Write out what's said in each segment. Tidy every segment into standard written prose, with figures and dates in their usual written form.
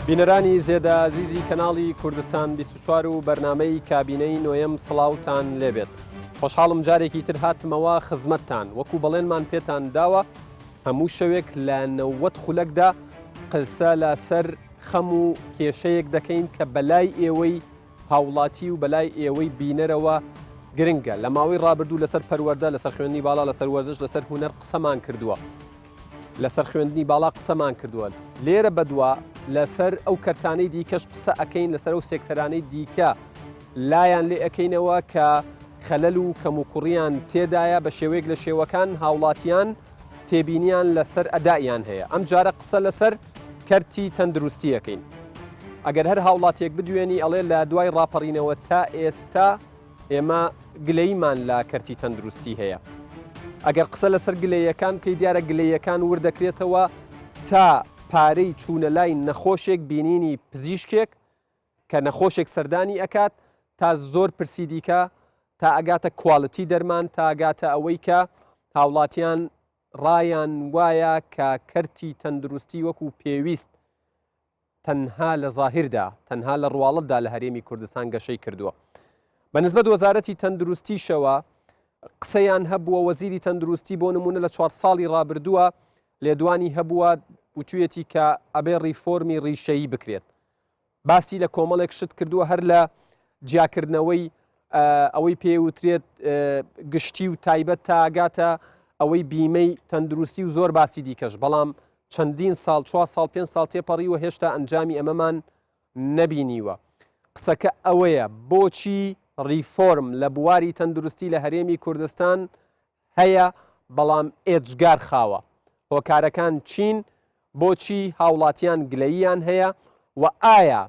بینەرانی زێدە ئازیزی کەناڵی کوردستان 24 و بەرنامەی کابینەی نۆیەم سڵاوتان لێبێت. خۆشحاڵم جارێکی تر هاتمەوە خزمەتتان وەکو بەڵێنمان پێتان داوە هەموو شەوێک لە 90 خولەکدا قسە لەسەر خەم و کێشەیەک دەکەین کە بەلای ئێوەی هاوڵاتی و بەلای ئێوەی بینەرەوە گرنگە. لە ماوەی ڕابردوو لەسەر پەروەردە، لەسەر خوێندنی باڵا، لەسەر وەرزش، لەسەر هونەر قسەمان کردووە. لەسەر خوێندنی باڵا قسەمان کردووە. لێرە بەدوا لەسەر ئەو کەرتانەی دیکەش قسە ئەکەین، لەسەر ئەو سێکتەرانەی دیکە لایان لێ ئەکەینەوە کە خەلەل و کەموکوڕیان تێدایە بە شێوەیەک لە شێوەکان هاوڵاتیان تێبینیان لەسەر ئەدائیان هەیە. ئەمجارە قسە لەسەر کەرتی تەندروستی ئەکەین. ئەگەر هەر هاوڵاتیەک بدوێنی ئەڵێ لە دوای ڕاپەڕینەوە تا ئێستا ئێمە گلەیمان لە کەرتی تەندروستی هەیە. ئەگەر قسە لەسەر گلەیەکان بکەی دیارە گلەیەکان ورد دەکرێتەوە تا پارەی چوونە لای نەخۆشێک بینینی پزیشکێک کە نەخۆشێک سەردانی ئەکات تا زۆر پرسی دیکە تا ئەگاتە quality دەرمان تا ئەگاتە ئەوەی کە هاوڵاتیان ڕایان وایە کە کەرتی تەندروستی وەکو پێویست تەنها لە زاهیردا تەنها لە ڕواڵەتدا لە هەرێمی کوردستان گەشەی کردووە. بە نسبەت وەزارەتی تەندروستیشەوە قسەیان هەبووە وەزیری تەندروستی بۆ نمونە لە چوار ساڵی ڕابردووە لێدوانی هەبووە وتویەتی کە ئەبێ ڕیفۆرمی ڕیشەیی بکرێت باسی لە کۆمەڵێک شت کردووە هەر لە جیاکردنەوەی ئەوەی پێوترێت گشتی و تایبەت تاگاتە ئەوەی بیمەی تەندروستی و زۆر باسی دیکەش بەڵام چەندین ساڵ چوار ساڵ پێ ساڵ تێپەڕیوە هێشتا ئەنجامی ئەمەمان نەبینیوە قسەکە ئەوەیە بۆچی ڕیفۆرم لە بواری تەندروستی لە هەرێمی کوردستان هەیە بەڵام ئێجگار خاوە. هۆکارەکان چین؟ بۆچی هاوڵاتیان گلەییان هەیە؟ و ئایا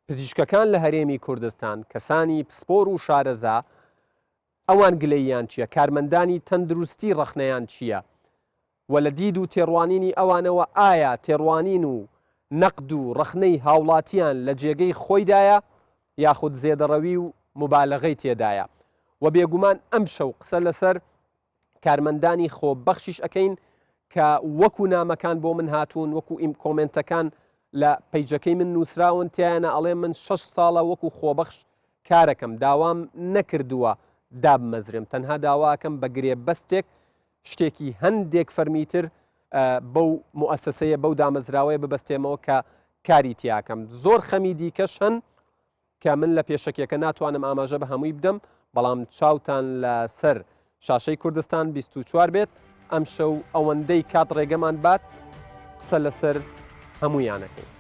پزیشکەکان لە هەرێمی کوردستان، کەسانی پسپۆر و شارەزا، ئەوان گلەییان چییە؟ کارمەندانی تەندروستی ڕەخنەیان چییە؟ و لە دید و تێڕوانینی ئەوانەوە ئایا تێڕوانین و نەقد و ڕەخنەی هاوڵاتیان لە جێگەی خۆیدایە یاخود زێدەڕەوی و موبالەغەی تێدایە و بێگومان ئەمشەو قسە لەسەر کارمەندانی خۆبەخشیش ئەکەین کە وەکو نامەکان بۆ من هاتوون وەکو ئیم کۆمێنتەکان لە پەیجەکەی من نووسراون تیایانە ئەڵێ من شەش ساڵە وەکو خۆبەخش کارەکەم داوام نەکردووە دابمەزرێم تەنها داواکەم بە گرێبەستێک شتێکی هەندێک فەرمیتر بەو موئەسەسەیە بەو دامەزراوەیە ببەستێمەوە کە کاری تیاکەم زۆر خەمی دیکەش هەن کە من لە پێشەکیەکە ناتوانم ئاماژە بە هەمووی بدەم بەڵام چاوتان لەسەر شاشەی کوردستان 24 بێت ئەمشەو ئەوەندەی کات ڕێگەمان بات قسە لەسەر هەموویانەکەین.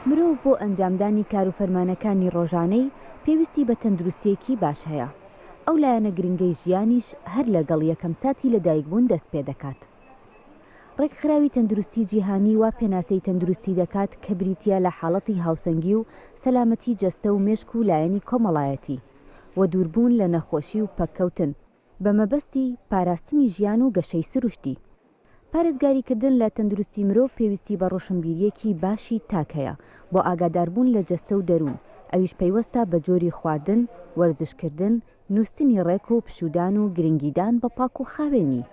مرۆڤ بۆ ئەنجامدانی کارو فەرمانەکانی ڕۆژانەی پێویستی بە تەندروستییەکی باش هەیە، ئەو لایەنە گرنگەی ژیانیش هەر لەگەڵ یەکەم ساتی لەدایکبوون دەست پێدەکات. ڕێکخراوی تەندروستی جیهانی وا پێناسەی تەندروستی دەکات کە بریتییە لە حاڵەتی هاوسەنگی و سەلامەتی جەستە و مێشک و لایەنی کۆمەڵایەتی و دووربوون لە نەخۆشی و پەککەوتن، بە مەبەستی پاراستنی ژیان و گەشەی سروشتی. پارێزگاریکردن لە تەندروستی مرۆڤ پێویستی بە ڕۆشنبیرییەکی باشی تاک هەیە بۆ ئاگاداربوون لە جەستە و دەروون، ئەویش پەیوەستە بە جۆری خواردن، وەرزشکردن، نووستنی ڕێک و پشوودان و گرنگیدان بە پاک و خاوێنی.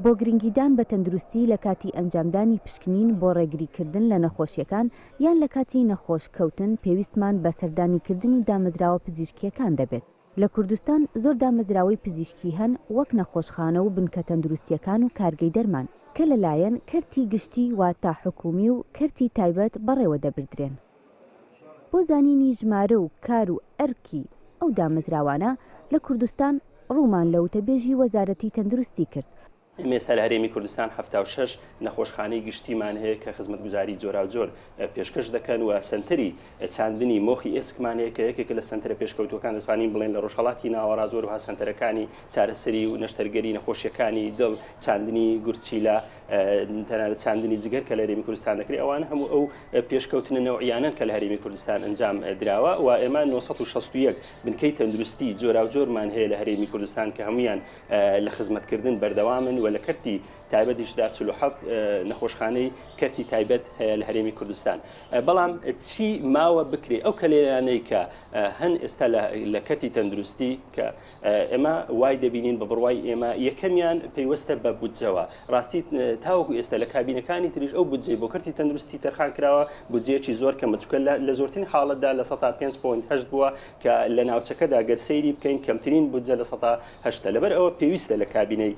بۆ گرنگیدان بە تەندروستی لە کاتی ئەنجامدانی پشکنین بۆ ڕێگریکردن لە نەخۆشیەکان یان لە کاتی نەخۆش کەوتن پێویستمان بە سەردانیکردنی دامەزراوە پزیشکیەکان دەبێت. لە کوردستان زۆر دامەزراوەی پزیشکی هەن وەک نەخۆشخانە و بنکە تەندروستیەکان و کارگەی دەرمان کە لەلایەن کەرتی گشتی واتە حکومی و کەرتی تایبەت بەڕێوە دەبردرێن. بۆ زانینی ژمارە و کار و ئەرکی ئەو دامەزراوانە لە کوردستان ڕوومان لە وتەبێژی وەزارەتی تەندروستی کرد. ئێمە ئێستا لە هەرێمی کوردستان 76 نەخۆشخانەی گشتیمان هەیە کە خزمەتگوزاری جۆراوجۆر پێشکەش دەکەن و سەنتەری چاندنی مۆخی ئێسکمان هەیە کە یەکێکە لە سەنتەرە پێشکەوتووەکان دەتوانین بڵێن لە ڕۆژهەڵاتی ناوەڕاست وەروها سەنتەرەکانی چارەسەری و نەشتەرگەری نەخۆشیەکانی دڵ چاندنی گورچیلە تەنانەت چاندنی جگەر کە لە هەرێمی کوردستان دەکرێت ئەوانە هەموو ئەو پێشکەوتنە نەوعیانەن کە لە هەرێمی کوردستان ئەنجام دراوە و ئێمە 961 بنکەی تەندروستی جۆراوجۆرمان هەیە لە هەرێمی کوردستان کە هەمویان لە خزمەتکردن بەردەوامن و. لە کەرتی تایبەتیشدا 47 نەخۆشخانەی کەرتی تایبەت هەیە لە هەرێمی کوردستان. بەڵام چی ماوە بکرێ؟ ئەو کەلێنانەی کە هەن ئێستا لە کەرتی تەندروستی کە ئێمە وای دەبینین بە بڕوای ئێمە یەکەمیان پەیوەستە بە بودجەوە. ڕاستی تاوەکو ئێستا لە کابینەکانی تریش ئەو بودجەی بۆ کەرتی تەندروستی تەرخان کراوە بودجەیەکی زۆر کەمە، چونکە لە زۆرترین حاڵەتدا 5.8% بووە کە لە ناوچەکەدا گەر سەیری بکەین کەمترین بودجە 8%ە. لەبەر ئەوە پێویستە لە کابینەی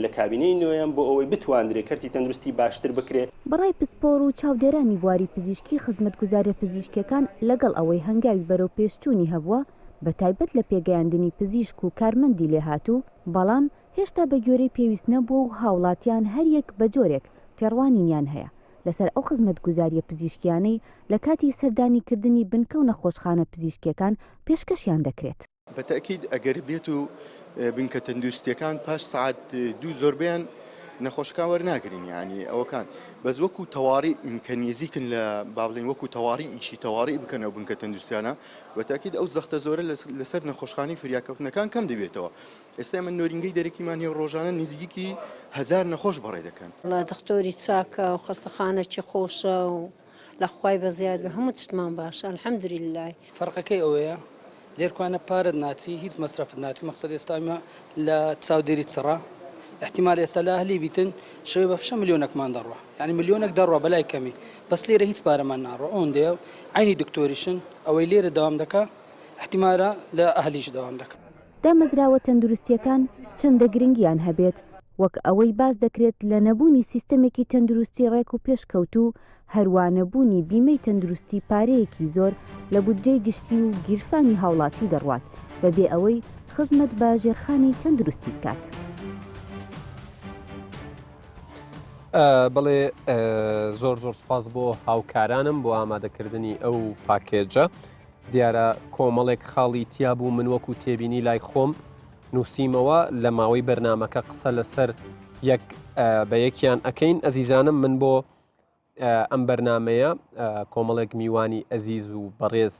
لە کابینەی نۆیەم بۆ ئەوەی بتواندرێ کەرتی تەندروستی باشتر بکرێ. بەڕای پسپۆڕ و چاودێرانی بواری پزیشکی خزمەتگوزاریە پزیشکیەکان لەگەڵ ئەوەی هەنگاوی بەرەوپێشچوونی هەبووە بەتایبەت لە پێگەیاندنی پزیشک و کارمەندی لێهاتوو، بەڵام هێشتا بەگوێرەی پێویست نەبووە و هاوڵاتیان هەریەک بەجۆرێک تێڕوانینیان هەیە لەسەر ئەو خزمەتگوزاریە پزیشکیانەی لەکاتی سەردانیکردنی بنکە و نەخۆشخانە پزیشکیەکان پێشکەشیان دەکرێت. بە تەئکید ئەگەر بێت و بنکە تەندروستیەکان پاش سەعات دوو زۆربەیان نەخۆشەکان وەرناگرین یعنی ئەوەکان بەس وەکو تەواری کە نێزیکن لە با بڵێین وەکو تەواری ئیشی تەواری بکەن ئەو بنکە تەندروستیانە بە تاکید ئەو زەختە زۆرە لەسەر نەخۆشخانەی فریاکەوتنەکان کەم دەبێتەوە ئێستا ئێمە نۆرینگەی دەرەکیمان هەیە ڕۆژانە نزیکی هەزار نەخۆش بەڕێ دەکەن. وەڵا دختۆری چاکە و خەستەخانەکی خۆشە و لە خوای بەزیاد بێ هەموو چتمان باشە الحمدللە. فەرقەکەی ئەوەیە لێرکوانە پارەت ناچی هیچ مەسرەفت ناچی مەقسەد ئێستا ئێمە لە چاودێری چڕە احتیمال ئێستا لە ئەهلی بیتن شەوێ بە فشە ملیۆنەکمان دەڕوا یعنی ملیۆنێک دەڕوا بەلای کەمی بەس لێرە هیچ پارەمان ناڕوا ئەوەندەیە عەینی دکتۆریشن ئەوەی لێرە دەوام دەکا احتیمالە لە ئەهلیش دەوام دەکا. دامەزراوە تەندروستییەکان چەندە گرنگیان هەبێت، وەک ئەوەی باس دەکرێت لە نەبوونی سیستەمێکی تەندروستی ڕێک و پێشکەوتوو، هەروا نەبوونی بیمەی تەندروستی پارەیەکی زۆر لە بودجەی گشتی و گیرفانی هاوڵاتی دەڕوات بەبێ ئەوەی خزمەت بە ژێرخانی تەندروستی بکات. بەڵێ زۆر زۆر سوپاس بۆ هاوکارانم بۆ ئامادەکردنی ئەو پاکێجە. دیارە کۆمەڵێک خاڵی تیا بوو من وەکو تێبینی لای خۆم نووسیمەوە لە ماوەی بەرنمەکە قسە لەسەر یەک بە یەکیان ئەەکەین ئەزیزانم من بۆ ئەم بەرنمەیە کۆمەڵێک میوانی ئەزیز و بەڕێز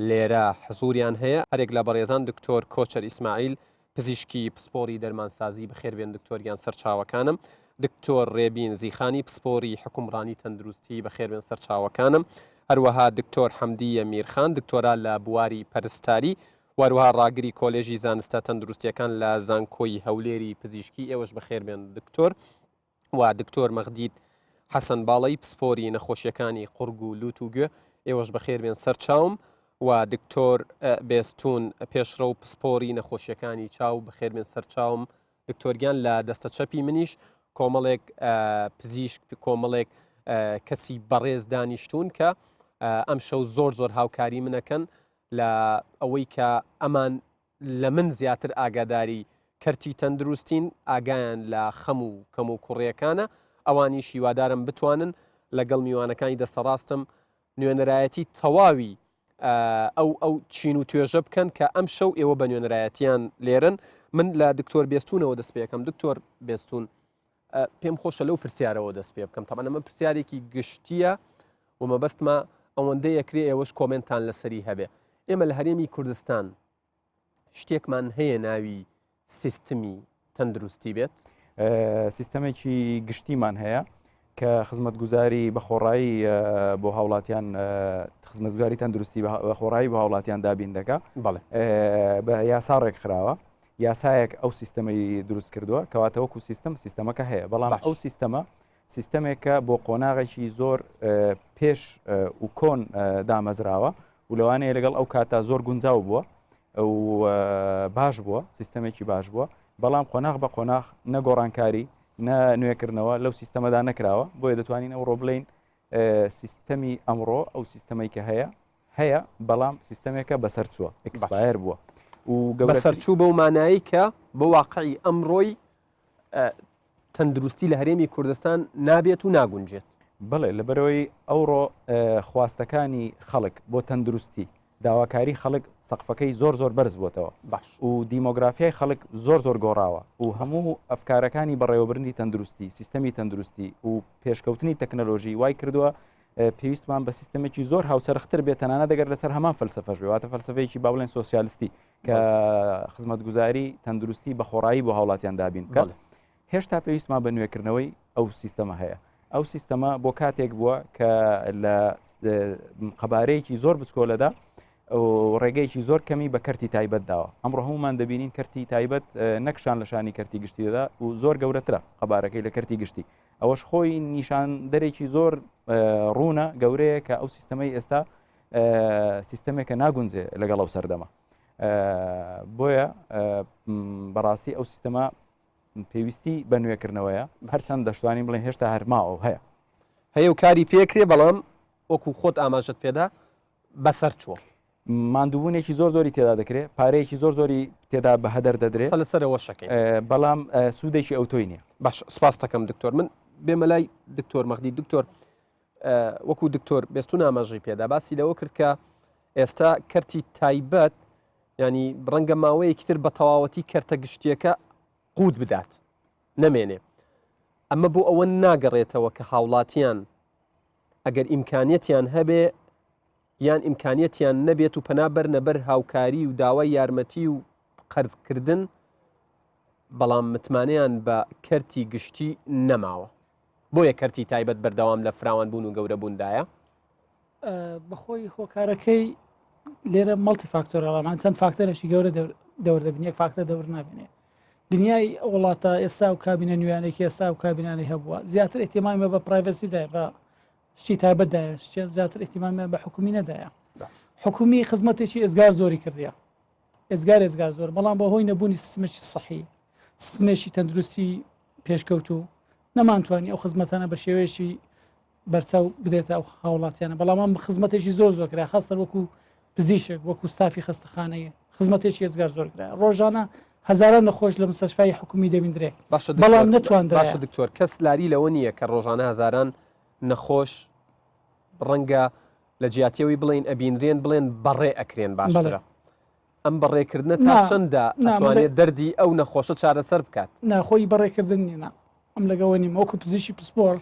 لێرە حزوریان هەیە هەرێک لە بەڕێزان دکتۆر کۆچەر ئیسماعیل پزیشکی پسپۆری دەرمانسازی بەخێربێن دکتۆر گیان سەرچاوەکانم دکتۆر ڕێبین زیخانی پسپۆری حکومڕانی تەندروستی بەخێربێن سەرچاوەکانم هەروەها دکتۆر حەمدیە میرخان دکتۆرا لە بواری پەرستاری واروها ڕاگری کۆلێژی زانستە تەندروستیەکان لە زانکۆی هەولێری پزیشکی ئێوەش بەخێربێن دکتۆر و دکتۆر مەغدید حەسەن باڵەی پسپۆری نەخۆشیەکانی قوڕگ و لوت و گوێ ئێوەش بەخێر بێن سەرچاوم و دکتۆر بێستون پێشڕەو پسپۆری نەخۆشیەکانی چاو بەخێر بێن سەرچاوم دکتۆرگیان لە دەستە چەپی منیش کۆمەڵێک پزیشک کۆمەڵێک کەسی بەڕێز دانیشتون کە ئەم شەو زۆر زۆر هاوکاری منەکەن لە ئەوەی کە ئەمان لە من زیاتر ئاگاداری کەرتی تەندروستین، ئاگایان لە خەم و کەموکوڕییەکانە، ئەوانیش هیوادارم بتوانن لەگەڵ میوانەکانی دەستەڕاستم نوێنەرایەتی تەواوی ئەو ئەو چین و توێژە بکەن کە ئەمشەو ئێوە بە نوێنەرایەتیان لێرن. من لە دکتۆر بێستوونەوە دەست پێ ئەکەم. دکتۆر بێستوون، پێم خۆشە لەو پرسیارەوە دەست پێ بکەم. تەبعەن ئەمە پرسیارێکی گشتییە و مەبەستمە ئەوەندە یەکرێ ئێوەش کۆمێنتان لەسەری هەبێ. ئێمە لە هەرێمی کوردستان شتێکمان هەیە ناوی سیستمی تەندروستی بێت؟ سیستەمێکی گشتیمان هەیە کە خزمەتگوزاری بە خۆڕایی بۆ هاوڵاتیان خزمەتگوزاری تەندروستی بە خۆڕایی بۆ هاوڵاتیان دابین دەکا بە یاسا ڕێکخراوە یاسایەک ئەو سیستەمەی دروست کردووە کەواتە وەکو سیستم سیستەمەکە هەیە بەڵام ئەو سیستەمە سیستەمێکە بۆ قۆناغێکی زۆر پێش و کۆن دامەزراوە و لەوانەیە لەگەڵ ئەو کاتا زۆر گونجاو بووە و باش بووە سیستەمێکی باش بووە بەڵام قۆناغ بە قۆناغ نە گۆڕانکاری نە نوێکردنەوە لەو سیستەمەدا نەکراوە بۆیە دەتوانین ئەوڕۆ بڵین سیستەمی ئەمڕۆ ئەو سیستەمەی کە هەیە هەیە بەڵام سیستەمێکە بەسەر چووە expire بووە و بەسەرچوو بەو مانایی کە بۆ واقعی ئەمڕۆی تەندروستی لە هەرێمی کوردستان نابێت و ناگونجێت. بەڵێ لەبەرئەوەی ئەوڕۆ خواستەکانی خەڵک بۆ تەندروستی، داواکاری خەڵک سەقفەکەی زۆر زۆر بەرز بۆتەوە و دیمۆگرافیای خەڵک زۆر زۆر گۆڕاوە و هەموو ئەفکارەکانی بەڕێوەبردنی تەندروستی، سیستەمی تەندروستی و پێشکەوتنی تەکنەلۆژی وای کردووە پێویستمان بە سیستەمێکی زۆر هاوچەرختر بێت تەنانەت ئەگەر لەسەر هەمان فەلسەفەش بێ واتە فەلسەفەیەکی با بڵێن سۆسیالستی کە خزمەتگوزاری تەندروستی بە خۆڕایی بۆ هاوڵاتیان دابین بکات. هێشتا پێویستمان بە نوێکردنەوەی ئەو سیستەمە هەیە. ئەو سیستەمە بۆ کاتێک بووە کە لە قەبارەیەکی زۆر بچکۆلەدا ڕێگەیەکی زۆر کەمی بە کەرتی تایبەت داوە. ئەمڕۆ هەمومان دەبینین کەرتی تایبەت نەکشان لە شانی کەرتی گشتی دەدا و زۆر گەورەترە قەبارەکەی لە کەرتی گشتی. ئەوەش خۆی نیشاندەرێکی زۆر ڕوونە گەورەیە کە ئەو سیستەمەی ئێستا سیستەمێکە ناگونجێ لەگەڵ ئەو سەردەمە. بۆیە بەڕاستی ئەو سیستەمە پێویستی بە نوێکردنەوەیە هەرچەند دەشتوانین بڵێن هێشتا هەرماوە و هەیە هەیە و کاری پێکرێ بەڵام وەکو خۆت ئاماژت پێدا بەسەر چووە. ماندووبوونێکی زۆر زۆری تێدا دەکرێت پارەیەکی زۆر زۆری تێدا بە هەدەر دەدرێت قسە لەسەر ئەوەش ئەکەین. بەڵام سوودێکی ئەوتۆی نییە. باش سپاست دەکەم دکتۆر من بێمە لای دکتۆر مەغدی دکتۆر وەکو دکتۆر بێستون ئاماژەی پێدا باسی لەوە کرد کە ئێستا کەرتی تایبەت ینی ڕەنگە ماوەیەکی تر بە تەواوەتی کەرتە گشتیەکە قووت بدات نەمێنێ ئەمە بۆ ئەوە ناگەڕێتەوە کە هاوڵاتیان ئەگەر ئیمکانیەتیان هەبێ یان ئیمکانیەتیان نەبێت و پەنا بەرنە بەر هاوکاری و داوای یارمەتی و قەرزکردن بەڵام متمانەیان بە کەرتی گشتی نەماوە بۆیە کەرتی تایبەت بەردەوام لە فراوانبوون و گەورەبووندایە؟ بەخۆی هۆکارەکەی لێرە multi factor ەڵامان چەند فاکتەرێکی گەورە دەور دەبن یەک فاکتەر دەور نابێنێ دنیای وڵاتە ئێستا و کابینە نوێیانێکی ئێستا و کابینانەی هەبووە زیاتر احتیمامی بە privacy دایە بە شتی تایبەت دایە شتیان زیاتر احتیمامیان بە حکومی نەدایە حکومی خزمەتێکی ئێزگار زۆری کردیە ئێزگار ئێزگار زۆر بەڵام بە هۆی نەبوونی سیستمێکی سەحی سیستمێکی تەندروستی پێشکەوتوو نەمانتوانی ئەو خزمەتانە بە شێوەیەکی بەرچاو بدرێتە ئەو هاوڵاتیانە بەڵام ئەم خزمەتێکی زۆر زۆر کرا خاستە وەکو پزیشک وەکو ستافی خەستەخانەیە خزمەتێکی ئێزگار زۆر کرا ڕۆژانە هەزاران نەخۆش لە مستەشفای حکومی دەبیندرێ باشە بەڵام نەتواندرا باشە دکتۆر کەس لاری لەوە نییە کە ڕۆژانە هەزاران نەخۆش ڕەنگە لە جیاتیەوەی بڵێن ئەبینرێن بڵێن بەڕێ ئەکرێن باشترە ئەم بەڕێکردنە تا چەندە ئەتوانێت دەردی ئەو نەخۆشە چارەسەر بکات؟ ناخۆی بەڕێکردن نیە نا ئەم لەگەوە نیم وەکو پزیشکی پسپۆڕ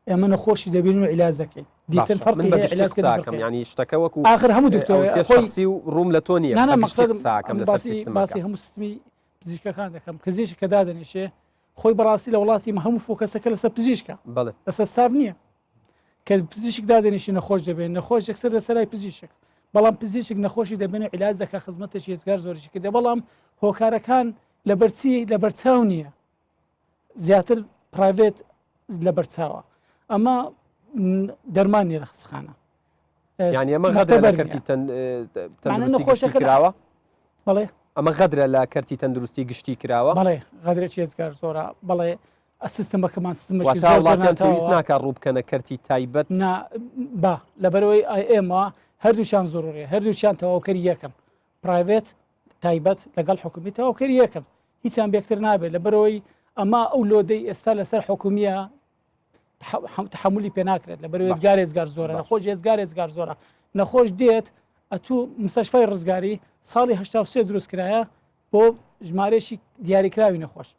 ئێمە نەخۆشی دەبین و عیلاج دەکەین دیتن باشە من فەرقی بە هەیە گشتی عیلاج کردن قساکەم فەرقی هەیە یانی شتەکە وەکو ئاخر هەموو دکتۆر ئەوتێ خۆی شەخسی و ڕووم لە تۆ نییە نا نا بە گشتی مەقسەدم قساکەم ئەم لەسەر باسی سیستمەکە باسی هەموو سیستمی پزیشکەکان دەکەم پزیشک کە دادەنیشێ خۆی بەڕاستی لە وڵاتی مە هەموو focus ەکە لەسەر پزیشکە بەڵێ لەسەر ستاف نییە کە پزیشک دادەنیشی نەخۆش دەبێت نەخۆش یەکسەر لەسەرای پزیشک بەڵام پزیشک نەخۆشی دەبێن و عیلاج دەکات خزمەتێکی ئێجگار زۆریشی کردێ بەڵام هۆکارەکان لەبەرچی لەبەرچاو نییە زیاتر private لەبەرچاوە ئەمە دەرمان نیە لە خەستەخانە یعنی ئەمە غەدرە لە کەرتی تەندروستی گشتی کراوە بەڵێ ئەمە غەدرە لە کەرتی تەندروستی گشتی کراوە بەڵێ غەدرێکی ئێجگار زۆرە بەڵێ سیستمەکەمان سیستمێکی واتە زۆر زۆر وڵاتیان پێویست ناتەواوە ناکات ڕوو بکەنە کەرتی تایبەت نا با لەبەرەوەی ئێمە هەردووچیان زۆڕێ هەردووچیان تەواوکەری یەکەم private تایبەت لەگەڵ حکومی تەواوکەری یەکەم هیچیان بێکتر نابێت لەبەرەوەی ئەمە ئەو load ەی ئێستا لەسەر حکومیە تحملی پێ ناکرێت لە بەرەوەی ئێجگار ئێجگار زۆرە نەخۆش ئێجگار ئێجگار زۆرە نەخۆش دێت ئەتوو مستەشفای ڕزگاری ساڵی 1970 دروست کرایە بۆ ژمارەیەکی دیاریکراوی نەخۆش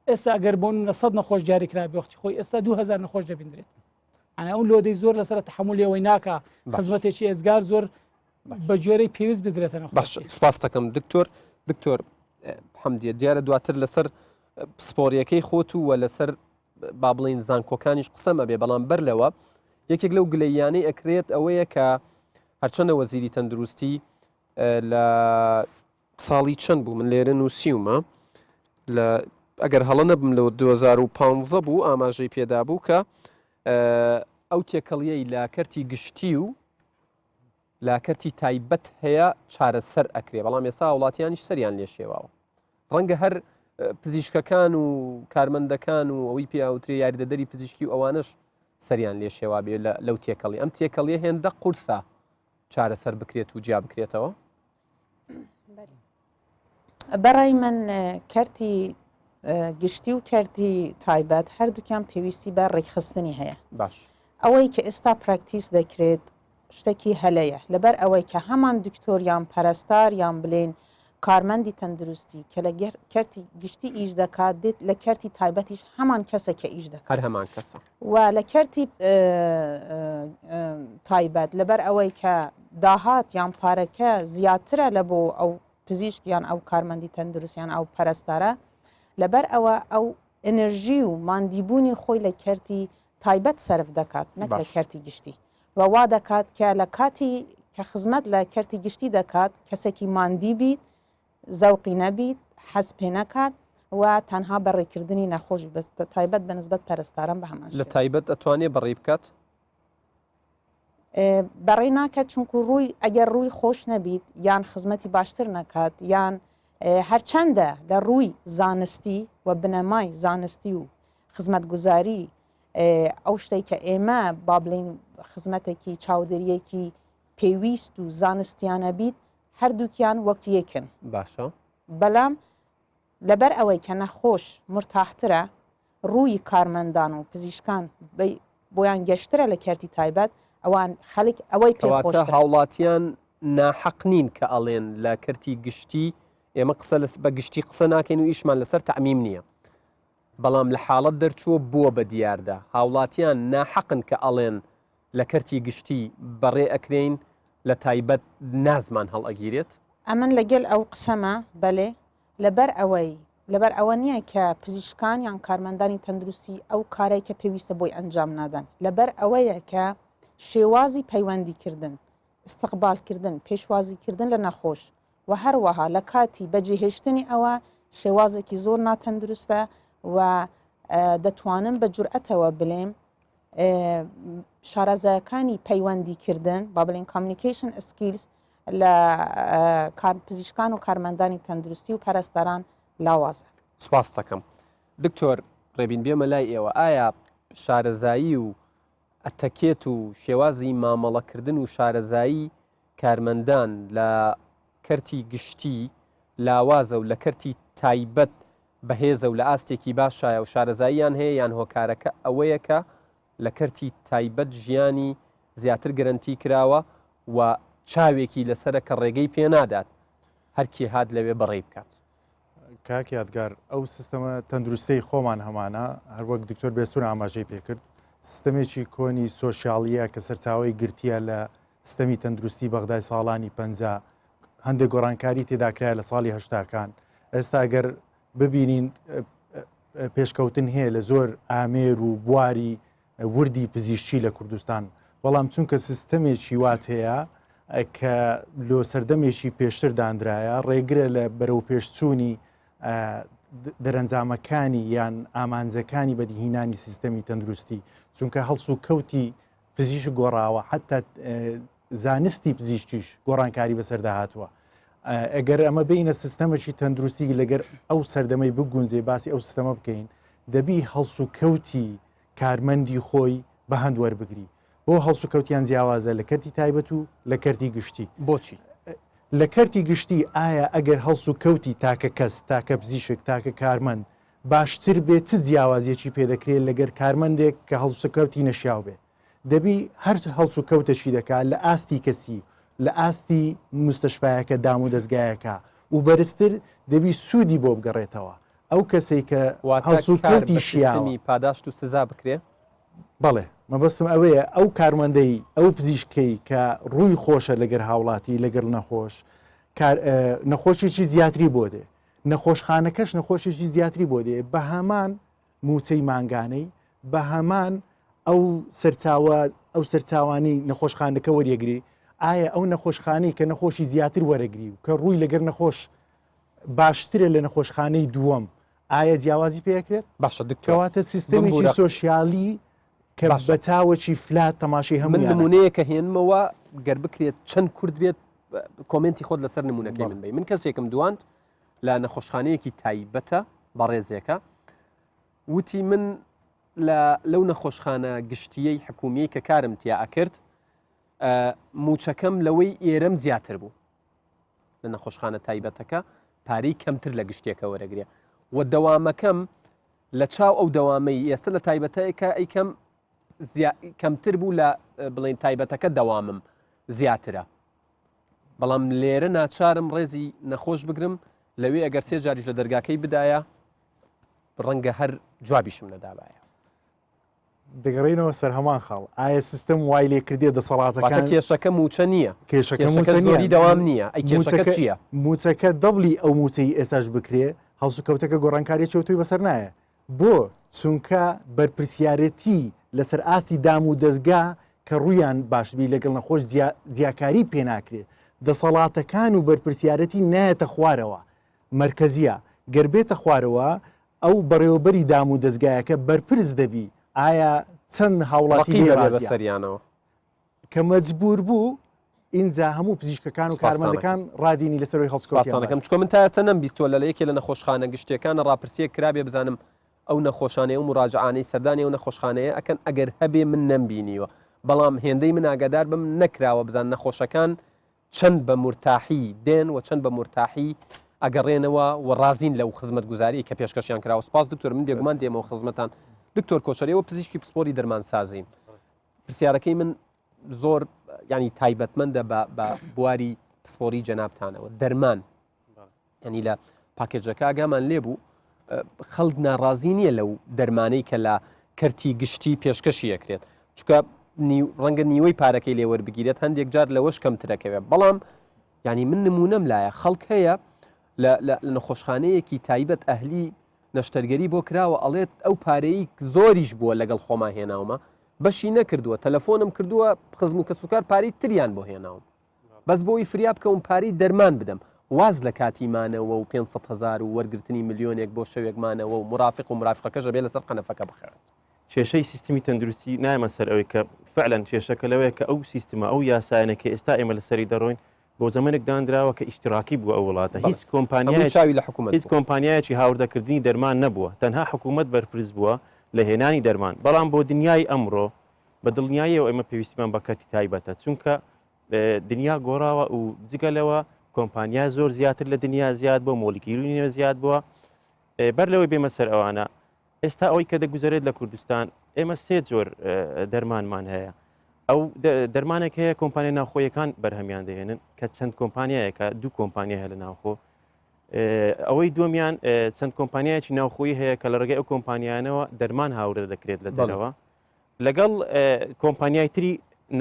ئێستا ئەگەر بۆ نمونە 100 نەخۆش دیاریکرا بێ وەختی خۆی ئێستا 2000 نەخۆش دەبیندرێت ئەنا ئەو load ەی زۆر لەسەر تحملی ئەوەی ناکا خزمەتێکی ئێجگار زۆر بە گوێرەی پێویست بدرێتە نەخۆش باش سپاس دەکەم دکتۆر دکتۆر حەمدیە دیارە دواتر لەسەر پسپۆریەکەی خۆت و وە لەسەر با بڵین زانکۆکانیش قسەم ئەبێ بەڵام بەر لەوە یەکێک لەو گلەییانەی ئەکرێت ئەوەیە کە هەرچەندە وەزیری تەندروستی لە ساڵی چەند بوو من لێرە نووسیومە لە ئەگەر هەڵە نەبم لە 2015 بوو ئاماژەی پێدا بوو کە ئەو تێکەڵیەی لە کەرتی گشتی و لە کەرتی تایبەت هەیە چارەسەر ئەکرێ بەڵام ئێستا وڵاتیانیش سەریان لێ شێواوە ڕەنگە هەر پزیشکەکان و کارمەندەکان و ئەوەی پێیاوترێ یاریدەدەری پزیشکی و ئەوانش سەریان لێ شێوا بێ لەو تێکەڵی ئەم تێکەڵیە هێندە قورسە چارەسەر بکرێت و جیا بکرێتەوە بەڕای من کەرتی گشتی و کەرتی تایبەت هەردووکیان پێویستی بە ڕێکخستنی هەیە باش ئەوەی کە ئێستا practice دەکرێت شتێکی هەلەیە لەبەر ئەوەی کە هەمان دکتۆر یان پەرستار یان بلێن کارمەندی تەندروستی کە لە کەرتی گشتی ئیش دەکات دێت لە کەرتی تایبەتیش هەمان کەسە کە ئیش دەکات هەر هەمان کەسە و لە کەرتی تایبەت لەبەر ئەوەی کە داهات یان پارەکە زیاترە لە بۆ ئەو پزیشک یان ئەو کارمەندی تەندروست یان ئەو پەرستارە لەبەر ئەوە ئەو. ئەنرژی و ماندیبوونی خۆی لە کەرتی تایبەت سەرف دەکات نەک لە کەرتی گشتی و وا دەکات کە لە کاتی کە خزمەت لە کەرتی گشتی دەکات کەسێکی ماندی بیت زەوقی نەبیت حەز پێ نەکات و تەنها بەڕێکردنی نەخۆش بەس تایبەت بە نسبەت پەرستاران بە هەمان لە تایبەت ئەتوانێ بەڕێی بکات؟ بەڕێ ناکات چونکو ڕووی ئەگەر ڕووی خۆش نەبیت یان خزمەتی باشتر نەکات یان هەرچەندە لە ڕووی زانستی و بنەمای زانستی و خزمەتگوزاری ئەو شتێک کە ئێمە با بڵین خزمەتێکی چاودێریەکی پێویست و زانستیانە بیت هەردووکیان وەک یەکن باشە بەلام لەبەر ئەوەی کە نەخۆش مورتاحترە، ڕووی کارمەندان و پزیشکان بۆیان گەشترە لە کەرتی تایبەت، ئەوان خەلک ئەوەی پێ کەواتە خۆشترە. هاوڵاتیان ناحەق نین کە ئەڵێن لە کەرتی گشتی ئێمە قسە لە بە گشتی قسە ناکەین و ئیشمان لەسەر تەعمیم نییە بەڵام لە حاڵەت دەرچووە بووە بە دیاردە هاوڵاتیان ناحەقن کە ئەڵێن لە کەرتی گشتی بەڕێ ئەکرێین لە تایبەت نازمان هەڵئەگیرێت؟ ئەمن لەگەل ئەو قسەمە بەلێ لەبەر ئەوەی لەبەر ئەوە نییە کە پزیشکان یان کارمەندانی تەندروستی ئەو کارەی کە پێویستە بۆی ئەنجام نادەن لەبەر ئەوەیە کە شێوازی پەیوەندیکردن استقبالکردن پێشوازیکردن لە نەخۆش و هەروەها لە کاتی بەجێهێشتنی ئەوە شێوازێکی زۆر ناتەندروستە و دەتوانم بە جورئەتەوە بلێم شارەزایەکانی پەیوەندیکردن با بڵێن communication skills لە پزیشکان و کارمەندانی تەندروستی و پەرستاران لاوازە. سپاست دەکەم دکتۆر ڕێبین بێمە لای ئێوە ئایا شارەزایی و ئەتەکێت و شێوازی مامەڵەکردن و شارەزایی کارمەندان لە کەرتی گشتی لاوازە و لە کەرتی تایبەت بەهێزە و لە ئاستێکی باشایە و شارەزاییان هەیە یان هۆکارەکە ئەوەیە کە لە کەرتی تایبەت ژیانی زیاتر گرەنتی کراوە و چاوێکی لەسەرە کە ڕێگەی پێ نادات هەرکێ هات لەوێ بەڕێی بکات. کاک یادگار ئەو سیستەمە تەندروستەی خۆمان هەمانە هەروەک دکتۆر بێستون ئاماژەی پێکرد سیستەمێکی کۆنی سۆشیالیە کە سەرچاوی گرتیە لە ستەمی تەندروستی بەغدای ساڵانی 50 هەندێک گۆڕانکاری تێداکرای لە ساڵی هەشتاکان ئێستا گەر ببینین پێشکەوتن هەیە لە زۆر ئامێر و بواری وردی پزیشکی لە کوردستان بەڵام چونکە سیستەمێکی وات هەیە کە لۆ سەردەمێکی پێشتر دانرایە ڕێگرە لە بەرەو پێشچوونی دەرەنجامەکانی یان ئامانجەکانی بەدیهینانی سیستەمی تەندروستی چونکە هەڵس و کەوتی پزیشک گۆڕاوە حتا زانستی پزیشکیش گۆڕانکاری بەسەردا هاتووە ئەگەر ئەمە بینە سیستەمێکی تەندروستی لەگەر ئەو سەردەمەی بگونجێ باسی ئەو سیستەمە بکەین دەبی هەڵس و کەوتی کارمەندی خۆی بە هەند وەربگری بۆ هەڵسوکەوتیان جیاوازە لە کەرتی تایبەت و لە کەرتی گشتی بۆچی؟ لە کەرتی گشتی ئایا ئەگەر هەڵس و کەوتی تاکە کەس تاکە پزیشک تاکە کارمەند باشتر بێت چ جیاوازیەکی پێدەکرێت لەگەر کارمەندێک کە هەڵسوکەوتی نەشیاو بێت دەبی هەر هەڵسوکەوتەکی دەکات لە ئاستی کەسی لە ئاستی مستەشفایەکە دام و دەستگایەکە و بەرزتر دەبی سوودی بۆ بگەڕێتەوە ئەو کەسەی کە واتە کار هەڵسوکەوتی بە شیاوە. سیستمی پاداشت و سزا بکرێ؟ بەڵێ مەبەستم ئەوەیە ئەو کارمەندەی ئەو پزیشکەی کە ڕووی خۆشە لەگەر هاوڵاتی لەگەڵ نەخۆش کار نەخۆشێکی زیاتری بۆ دێ نەخۆشخانەکەش نەخۆشێکی زیاتری بۆ دێ بە هەمان مووچەی مانگانەی بە هەمان ئەو سەرچاوە ئەو سەرچاوانەی نەخۆشخانەکە وەریەگری ئایا ئەو نەخۆشخانەی کە نەخۆشی زیاتر وەرەگری و کە ڕووی لەگەر نەخۆش باشترە لە نەخۆشخانەی دووەم ئایا جیاوازی پێکرێت باشە دکتۆر کەواتە سیستەمێکی بمبورە. سۆشیالی کە باشە. بە چاوەکی flat تەماشەی من هەموویان نمونەیەکە هێنمەوە گەر بکرێت چەند کورت بێت comment ی خۆت لەسەر نمونەکەی بەڵێ. من بی من کەسێکم دواند لە نەخۆشخانەیەکی تایبەتە بەڕێزێکە وتی من لە لەو نەخۆشخانە گشتیەی حکومیەی کە کارم تیا ئەکرد موچەکەم لەوەی ئێرەم زیاتر بوو لە نەخۆشخانە تایبەتەکە پارەی کەمتر لە گشتێکە وەرەگرێ و دەوامەکەم لە چاو ئەو دەوامەی ئێستا لە تایبەتەکە ئەیکەم کەمتر بوو لە بڵین تایبەتەکە دەوامم زیاترە بەڵام لێرە ناچارم ڕێزی نەخۆش بگرم لەوێ ئەگەر سێ جاریش لە دەرگاکەی بدایە ڕەنگە هەر جوابیشم نەدابایە. دەگەڕێینەوە سەر هەمان خاڵ ئایا سیستەم وای لێ کردێ دەسەڵاتەکان کێشەکە موچە نییە کێشەکە موچە زۆری دەوام نییە ئەی کێشەکە چییە؟ موچەکە دەبلی ئەو موچەی ئێستاش بکرێ هەڵسوکەوتەکە گۆڕانکاری چەوتوی بەسەر نایە. بۆ؟ چونکە بەرپرسیارێتی لەسەر ئاستی دام و دەزگا کە ڕوویان باشبی لەگەڵ نەخۆش جیاکاری پێناکرێت دەسەڵاتەکان و بەرپرسیارەتی نایەتە خوارەوە مەرکەزیە گەر بێتە خوارەوە ئەو بەڕێوەبەری دام و دەزگایەکە بەرپرس دەبی ئایا چەند هاوڵاتی ڕقی لێی دەبێ ڕازیە بەسەریانەوە. کە مەجبور بوو ئینجا هەموو پزیشکەکان و سپاستانەکەم. کارمەندەکان ڕادینی لەسەرەوەی هەڵسکەوتیان سپاستانەکەم باش. چونکە من تا ئێستا نەمبیستووە لە یەکێ لە نەخۆشخانە گشتیەکانە ڕاپرسیەک کرابێ بزانم ئەو نەخۆشانەی ئەو موراجعانەی سەردانی ئەو نەخۆشخانەیە ئەکەن ئەگەر هەبێ من نەمبینیوە بەڵام هێندەی من ئاگادار بم نەکراوە بزان نەخۆشەکان چەند بە مورتاحی دێن و چەند بە مورتاحی ئەگەڕێنەوە و ڕازین لەو خزمەتگوزاریەی کە پێشکەشیان کراوە سپاس دکتۆر من بێگومان دێمەوە خزمەتان دکتۆر کۆچەر ئێوە پزیشکی پسپۆری دەرمانسازین پرسیارەکەی من زۆر ینی تایبەتمەندە بە بە بواری پسپۆری جەنابتانەوە دەرمان ینی لە پاکێجەکە ئاگامان لێ بوو خەڵک ناڕازی نییە لەو دەرمانەی کە لە کەرتی گشتی پێشکەشی ئەکرێت چونکە ڕەنگە نیوەی پارەکەی لێ وەربگیرێت هەندێک جار لەوەش کەمترەکەوێت بەڵام ینی من نمونەم لایە خەڵک هەیە لە نەخۆشخانەیەکی تایبەت ئەهلی نەشتەرگەری بۆ کراوە ئەڵێت ئەو پارەی زۆریش بووە لەگەڵ خۆما هێناومە بەشی نەکردووە تەلەفۆنم کردووە خزم و کەسوکار پارەی تریان بۆ هێناوم بەس بۆی فریا بکەوم پارەی دەرمان بدەم واز لە کاتی مانەوە و 500 هەزار و وەرگرتنی ملیۆنێک بۆ شەوێک مانەوە و مرافق و مرافقەکەش ئەبێ لەسەر قەنەفەکە بخەوێت. کێشەی سیستمی تەندروستی نایەمە سەر ئەوەی کە فعلەن کێشەکە لەوەیە کە ئەو سیستمە ئەو یاسایانە کە ئێستا ئێمە لەسەری دەڕۆین بۆ زەمەنێک دانراوە کە ئیشتراکی بووە ئەو وڵاتە هیچ کۆمپانیای چاوی لە حکوومەت هیچ کۆمپانیایەکی هاوردەکردنی دەرمان نەبووە تەنها حکوومەت بەرپرس بووە لە هێنانی دەرمان بەڵام بۆ دنیای ئەمڕۆ بە دڵنیاییەوە ئێمە پێویستیمان بە کەرتی تایبەتە چونکە دنیا گۆڕاوە و جگە لەوە کۆمپانیا زۆر زیاتر لە دنیا زیاد بۆ مۆلیکیلی نوێ زیاد بووە بەر لەوەی بێمە سەر ئەوانە ئێستا ئەوەی کە دەگوزارێت لە کوردستان ئێمە سێ جۆر دەرمانمان هەیە ئەو دەرمانێک هەیە کۆمپانیا ناوخۆیەکان بەرهەمیان دەهێنن کە چەند کۆمپانیایەکە دوو کۆمپانیا هەیە لە ناوخۆ ئەوەی دووەمیان چەند کۆمپانیایەکی ناوخۆی هەیە کە لە ڕێگەی ئەو کۆمپانیانەوە دەرمان هاوردە دەکرێت لە دەرەوە لەگەڵ کۆمپانیای تری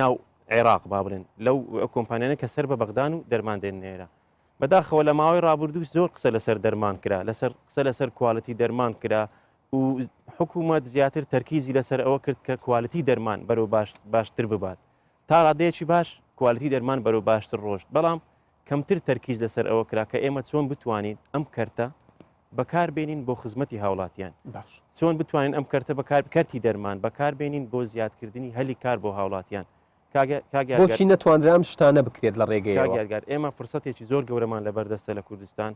ناو عێراق با بڵێن لەو کۆمپانیانە کە سەر بە بەغدان و دەرمان دێن نێرە بەداخەوە لە ماوەی ڕابردوو زۆر قسە لەسەر دەرمان کرا لەسەر قسە لەسەر quality دەرمان کرا و حکوومەت زیاتر تەرکیزی لەسەر ئەوە کرد کە quality دەرمان بەرەو باش باشتر ببات تا ڕادەیەکی باش quality دەرمان بەرەو باشتر ڕۆشت بەڵام کەمتر تەرکیز لەسەر ئەوە کرا کە ئێمە چۆن بتوانین ئەم کەرتە بەکار بێنین بۆ خزمەتی هاوڵاتیان باش چۆن بتوانین ئەم کەرتە بەکار کەرتی دەرمان بەکار بێنین بۆ زیادکردنی هەلی کار بۆ هاوڵاتیان کاک یادگار بۆچی نەتوانرا ئەم شتانە بکرێت لە کاک ڕێگەیەوە؟ یادگار ئێمە فرسەتێکی زۆر گەورەمان لەبەردەستە لە کوردستان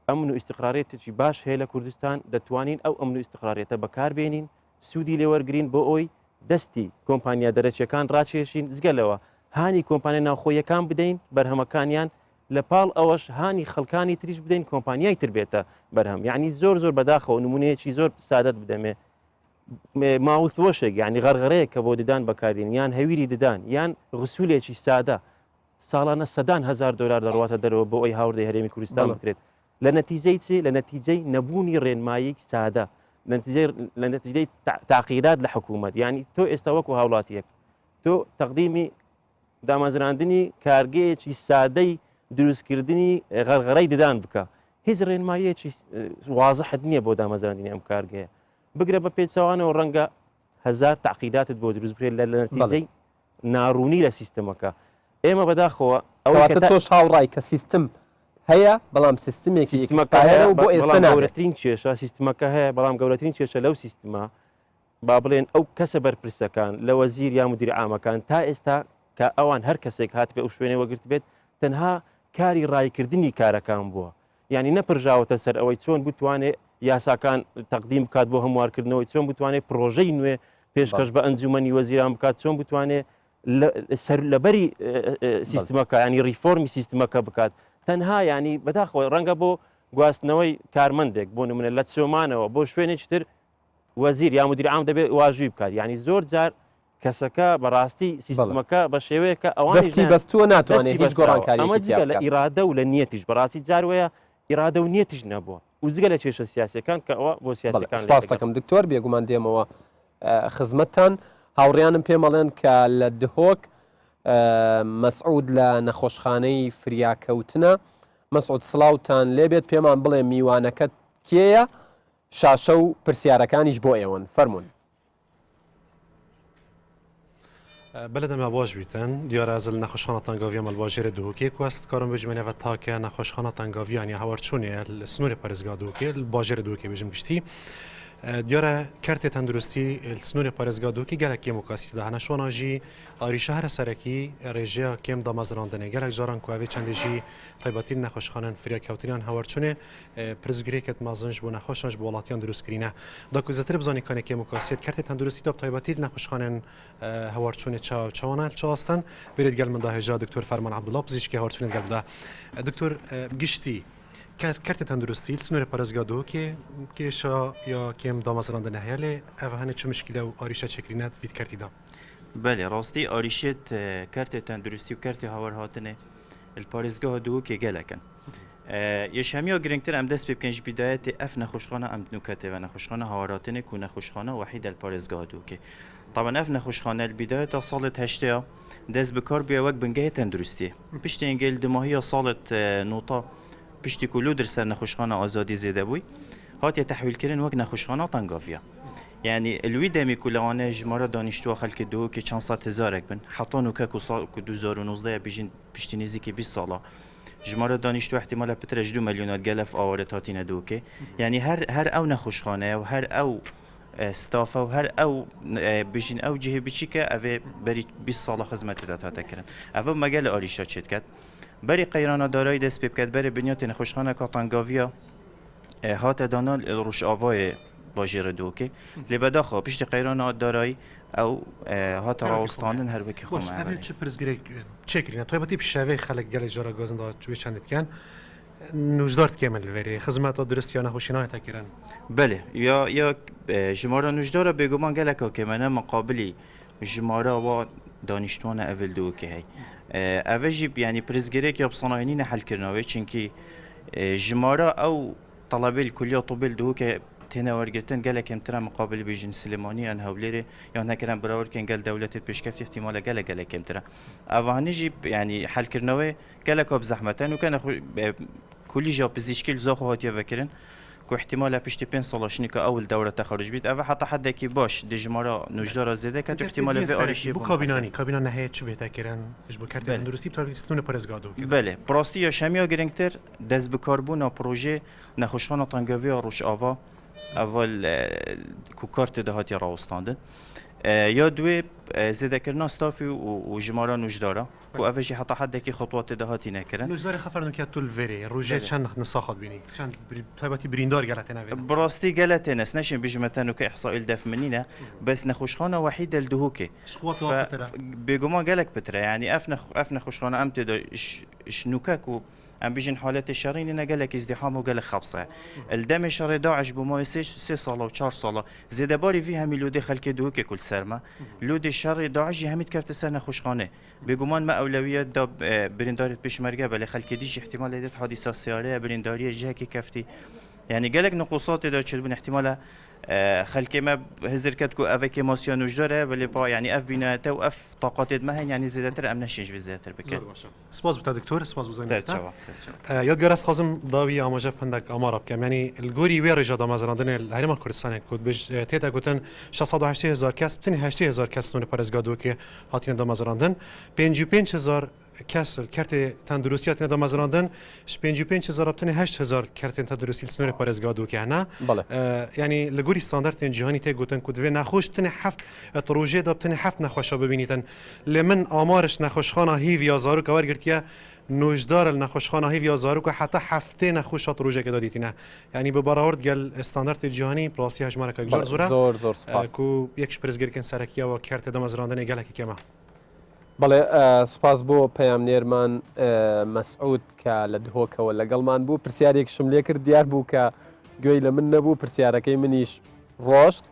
ئەمن و ئیستقرارێتێکی باش هەیە لە کوردستان دەتوانین ئەو ئەمن و ئیستقرارێتە بەکار بێنین سوودی لێوەرگین بۆ ئەوی دەستی کۆمپانیا دەرەکیەکان ڕاکێشین جگە لەوە هانی کۆمپانیا ناوخۆیەکان بدەین بەرهەمەکانیان لە پاڵ ئەوەش هانی خەڵکانی تریش بدەین کۆمپانیای تر بێتە بەرهەم یعنی زۆر زۆر بەداخەوە نمونەیەکی زۆر سادەت بدەمێ mouthwash ێک یعنی غەرغەرەیەک کە بۆ ددان بەکاردێن یان هەویری ددان یان غسولێکی سادە ساڵانە سەدان هزار دلار دەڕواتە دەرەوە بۆ ئەوی هاوردەی هەرێمی کوردستان بکرێت لە نەتیجەی چی؟ لە نەتیجەی نەبوونی ڕێنماییەکی سادە، لە نەتیجەی لە نەتیجەی تەعقیدات لە حکوومەت، یانی تۆ ئێستا وەکوو هاوڵاتییەک تۆ تەقدیمی دامەزراندنی کارگەیەکی سادەی دروستکردنی غەرغەرەی ددان بکە، هیچ ڕێنماییەکی وازحت نییە بۆ دامەزراندنی ئەم کارگەیە، بگرە بە پێچەوانەوە ڕەنگە هەزار تەعقیداتت بۆ دروست بکرێت لە نەتیجەی ناڕوونی لە سیستمەکە ئێمە بەداخەوە ئەوەی کە تۆش هاوڕای کە سیستم هەیە بەڵام سیستمێکی سیستمەکە هەیە بۆ ئێستا گەورەترین کێشە سیستمەکە هەیە بەڵام گەورەترین کێشە لەو سیستمە با بڵێن ئەو کەسە بەرپرسەکان لە وەزیر یا مدیر عامەکان تا ئێستا کە ئەوان هەر کەسێک هاتبێ ئەو شوێنێ وەگرت بێت تەنها کاری ڕایکردنی کارەکان بووە یانی نەپرژاوەتە سەر ئەوەی چۆن بتوانێ یاساکان تەقدیم بکات بۆ هەموارکردنەوەی چۆن بتوانێت پرۆژەی نوێ پێشکەش بە ئەنجومەنی وەزیران بکات چۆن بتوانێت سەر لەبەری سیستمەکە ینی ریفۆرمی سیستمەکە بکات تەنها ینی بەداخەوە ڕەنگە بۆ گواستنەوەی کارمەندێک بۆ نمونە لە چۆمانەوە بۆ شوێنێکی تر وەزیر یا مدیر عام دەبێت واژووی بکات ینی زۆر جار کەسەکە بەڕاستی سیستمەکە بە شێوەیەکە ئەوان دەستی بەستووە ناتوانێت هیچ گۆڕانکارییەکی ئەمە تیا جگە لە بکات. ئیرادە و لە نیەتیش بەڕاستی جار وەیە ئیرادە و نیەتیش نەبووە و جگە لە کێشە سیاسیەکان کە ئەوە بۆ بەڵێ سیاسیەکان لێ سپاست دەگەڕێ. دەکەم دکتۆر بێگومان دێمەوە خزمەتتان هاوڕیانم پێمەڵێن کە لە دهۆک مەسعود لە نەخۆشخانەی فریاکەوتنە مەسعود سڵاوتان لێبێت پێمان بڵێ میوانەکەت کێیە؟ شاشە و پرسیارەکانیش بۆ ئێوەن، فەرموون. بەلێ دەمە باش بیتن دیارە ئەز لە نەخۆشخانە تەنگاڤیا مە li باژێرê Duhokê ku ez dikarim bêjim neve take nexweşxana Tengaviyan ya hewarçûnê ye li sinûrê parêzgeha Duhokê li bajêrê Duhokê bêjim giştî diyar e kertê tenduristî li sinûrê parêzgeha Duhokê gelek kêm û kasî de hene şwana jî arîşa here serekî rêjeya kêm damezrandinê gelek caran ku evê çendê jî taybetî li nexweşxanên firyakewtinyan hewarçûnê Pirsgirêkek mezin ji bo nexweşan ji bo welatiyan dirust kirîne. Da ku zêdetir bizanî kanê kêm û kasiyet kertê tenduristî de bi taybetî li nexweşxanên hewarçûnê çawa çawa ne li çi astin vêrê digel min da hêja Doktor Ferman Ebdullah pizîşkê hewarçûnê digel min da. Doktor bi giştî kertê tenduristî li sinûrê parêzgeha Duhokê kêşa ya kêm damezrandine heye lê ev hene çi mişkîle û arîşe çêkirîne di vî kertî de? Belê rastî arîşêt kertê tenduristî û kertê hawarhatinê li parêzgeha Duhokê gelek in. Yê hemiya giringtir em dest pê bikin ji bîdayetê ev nexweşxana em nûketê ve nexweşxana Hawaratinê ku nexweşxana wehîd e li parêzgeha Duhokê. Taban ev nexweşxane li bîdayeta salê heştêya dest bi kar bûye wek bingehê tenduristiyê. Piştî hingê li dimahiya salê nota piştî ku lûdir ser nexweşxana Azadî zêde bûy hatiye tehwîlkirin wek nexweşxana Tengaviya. Yanî li wî demî ku li ane jimara danîştiwa xelkê Duhokê çend sed hezarek bin heta nûke ku sal ku 2019 ye bijîn piştî nêzîkî 20 sala Jimara danîştû îhtîmala pitre ji du melyona gelef awaret hatîne Duhokê. Yanî her her ew nexweşxane ye û her ew staf e û her ew bijîn ew cihê biçîk e ev ê berî 20 sala xizmetê de hate kirin. Ev me gelê arîşa çêdiket. Berî qeyrana darayî dest pê biket berê binyatê nexweşxaneka Tangaviya hate dana li rojavayê bajêrê Duhokê. Lê bedaxa piştî qeyrana darayî Ew hate rawestandin her wekî xwe me. Ev çi pirsgirêk çêkirîne taybetî bi şevê xelk gelek cara gazin da wê çendê dikin nûjdar dike min li verê xizmeta dirust ya nexweşî nayê kirin. Belê ya ya jimara nûjdara bêguman geleka kêm e ne miqabilî jimara wa danîştwana ev li Duhokê hey. Ev e jî yanî pirsgirêk ya bi sanayî nîne helkirina wê çimkî jimara ew Telebê li Kuliya Tobê li Duhokê têne wergirtin gelek kêmtir e miqabilî bêjin Silêmanî yan Hewlêrê yan nekirin birawirkên gel dewletê pêşkeftî îhtîmale gelek gelek kêmtir e. Ev hanî jî yanî helkirina wê geleka bi zehmet e. Nûke nexwe Kulîja Pizîşkî li Zaxo hatiye vekirin ku îhtîmale piştî pênc sala şinîka ew li dewre texaruc bît. Ev heta hedekî baş di jimara nûjdara zêde ket û îhtîmale vê arîşiyê bo kabîna nî kabîna neheye çi bête kirin ji bo kertê tenduristî bi taybetî stûnê parêzgeha Duhokê de? Belê. Bi rastî ya şemiya giringtir Destbikarbûna projeyê Nexweşxana Tengaviya Rojava ev ku kar tê de hatiye rawestandin. Ya duê zêdekirina stafê û jimara nûjdara ku ev jî heta hedekî xetwa tê de hatîne kirin. Nûjdarê xefer nûke tu li vêrê rojê çend nisaxa dibînî? Çend taybetî birîndar gele têne vêre? Bi rastî gele têne ez neşêm bijî me te nûke îhsaî li dev min nîne bes nexweşxana wehîd e li Duhokê. Ji quweta we pitir e? Bêguman gelek pitir e yanî ev nexweşxana em tê de ji nûke ku Em bijîn haletê şerî nîne gelek îzdîham û gelek xebs e. Li demê şerê DAIŞ bû mayê sê sê sala û çar sala. Zêdebarî vî hemî lodê xelkê Duhokê ku li ser me. Lodê şerê DAIŞ jî hemî dikevte ser nexweşxanê. Bêguman me ewlewiyet da birîndarê pêşmerge belê xelkê dî jî îhtîmal lê dêt hadîsa seyareye birîndariyê cihekê keftî. Yanî gelek niqûsat tê de çêdibûn îhtîmala xelkê me hizir ket ku ev e kêmasiya nûjdar e belê pa yanî ev bînayete û ev taqatê di me hene yanî zêdetir em neşên ji vê zêdetir bikin. Zor baş e. Spas bi te doktor, spas bi zanîna te. Yadgar ez dixwazim dawî amaje bi hindek amara bikim. Yanî li gorî wê rêja damezrandinê li Herêma Kurdistanê ku dibêj tête gotin 680 hezar kes, bi tenê 80 hezar kes li parêzgeha Duhokê hatine damezrandin. 55 hezar kes li kertê tenduristî hatine damezrandin. Ji 55 hezar bi tenê 8 hezar kertên tenduristî li sînorê parêzgeha Duhokê hene. Yanî li gorî standartên cîhanî tê gotin ku divê nexweş bi tenê heft di rojê de bi tenê heft nexweşa bibînîtin. Lê min amar ji nexweşxana Hîv ya zaroka wergirtiye, nojdar li nexweşxana Hîv ya zaroka heta heftê nexweşa di rojekê de dîtîne. Yanî bi berawird gel standartê cîhanî bi rastî hejmareke car zor e Zor zor spas. ku yek ji pirsgirêkên serekî ya wek kertê damezrandinê gelekî kêm e. Belê spas bo peyamnêrman Mesûd کە لە دهۆکەوە لەگەڵمان بوو پرسیارێکشم لێ کرد دیار بوو کە گوێی لە من نەبوو پرسیارەکەی منیش ڕۆشت.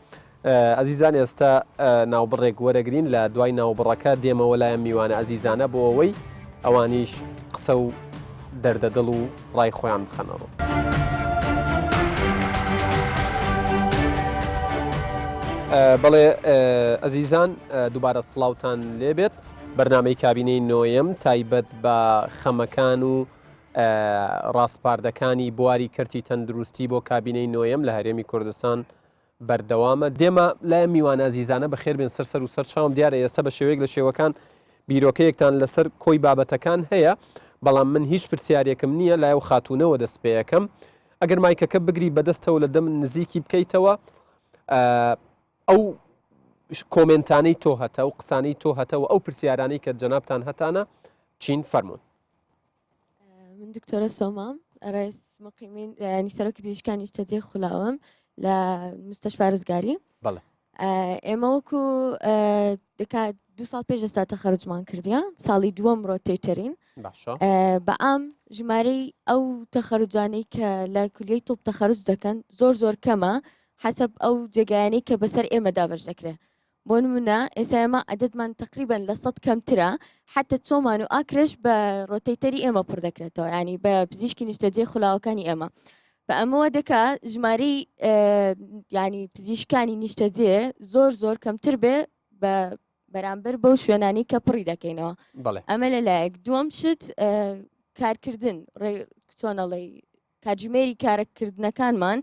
ئەزیزان ئێستا ناوبڕێک وەرەگرین لە دوای ناوبڕەکە دێمەوە لایەن میوانە ئەزیزانە بۆ ئەوەی ئەوانیش قسە و دەردەدڵ و ڕای خۆیان بخەنەڕوو. بەڵێ ئەزیزان دووبارە سڵاوتان لێبێت بەرنمەی کابینەی نۆیەم تایبەت بە خەمەکان و. ڕاسپاردەکانی بواری کەرتی تەندروستی بۆ کابینەی نۆیەم لە هەرێمی کوردستان بەردەوامە. دێمە لای ئەم میوانە ئەزیزانە بەخێر بێن سەر سەر و سەر چاوم دیارە ئێستا بە شێوەیەک لە شێوەکان بیرۆکەیەکتان لەسەر کۆی بابەتەکان هەیە بەڵام من هیچ پرسیارێکم نییە لای ئەو خاتوونەوە دەست پێیەکەم ئەگەر مایکەکە بگری بەدەستەوە لە دەم نزیکی بکەیتەوە ئەو کۆمێنتانەی تۆ هەتە و قسانەی تۆ هەتە و ئەو پرسیارانەی کە جەنابتان هەتانە چین فەرمونون. من دکتۆرە سۆمام ڕێس مقیمین ینی سەرۆکی پزیشکانی نیشتەجێ خولاوم لە مستەشفا ڕزگاری بەڵێ ئێمە وەکو دەکات دو ساڵ پێش ئێستا تەخەرجمان کردیە ساڵی دووەم rotator ین باشە بەعام ژمارەی ئەو تەخەرجانەی کە لە کولیەی تۆپ تەخەرج دەکەن زۆر زۆر کەمە حەسەب ئەو جێگایانەی کە بەسەر ئێمە دابەش دەکرێت بۆ نمونە ئێستا ئێمە عەدەدمان تەقریبەن لە سەد کەمترە حەتە چۆمان و ئاکرێش بە rotator ی ئێمە پڕ دەکرێتەوە ینی بە پزیشکی نیشتەجێ خولاوەکانی ئێمە بە ئەمەوە دەکا ژمارەی ینی پزیشکانی نیشتەجێ زۆر زۆر کەمتر بێ بە بەرامبەر بەو شوێنانی کە پڕی دەکەینەوە ئەمە لەلایەک دووەم شت کارکردن چۆنەڵی کاتژمێری کارەکردنەکانمان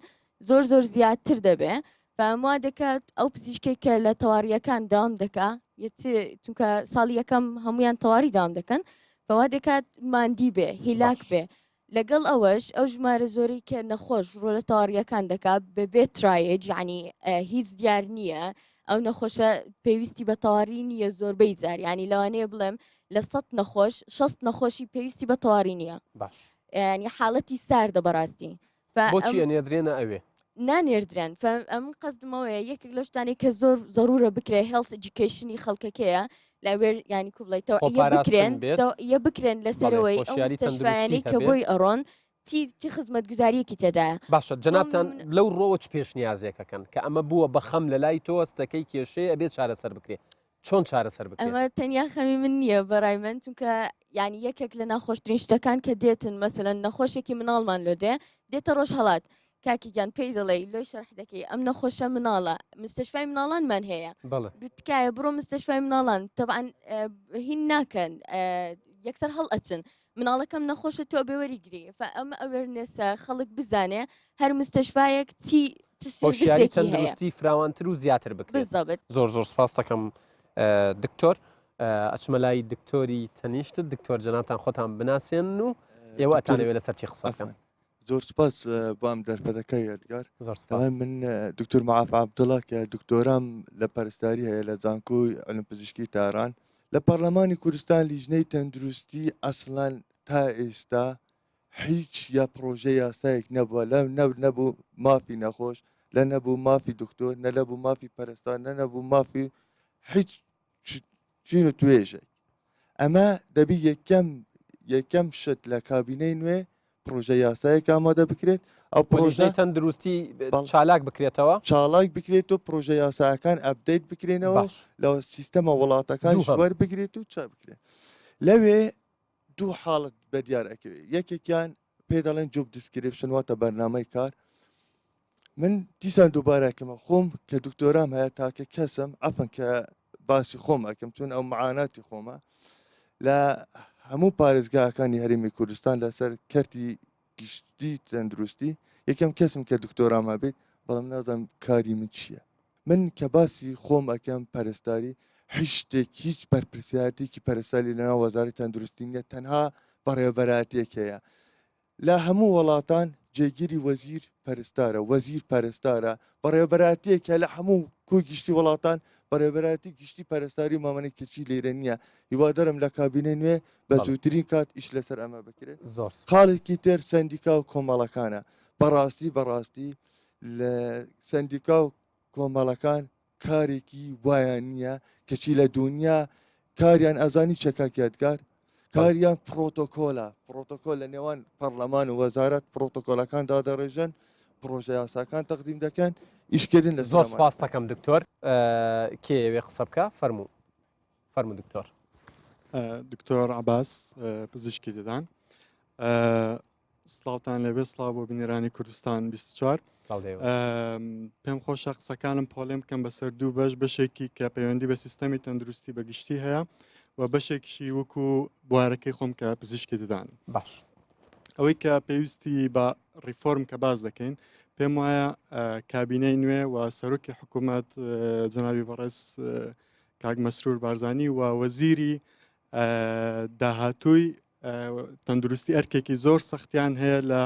زۆر زۆر زیاتر دەبێ بەم وا دەکات ئەو پزیشکێک کە لە تەواریەکان داوام دەکا چونکە ساڵی یەکەم هەمویان تەواری داوام دەکەن بەوا دەکات ماندی بێ هیلاک بێ لەگەڵ ئەوەش ئەو ژمارە زۆری کە نەخۆش ڕۆ لە تەواریەکان دەکات بەبێ triage یعنی هیچ دیار نییە ئەو نەخۆشە پێویستی بە تەواری نییە زۆربەی جار ینی لەوانەیە بڵێم لە سە نەخۆش 6 نەخۆشی پێویستی بە تەواری نییە باش یانی حاڵەتی ساردە بەڕاستی بۆچی ئەنێردرێنە ئەوێ؟ نانێردرێن ئەم قەزدمەوەیە یەکێک لەو شتانەی کە زۆر زەرورە بکرێ health education ی خەڵکەکەیە لەوێ ینی کوبڵی تەوعیە بکرێن یە بکرێن لەسەرەوەی ئەو مستەشفایانەی کە بۆی ئەڕۆن چی چی خزمەتگوزاریەکی تێدایە باشە جەنابتان لەو ڕۆوە چ پێشنیازێکەکەن کە ئەمە بووە بە خەم لە لای تۆ هەستەکەی کێشەیە ئەبێ چارەسەر بکرێ چۆن چارەسەر بکرێت؟ ئەمە تەنیا خەمی من نییە بەڕای من چونکە یعنی یەکێک لە ناخۆشترین شتەکان کە دێتن مەسەلەن نەخۆشێکی مناڵمان لۆ دێ دێتە ڕۆژهەڵات کاکی گیان پێی دەڵێی لۆی شەرح دەکەی ئەم نەخۆشە مناڵە مستشفای مناڵانمان هەیە بەڵێ تکایە بڕۆ مستشفای مناڵان تەبعەن هین ناکەن یەکسەر هەڵ ئەچن مناڵەکەم نەخۆشە تۆ بێ وەریگری فە ئەمە awareness ە خەڵک بزانێ هەر مستشفایەک چی چ هۆشیاری service ێکی هەیە تەندروستی فراوانتر و زیاتر بکرێت. بالضبط. زۆر زۆر سپاست دەکەم دکتۆر. ئەچمە لای دکتۆری تەنیشتت دکتۆر جەنابتان خۆتان بناسێنن و ئێوە دکتۆر ئەتانەوێ لەسەر چی قسە بکەن. عەفوەن زۆر سپاس بۆ ئەم دەرفەتە کاک یادگار. زۆر سپاس. تەمام من دکتۆر مەعاف عەبدوڵا کە دکتۆرام لە پەرستاری هەیە لە زانکۆی علوم پزیشکی تاران. لە پەڕلەمانی کوردستان لیژنەی تەندروستی ئەسڵەن تا ئێستا هیچ یا پڕۆژە یاسایەک نەبووە لە نەبوو مافی نەخۆش لە نەبوو مافی دکتۆر نە لەبوو مافی پەرستار نە نەبوو مافی هیچ چین و توێژێک ئەمە دەبی یەکەم یەکەم شت لە کابینەی نوێ پڕۆژە یاسایەک ئامادە بکرێت ئەو پڕۆژەی تەندروستی چالاک بکرێتەوە چالاک بکرێت و پڕۆژە یاساکان update بکرێنەوە لە سیستەمە وڵاتەکان وەربگرێت و چا بکرێت لەوێ دوو حاڵت بەدیار ئەکەوێت یەکێکیان پێ دەڵێن job description واتە بەرنامەی کار من دیسان دووبارەکەمە خۆم کە دکتۆرام هەیە تاکە کەسم عەفەن کە باسی خۆم ئەکەم چون ئەو معاناتی خۆمە لە هەموو پارێزگاکانی هەرێمی کوردستان لەسەر کەرتی گشتی تەندروستی یەکەم کەسم کە دکتۆرام هەبێت بەڵام نازانم کاری من چییە من کە باسی خۆم ئەکەم پەرستاری هیچ شتێک هیچ بەرپرسیارێکی پەرستاری لەناو وەزارەتی تەندروستی نییە تەنها بەڕێوەبەرایەتیەک هەیە لە هەموو وەڵاتان جێگیری وەزیر پەرستارە، وەزیر پەرستارە، بەڕێوەبەرایەتیەکە لە هەموو کۆی گشتی وڵاتان بەڕێوەبەرایەتی گشتی پەرستاری و مامەنەی کەچی لێرە نییە هیوادارم لە کابینەی نوێ بە زووترین کات ئیش لەسەر ئەمە بکرێت زۆر سوپاس. خاڵێکی تر سەندیکا و کۆمەڵەکانە بەڕاستی بەڕاستی لە سەندیکا و کۆمەڵەکان کارێکی وایان نییە کەچی لە دونیا کاریان ئەزانی چە کاک یادگار کاریان پرۆتۆکۆلە پرۆتۆکۆل لە نێوان پەرلەمان و وەزارەت پرۆتۆکۆلەکان دادەڕێژن پرۆژە یاساکان تەقدیم دەکەن ئیشکردن لە زۆر سپاس دەکەم دکتۆر کێ ئەوێ قسە بکە فەرموو فەرموو دکتۆر. دکتۆر عباس پزیشکی ددان سڵاوتان لێبێ سڵاو بۆ بینەرانی کوردستان 24 پێم خۆشە قسەکانم پۆلێن بکەم بەسەر دوو بەش بەشێکی کە پەیوەندی بە سیستەمی تەندروستی بەگشتی هەیە و بەشێکیشی وەکو بوارەکەی خۆم کە پزیشکی ددان باش. ئەوەی کە پێویستی بە ڕیفۆرم کە باس دەکەین پێم وایە کابینەی نوێ و سەرۆکی حکوومەت جەنابی بەڕێز کاک مەسرور بارزانی و وەزیری داهاتووی تەندروستی ئەرکێکی زۆر سەختیان هەیە لە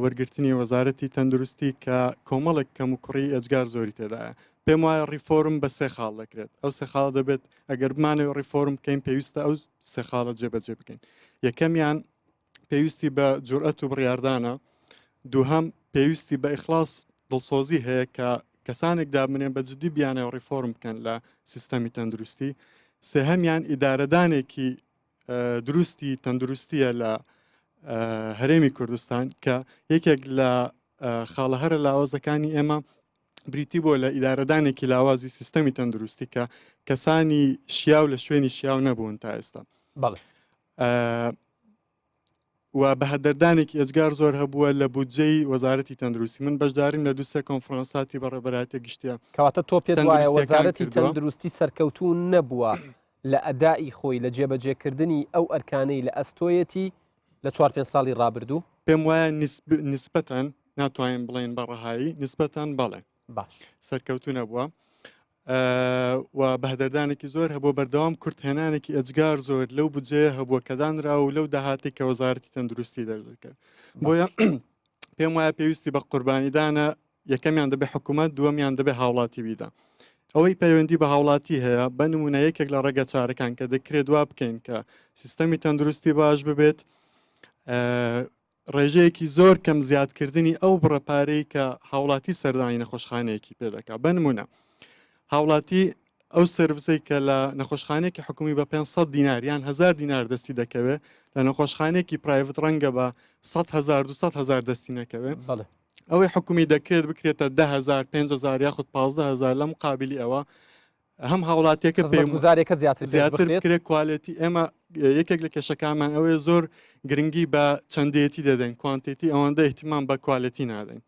وەرگرتنی وەزارەتی تەندروستی کە کۆمەڵێک کەم و کوڕی ئێجگار زۆری تێدایە پێم وایە ڕیفۆرم بە سێ خاڵ دەکرێت ئەو سێ خاڵ دەبێت ئەگەر بمانەوە ڕیفۆرم بکەین پێویستە ئەو سێ خاڵە جێبەجێ بکەین یەکەمیان پێویستی بە جورئەت و بڕیاردانە دووهەم پێویستی بە ئیخلاص دڵسۆزی هەیە کە کەسانێک دابنێن بە جدی بیانەوە ڕیفۆرم بکەن لە سیستەمی تەندروستی سێهەمیان ئیدارەدانێکی دروستی تەندروستیە لە هەرێمی کوردستان کە یەکێک لە خاڵە هەرە لاوازەکانی ئێمە بریتی بووە لە ئیدارەدانێکی لاوازی سیستەمی تەندروستی کە کەسانی شیاو لە شوێنی شیاو نەبوون تا ئێستا بەڵێ و بەهەدەردانێکی ئێجگار زۆر هەبووە لە بودجەی وەزارەتی تەندروستی من بەشداریم لە دوسێ کۆنفرانساتی بەڕێبەرایەتە گشتیە کەواتە تۆ پێت وایە وەزارەتی تەندروستی سەرکەوتوو نەبووە لە ئەدائی خۆی لە جێبەجێکردنی ئەو ئەرکانەی لە ئەستۆیەتی لە چوار پێنج ساڵی ڕابردوو؟ پێم وایە نیسبەتەن ناتوانین بڵێین بە ڕەهایی نیسبەتەن بەڵێ باش سەرکەوتوو نەبووە و بەهدەردانێکی زۆر هەبووە بەردەوام کورتهێنانێکی ئێجگار زۆر لەو بودجەیە هەبووە کە دانرا و لەو داهاتی کە وەزارەتی تەندروستی دەردەکرد بۆیە پێم وایە پێویستی بە قوربانیدانە یەکەمیان دەبێ حکوومەت دووەمیان دەبێ هاوڵاتی بیدا ئەوەی پەیوەندی بە هاوڵاتی هەیە بە نمونە یەکێک لە ڕێگە چارەکان کە دەکرێت وا بکەین کە سیستەمی تەندروستی باش ببێت ڕێژەیەکی زۆر کەم زیادکردنی ئەو بڕە پارەی کە هاوڵاتی سەردانی نەخۆشخانەیەکی پێ دەکات بە نمونە هاوڵاتی ئەو سێرڤسەی کە لە نەخۆشخانەیەکی حکومی بە 500 دینار یان 1000 دینار دەستی دەکەوێت لە نەخۆشخانەیەکی private ڕەنگە بە 100 هزار 200 هزار دەستی نەکەوێت ئەوەی حکومی دەکرێت بکرێتە 10هزار 5هزار یاخود 15هزار لە مقابلی ئەوە هەم هاوڵاتیەکە پێگوزارێکە زیاتر زیاتر بکرێت quality ئێمە یەکێک لە کێشەکانمان ئەوەیە زۆر گرنگی بە چەندێتی دەدەین quantity ئەوەندە احتیمان بە quality نادەین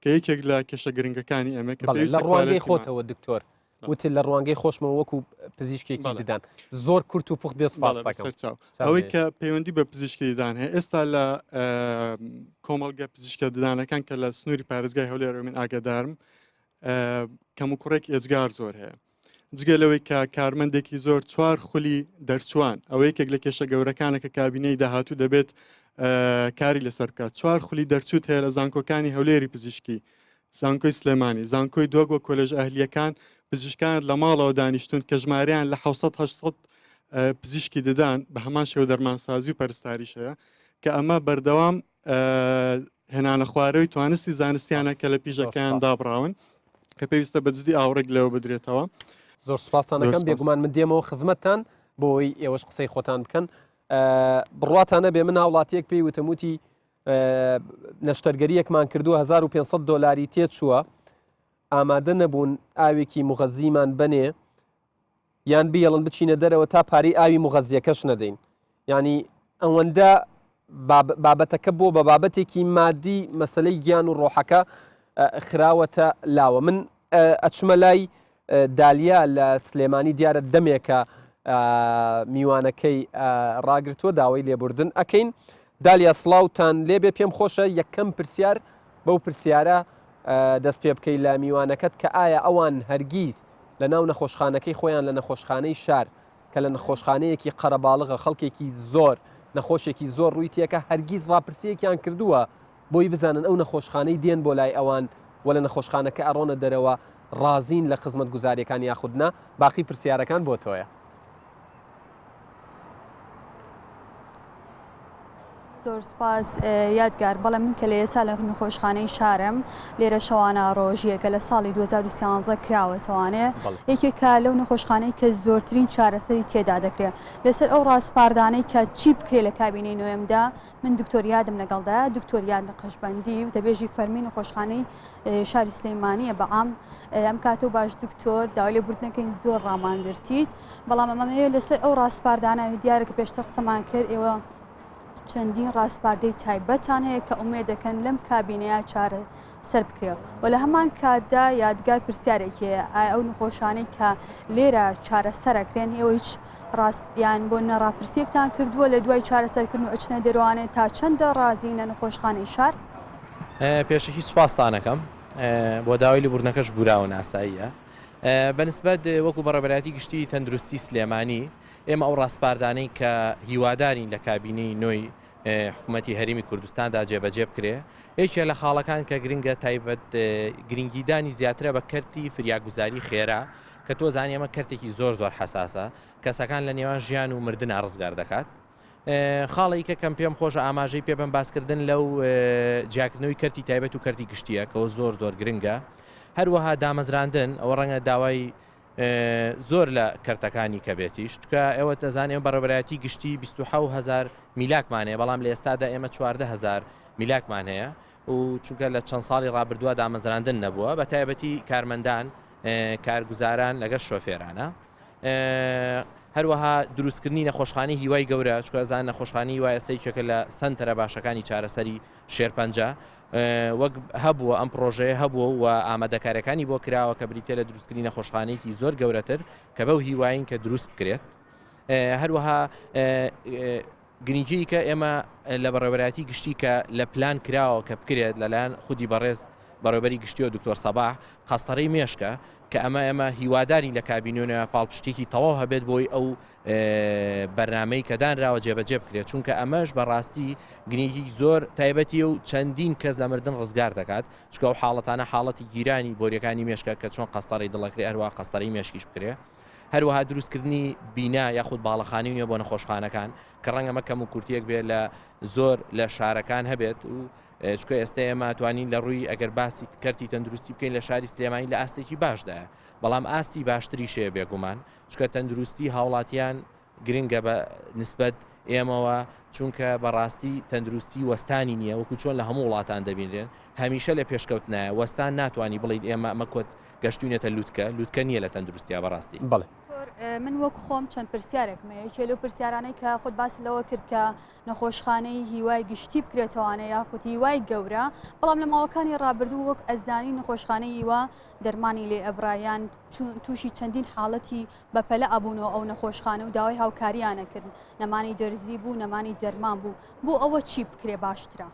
کە یەکێک لە کێشە گرنگەکانی ئێمە کە لە ڕوانگەی خۆتەوە دکتۆر وتت لە ڕوانگەی خۆشمەوە وەکو پزیشکێکی ددان زۆر کورت و پوخت بێ سپاس دەکەم. ئەوەی کە پەیوەندی بە پزیشکی ددان هەیە ئێستا لە کۆمەڵگە پزیشکە ددانەکان کە لە سنووری پارێزگای هەولێر من ئاگادارم کەم و کوڕێک ئێجگار زۆر هەیە جگە لەوەی کە کارمەندێکی زۆر چوار خولی دەرچوان ئەوە یەکێک لە کێشە گەورەکانە کە کابینەی داهاتوو دەبێت کاری لەسەر بکات چوار خولی دەرچوت هەیە لە زانکۆکانی هەولێری پزیشکی زانکۆی سلێمانی، زانکۆی دۆک و کۆلێژە ئەهلییەکان پزیشکانت لە ماڵەوە دانیشتوون کە ژمارەیان لە 700 800 پزیشکی ددان بە هەمان شێوە دەرمانسازی و پەرستاریش هەیە کە ئەمە بەردەوام هێنانە خوارەوەی توانستی زانستیانە کە لە پیشەکەیان دابڕاون کە پێویستە بە جدی ئاوڕێک لەوە بدرێتەوە. زۆر سپاستان دەکەم بێگومان من دێمەوە خزمەتتان بۆ ئەوەی ئێوەش قسەی خۆتان بکەن بڕواتان نەبێ من هاوڵاتیەک پێی وتم وتی نەشتەرگەریەکمان کردووە 1500 دۆلاری تێچووە ئامادە نەبوون ئاوێکی مغەزیمان بنێ یان بیڵن بچینە دەرەوە تا پارەی ئاوی مغەزیەکەش نەدەین یعنی ئەوەندە بابەتەکە بۆ بە بابەتێکی مادی مەسلەی گیان و ڕۆحەکە خراوەتە لاوە من ئەچمە لای دالیا لە سلێمانی دیارە دەمێکە میوانەکەی ڕاگرتووە داوای لێبوردن ئەکەین دالیا سڵاوتان لێبێ پێم خۆشە یەکەم پرسیار بەو پرسیارە دەست پێ بکەی لە میوانەکەت کە ئایا ئەوان هەرگیز لە ناو نەخۆشخانەکەی خۆیان لە نەخۆشخانەی شار کە لە نەخۆشخانەیەکی قەرەباڵغە خەڵکێکی زۆر نەخۆشێکی زۆر ڕووی تێکە هەرگیز ڕاپرسیەکیان کردووە بۆی بزانن ئەو نەخۆشخانەی دێن بۆ لای ئەوان و لە نەخۆشخانەکە ئەڕۆنە دەرەوە ڕازین لە خزمەتگوزاریەکان یاخود نا؟ باقی پرسیارەکان بۆ تۆیە. زۆر سپاس یادگار بەڵێ من کە لە ئێستا لە نەخۆشخانەی شارم لێرە شەوانە ڕۆژیەکە لە ساڵی 2013 کراوەتەوانێ یەکێکە لەو نەخۆشخانەی کە زۆرترین چارەسەری تێدا دەکرێت لەسەر ئەو ڕاسپاردانەی کە چی بکرێت لە کابینەی نوێمدا من دکتۆر یادم لەگەڵدایە، دکتۆر یاد نەقشبەندی وتەبێژی فەرمی نەخۆشخانەی شاری سلەیمانیە بەعام ئەم کاتە و باش دکتۆر داوای لێبوردنەکەین زۆر ڕامانگرتیت بەڵام ئەمەمەوێت لەسەر ئەو ڕاسپاردانە دیارە کە پێشتر قسەمان کرد ئێوە. چەندین ڕاسپاردەی تایبەتان هەیە کە ئومێد دەکەن لەم کابینەیە چارەسەر بکرێ و لە هەمان کاتدا یادگار پرسیارێکی هەیە ئایا ئەو نەخۆشانەی کە لێرە چارەسەر ئەکرێن ئێوە هیچ ڕاستیان بۆ نە ڕاپرسیەکتان کردووە لە دوای چارەسەرکردن و ئەچنە دەروانێ تا چەندە ڕازین لە نەخۆشخانەی شار؟ پێشەکی سوپاستانەکەم بۆ داوای لێبوردنەکەش بوراوە ناساییە بەنسبەت وەکو بەڕێوەبەرایەتی گشتی تەندروستی سلێمانی ئێمە ئەو ڕاسپاردانەی کە هیوادارین لە کابینەی نۆی حکوومەتی هەرێمی کوردستاندا جێبەجێ بکرێ یەکێ لە خاڵەکان کە گرنگە تایبەت گرنگیدانی زیاترە بە کەرتی فریاگوزاری خێرا کە تۆ زانی ئەمە کەرتێکی زۆر زۆر حەساسە کەسەکان لە نێوان ژیان و مردنا ڕزگار دەکات. خاڵی کە کەم پێم خۆشە ئاماژەی پێ بەم باسکردن لەو جیاکردنەوەی کەرتی تایبەت و کەرتی گشتیە کەەوە زۆر زۆر گرنگە هەروەها دامەزراندن ئەوە ڕەنگە داوای زۆر لە کەرتەکانی کە بێتیش چکە ئێوە دەزان ئێمە بەڕێوەبەرایەتی گشتی 26 هزار میلاکمان هەیە بەڵام لە ئێستادا ئێمە 14 هزار میلاکمان هەیە و چونکە لە چەند ساڵی ڕابردووە دامەزراندن نەبووە بە تایبەتی کارمەندان کارگوزاران لەگەڵ شۆفێرانە هەروەها دروستکردنی نەخۆشخانەی هیوای گەورە چکە زان نەخۆشخانی هیوا ئێستا یەکێکە لە سنتەرە باشەکانی چارەسەری شێرپەنجە وەک هەبووە ئەم پرۆژەیە هەبووە و ئامادەکاریەکانی بۆ کراوە کە بریتە لە دروستکردنی نەخۆشخانەیەکی زۆر گەورەتر کە بەو هیواین کە دروست بکرێت هەروەها گرنگیی کە ئێمە لە بەڕێوەبەرایەتی گشتی کە لە پلان کراوە کە بکرێت لەلایەن خودی بەڕێز بەڕێوەبەری گشتیەوە دکتۆر سەباح قەستەرەی مێشکە کە ئەمە ئێمە هیوادارین لە کابینۆنە پاڵپشتێکی تەواو هەبێت بۆی ئەو بەرنامەی کە دانراوە جێبەجێ بکرێت چونکە ئەمەش بەڕاستی گرنگی زۆر تایبەتی و چەندین کەس لە مردن ڕزگار دەکات چکە و حاڵەتانە حاڵەتی گیرانی بۆریەکانی مێشکە کە چۆن قەستەڕی دڵەکرێ هەروە قەستەری مێشکیش بکرێ هەروەها دروستکردنی بینا یاخود باڵەخانەی نوێ بۆ نەخۆشخانەکان کە ڕەنگە ئەمە کەم و کورتیەک بێت لە زۆر لە شارەکان هەبێت و چکە ئێستا ئێمە توانین لە ڕووی ئەگەر باسی کەرتی تەندروستی بکەین لە شاری سلێمانی لە ئاستێکی باشدایە بەڵام ئاستی باشتریش هەیە بێگومان چکە تەندروستی هاوڵاتیان گرنگە بە نسبەت ئێمەوە چونکە بەڕاستی تەندروستی وەستانی نییە وەکو چۆن لە هەموو وڵاتان دەبینرێن هەمیشە لە پێشکەوتنایە وەستان ناتوانانی بڵیت ئێمە ئەمە کۆت گەشتوینەتە لوتکە لوتکە نییە لە تەندروستیا بەڕاستی. بەڵێ. دکتۆر من وەک خۆم چەند پرسیارێکم هەیە یەکێ لەو پرسیارانەی کە خۆت باست لەوە کرد کە نەخۆشخانەی هیوای گشتی بکرێتەوانێ یاخود هیوای گەورە بەڵام لە ماوەکانی ڕابردوو وەک ئەزانی نەخۆشخانەی هیوا دەرمانی لێ ئەبرایان تووشی چەندین حاڵەتی بەپەلە ئەبوونەوە ئەو نەخۆشخانە و داوای هاوکاریان ئەکردن، نەمانی دەرزی بوو، نەمانی دەرمان بوو، بۆ ئەوە چی بکرێ باشترە؟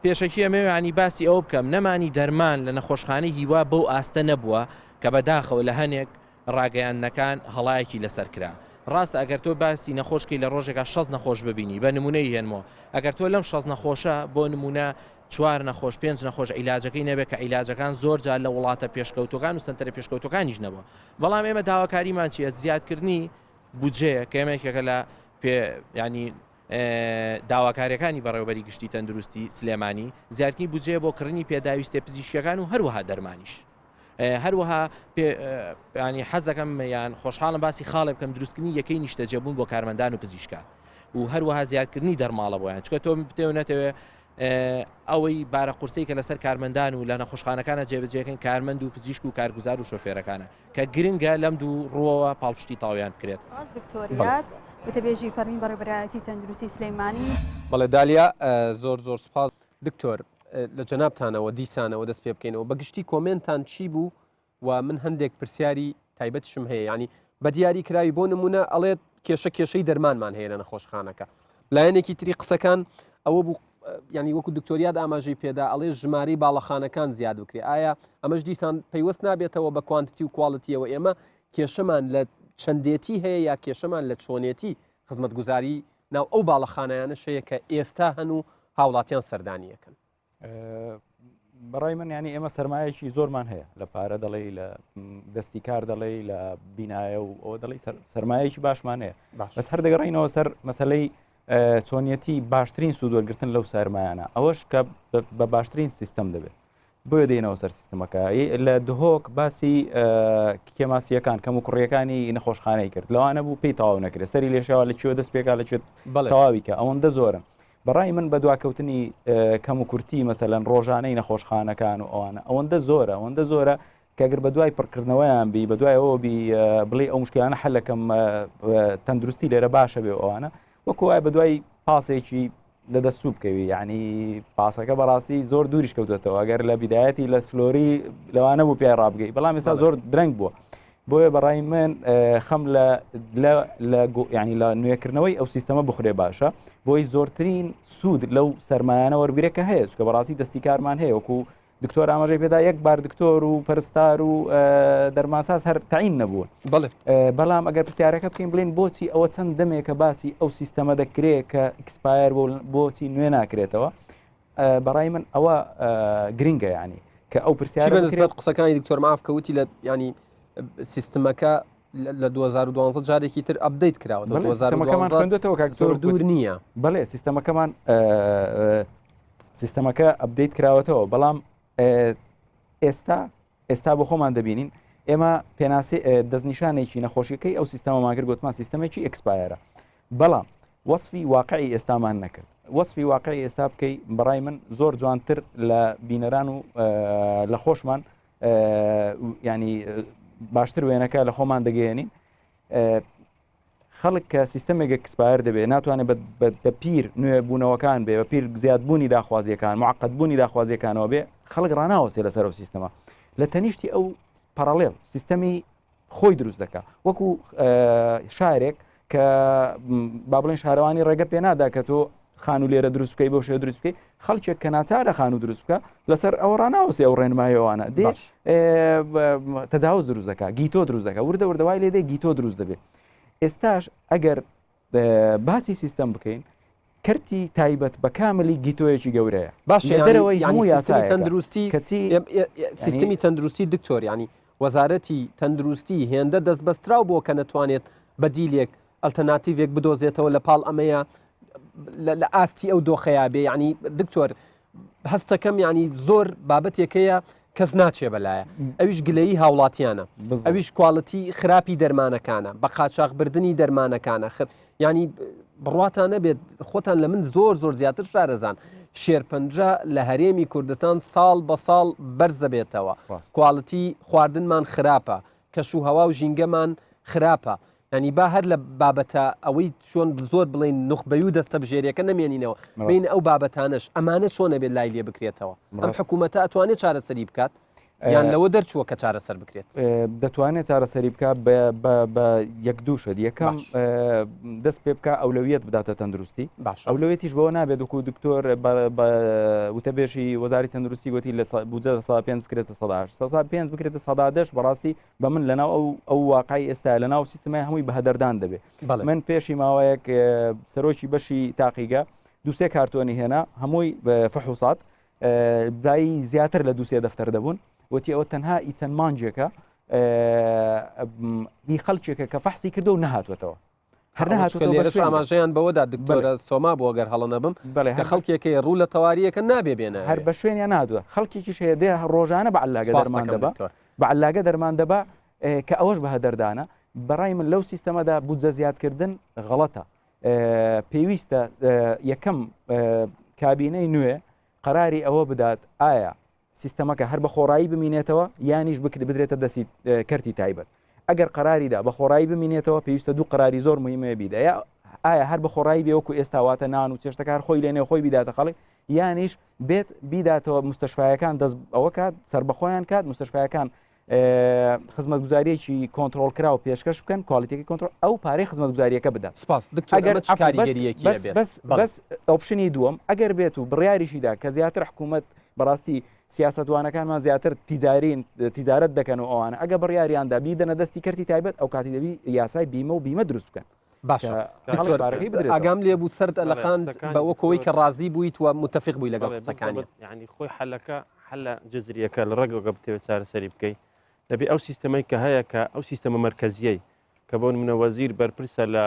پێشەکی ئەمەوێ ینی باسی ئەوە بکەم نەمانی دەرمان لە نەخۆشخانەی هیوا بەو ئاستە نەبووە کە بەداخەوە لە هەنێک ڕاگەیاندنەکان هەڵایەکی لەسەر کرا ڕاستە ئەگەر تۆ باسی نەخۆشکەی لە ڕۆژێکا 6 نەخۆش ببینی بە نمونەی هێنمەوە ئەگەر تۆ لەم 6 نەخۆشە بۆ نمونە چوار نەخۆش پێنج نەخۆش عیلاجەکەی نەبێت کە عیلاجەکان زۆر جار لە وڵاتە پێشکەوتوەکان و سنتەرە پێشکەوتوەکانیش نەبووە بەڵام ئێمە داواکاریمان چییە زیادکردنی بودجەیە کە ئێمە یەکێکە لە پێ ینی داواکاریەکانی بەڕێوبەری گشتی تەندروستی سلێمانی زیادکردنی بودجەیە بۆ کڕینی پێداویستە پزیشکیەکان و هەروەها دەرمانیش. هەروەها ینی حەز دەکەم یان خۆشحاڵم باسی خاڵێ بکەم دروستکردنی یەکەی نیشتەجێبوون بۆ کارمەندان و پزیشکان و هەروەها زیادکردنی دەرماڵە بۆیان چکە تۆ بتێو نەتەوێ ئەوەی بارە قورسەی کە لەسەر کارمەندان و لە نەخۆشخانەکانە جێبەجێکەن کارمەند و پزیشک و کارگوزار و شۆفێرەکانە کە گرنگە لەم دوو ڕووەوە پاڵپشتی تەواویان بکرێت. سپاس دکتۆر یاد، وتەبێژی فەرمی بەڕێوەبەرایەتی تەندروستی سلێمانی. بەڵێ دالیا زۆر زۆر سوپاس. دکتۆر لە جەنابتانەوە دیسانەوە دەست پێ بکەینەوە بە گشتی کۆمێنتان چی بوو و من هەندێک پرسیاری تایبەتیشم هەیە یعنی بە دیاری کراوی بۆ نمونە ئەڵێت کێشە کێشەی دەرمانمان هەیە لە نەخۆشخانەکە لایەنێکی تری قسەکان ئەوە بوو ینی وەکو دکتۆریاد ئاماژەی پێدا ئەڵێ ژمارەی باڵەخانەکان زیاد بکرێ ئایا ئەمەش دیسان پەیوەست نابێتەوە بە quantity و quality یەوە ئێمە کێشەمان لە چەندێتی هەیە یا کێشەمان لە چۆنێتی خزمەتگوزاری ناو ئەو باڵەخانەیانەش هەیە کە ئێستا هەن و هاوڵاتیان سەردانی ئەکەن. بەڕای من ینی ئێمە سەرمایەکی زۆرمان هەیە لە پارە دەڵێ لە دەستی کار دەڵێ لە بینایە و ئەوە دەڵی سەرمایەکی باشمان هەیە بەس هەر دەگەڕینەوە سەر مەسلەی چۆنیەتی باشترین سوودوەرگتن لەو سەرمایانە ئەوەش کە بە باشترین سیستەم دەبێت بۆیە دێنەوە سەر سیستمەکە لە دهۆک باسی کێماسیەکان کەم و کوڕیەکانی نەخۆشخانەی کرد لەوانە بوو پێی تەواو نەکرێت سەری لێشەوە لە کوێ دەست پێکا لە کوێ تەواوی کە ئەوەندە زۆرن بەڕای من بە دواکەوتنی کەم و کورتی مەسەلەن ڕۆژانەی نەخۆشخانەکان و ئەوانە ئەوەندە زۆرە ئەوەندە زۆرە کە گەر بە دوای پڕکردنەوەیان بی بە دوای ئەوە بی بڵێ ئەو مشکلانە حەلەکەم تەندروستی لێرە باشە بێ ئەوانە وەکو وایە بە دوای پاسێکی لە دەستوو بکەوی یعنی پاسەکە بەڕاستی زۆر دووریش کەوتێتەوە ئەگەر لە بیدایەتی لە سلۆری لەوانە بوو پیای ڕابگەی بەڵام ئێستا زۆر درەنگ بووە بۆیە بەڕای من خەم لە لە ینی لە نوێکردنەوەی ئەو سیستەمە بخورێ باشە بۆی زۆرترین سوود لەو سرمایانە وەرگرێت کە هەیە چکە بەڕاستی دەستی کارمان هەیە وەکو دکتۆر ئاماژەی پێدا یەک بار دکتۆر و پەرستار و دەرمانساز هەر تەعین نەبوون بەڵام ئەگەر پرسیارەکە بکەین بڵین بۆچی ئەوە چەند دەمێکە باسی ئەو سیستەمە دەکرێت کە expire بۆ بۆچی نوێ ناکرێتەوە بەڕای من ئەوە گرنگە ینی کە ئەو پرسیار بەنسبەت قسەکانی دکتۆر ماف کەوتی لە ینی سیستمەکە لە 2012 جارێکی تر update کراوە 2012 زۆر دوور نییە بەڵێ سیستەمەکەمان سیستەمەکە update کراوەتەوە بەڵام ئێستا ئێستا بۆ خۆمان دەبینین ئێمە پێناسی دەستنیشانێکی نەخۆشیەکەی ئەو سیستەمەمان کرد گوتمان سیستەمێکی expire ە بەڵام وەصفی واقعی ئێستامان نەکرد وەصفی واقعی ئێستا بکەی بەڕای من زۆر جوانتر لە بینەران و لە خۆشمان ینی باشتر وێنەکە لە خۆمان دەگەیەنین خەڵک کە سیستەمێک expire دەبێت ناتوانێت بە پیر نوێ بوونەوەکان بێ بە پیر زیادبوونی داخوازیەکان معقدبوونی داخوازیەکانەوە بێ خەڵک ڕناوەسێ لەسەر ئەو سیستەمە لە تەنیشتی ئەو parallel سیستەمی خۆی دروست دەکا وەکو شارێک کە با بڵێن شارەوانی ڕێگە پێ نادا کە تۆ خانوو لێرە دروست بکەی بۆ شێ دروست بکەی خەڵکێک کە ناچارە خانوو دروست بکە لەسەر ئەوە ڕناوەسێ ئەو ڕێنمایەوانە دێ تەجاوز دروست دەکا گیتۆ دروست دەکا وردە وردەوای لێ دێ گیتۆ دروست دەبێت ئێستاش ئەگەر باسی سیستەم بکەین کەرتی تایبەت بە کاملی گیتۆیەکی گەورەیە باش دەرەوەی هەموو یاسای تەندروستی کەچی سیستمی تەندروستی دکتۆر ینی وەزارەتی تەندروستی هێندە دەستبەستراو بووە کە نەتوانێت بەدیلێک، ئەلتەناتیڤێک بدۆزێتەوە لە پاڵ ئەمەیە لە ئاستی ئەو دۆخەیا بێ یعنی دکتۆر هەستەکەم یعنی زۆر بابەتێک هەیە کەس ناچێ بەلایە ئەویش گلەیی هاوڵاتیانە ئەویش quality خراپی دەرمانەکانە بە قاچاخبردننی دەرمانەکانە خ ینی بڕواتان نەبێت خۆتان لە من زۆر زۆر زیاتر شارەزان شێرپەنجە لە هەرێمی کوردستان ساڵ بە ساڵ بەرزەبێتەوە quality خواردنمان خراپە کەش و هەوا و ژینگەمان خراپە ینی با هەر لە بابەتە ئەوەی چۆن زۆر بڵین نوخبەی و دەستەبژێریەکە نەمێنینەوە بین ئەو بابەتانش ئەمانە چۆنە بێت لای لێ بکرێتەوە ئەم حکوومەتە ئەتوانێت چارەسەری بکات یان لەوە دەرچووە کە چارەسەر بکرێت؟ دەتوانێت چارەسەری بکات بە یەک دوو شت یەکەم دەست پێ بکە ئەولەویەت بداتە تەندروستی باش ئەولەوێتیش بەوە نابێت وەکو دکتۆر وتەبێژی وەزاری تەندروستی گوتی لە بودجە لە سەدا پێنج بکرێتە سەدا سەدا پێنج بکرێتە سەدا دەش بەڕاستی بە من لەناو ئەو ئەو واقعی ئێستا لەناو سیستمای هەمووی بە هەدەردان دەبێت من پێشی ماوەیەک سەرۆکی بەشی تاقیگە دووسێ کارتۆنی هێنا هەمووی فحوسات بایی زیاتر لە دووسێ دەفتەر دەبوون وتی ئەوە تەنها ئی چەند مانگێکە هی خەڵکێکە کە فەحسی کردو و نەهاتوێتەوە هەر نەهاتوێتەوە لێرەش ئاماژەیان بەوەدا دکتۆرە سۆما بۆ گەر هەڵە نەبم بەڵێ کە خەڵکێکەیە ڕوو لە تەواریەکە نابێ بێنە هەر بە شوێنیان نادوە خەڵکێکیش هەیە دێ ڕۆژانە بە علاگە دەرمان دەبا بە علاگە دەرمان دەبا کە ئەوەش بە هەدەردانە بەڕای من لەو سیستەمەدا بودجە زیادکردن غەڵەتە پێویستە یەکەم کابینەی نوێ قەراری ئەوە بدات ئایا سیستەمەکە هەر بە خۆڕایی بمینێتەوە یانیش بکرد بدرێتە دەستی کەرتی تایبەت ئەگەر قەراریدا بە خۆڕایی بمینێتەوە پێویستە دوو قەراری زۆر مهمەیە بیدە یا ئایا هەر بە خۆڕایی بێ وەکو ئێستا واتە نان و چێشتەکار خۆی لێنێ خۆی بیداتە خەڵک یانیش بێت بیداتەوە مستشفایەکان دەست ئەوە کات سربەخۆیان کات مستشفایەکان خزمەتگوزاریەکی کۆنترۆڵ کراو پێشکەش بکەن quality ەکەی کۆنترۆڵ ئەو پارەی خزمەتگوزاریەکە بدات سپاس دکتۆر ئەگەر ئەمە چ کاریگەریەکی بەس هەبێت؟ بەس بەڵێ. بەس option ی دووەم ئەگەر بێت و بڕیاریشیدا کە زیاتر حکوومەت بەڕاستی سیاسەتوانەکانمان زیاتر تیجارین تیجارەت دەکەن و ئەوانە ئەگە بڕیاریاندا بیدەنە دەستی کەرتی تایبەت ئەو کاتی دەبی یاسای بیمە و بیمە دروست بکەن باشە دکتۆر ئاگام لێ بوو سەرت ئەلەقاند بە وەکەوەی کە ڕازی بوویت و متفق بووی لەگەڵ قسەکانی یعنی خۆی حەلەکە حەلە جزریەکە لە ڕەگەوە بتەوێت چارەسەری بکەی دەبێ ئەو سیستەمەی کە هەیە کە ئەو سیستەمە مەرکەزیەی کە بۆ منە وەزیر بەرپرسە لە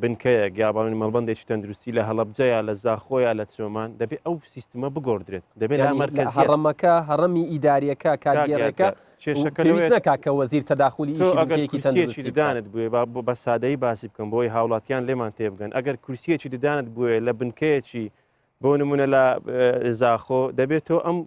بنکەیەک یا باڵین مەڵبندێکی تەندروستی لە هەڵەبجە یا لە زاخۆ یا لە چۆمان دەبێ ئەو سیستمە بگۆڕدرێت دەبێت لە مەرکەزیەت هەڕەمەکە هەڕەمی ئیداریەکە کارگێڕەکە کێشەکە پێویست نەکا کە وەزیر تەداخولی تۆ ئیشی ئەگەر بنکەیەکی کورسیەکی تەندروستی بکات. ددانت بوێ با بە سادەیی باسی بکەم بۆی هاوڵاتیان لێمان تێبگەن ئەگەر کورسیەکی ددانت بوێ لە بنکەیەکی بۆ نمونە لە زاخۆ دەبێت تۆ ئەم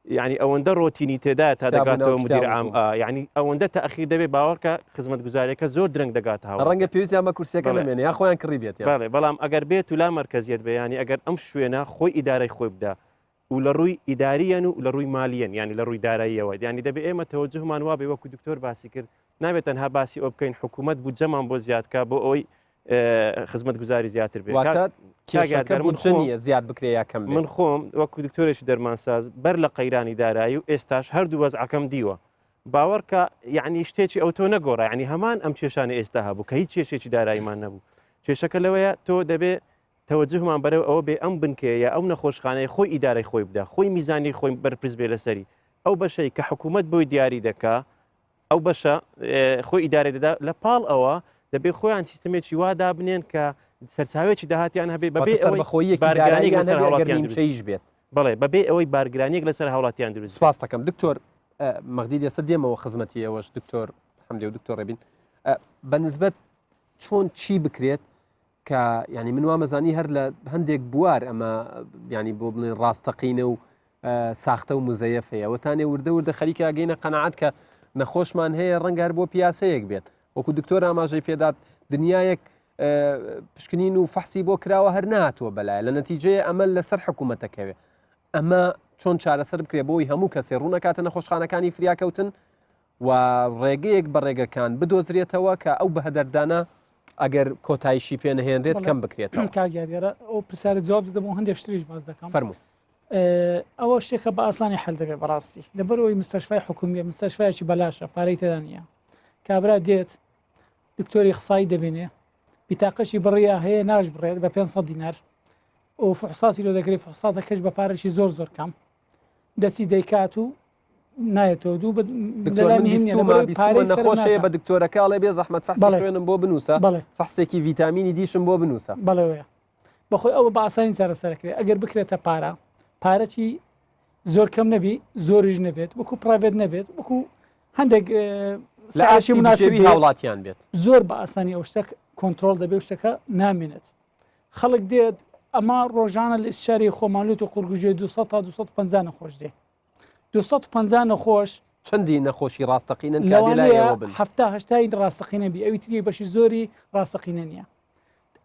یعنی ئەوەندە ڕۆتینی تێدایە تا دەگاتەوە مدیر عام یعنی ئەوەندە تاخیر دەبێت باوەڕکە خزمەتگوزاریەکە زۆر درەنگ دەگاتە هاوڵاتی. ڕەنگە پێویستیان بە کورسیەکە نەمێنێ یا خۆیان کڕی بێت. بەڵێ بەڵام ئەگەر بێت و لا مەرکەزیەت بێ یعنی ئەگەر ئەم شوێنە خۆی ئیدارەی خۆی بدا و لە ڕووی ئیداریەن و لە ڕووی مالیەن یعنی لە ڕووی داراییەوە یعنی دەبێ ئێمە تەوەجوهمان وابێ وەکو دکتۆر باسی کرد نابێت تەنها باسی ئەوە بکەین حکوومەت بودجەمان بۆ زیاد کا بۆ ئەوەی خزمەتگوزاری زیاتر بێت. واتە کێشەکە بودجە نییە زیاد بکرێ یا کەم بێت. من خۆم وەکو دکتۆرێکی دەرمانساز بەر لە قەیرانی دارایی و ئێستاش هەردوو وەزعەکەم دیوە. باوەڕکە یعنی شتێکی ئەوتۆ نەگۆڕا یعنی هەمان ئەم کێشانە ئێستا هەبوو کە هیچ کێشێکی داراییمان نەبوو. کێشەکە لەوەیە تۆ دەبێ تەوەجوهمان بەرەو ئەوە بێ ئەم بنکەیە یا ئەو نەخۆشخانەیە خۆی ئیدارەی خۆی بدا خۆی میزانی خۆی بەرپرس بێ لەسەری ئەو بەشەی کە حکوومەت بۆی دیاری دەکا ئەو بەشە خۆی ئیدارە دەدا لە پاڵ ئەوە دەبێ خۆیان سیستمێکی وا دابنێن کە سەرچاوێکی داهاتیان هەبێ بەبێ ئەوەی بارگرانیەک لەسەر هاوڵاتیان دروست بێت بەڵێ بەبێ ئەوەی بارگرانیەک لەسەر هاوڵاتیان دروست سپاس دەکەم دکتۆر مەغدید ئێستا دێمەوە خزمەتی ئێوەش دکتۆر حەمدی و دکتۆر ڕێبین بە نسبەت چۆن چی بکرێت کە ینی من وامەزانی هەر لە هەندێک بوار ئەمە ینی بۆ بڵێن ڕاستەقینە و ساختە و مزەیەف هەیە ئەوەتانێ وردە وردە خەریکە ئەگەینە قەناعەت کە نەخۆشمان هەیە ڕەنگە هەر بۆ پیاسەیەک بێت وەکو دکتۆر ئاماژەی پێدات دنیایەک پشکنین و فەحسی بۆ کراوە هەر نهاتووە بەلایە لە نەتیجەیە ئەمە لەسەر حکوومەتەکەوێ ئەمە چۆن چارەسەر بکرێ بۆی هەموو کەسێ ڕوونەکاتە نەخۆشخانەکانی فریاکەوتن و ڕێگەیەک بە ڕێگەکان بدۆزرێتەوە کە ئەو بەهەدەردانە ئەگەر کۆتایشی پێ نەهێنرێت کەم بکرێتەوە. کاک یادگارە ئەو پرسیارە جواب دەدەم و هەندێک شتریش باس دەکەم. فەرموو. ئەوە شتێکە بە ئاسانی حل دەبێت بەڕاستی لەبەرەوەی مستەشفای حکومیە مستەشفایەکی بەلاشە پارەی تێدا نییە کابرا دێت دکتۆری خسایی دەبینێ بیتاقەشی بڕیا هەیە ناش بڕێت بە 500 دینار و فحساتی لۆ دەکرێت فحساتەکەش بە پارەی زۆر زۆر کەم دەچی دەیکات و نایەتەوە دوو نەخۆشەیە بە دکتۆرەکە ئەڵێ بێ زەحمەت فەحسی خوێنم بۆ بنووسە فەحسێکی ڤیتامینی دیشم بۆ بنووسە بەڵێ بەخۆی ئەوە بە ئاسانی چارەسەرەکرێت ئەگەر بکرێتە پارە پارەی زۆر کەم نەبی زۆریش نەبێت وەکو private نەبێت وەکو هەندێک لە ئاستی مناسبی هاوڵاتیان بێت زۆر بە ئاسانی ئەو شتێک کۆنتترۆل دەبێ شتەکە نامێنێت خەڵک دێت ئەمە ڕۆژانە لە ئیسشاری خۆمان لوت و قورگوژێ 200 تا 250 نەخۆش دێ 250 نەخۆش چەندی نەخۆشی ڕاستەقینەن کە بێ لای ئێوە بن؟ حەفتا هەشتای ڕاستەقینە بی ئەوی تری بەشی زۆری ڕاستەقینە نییە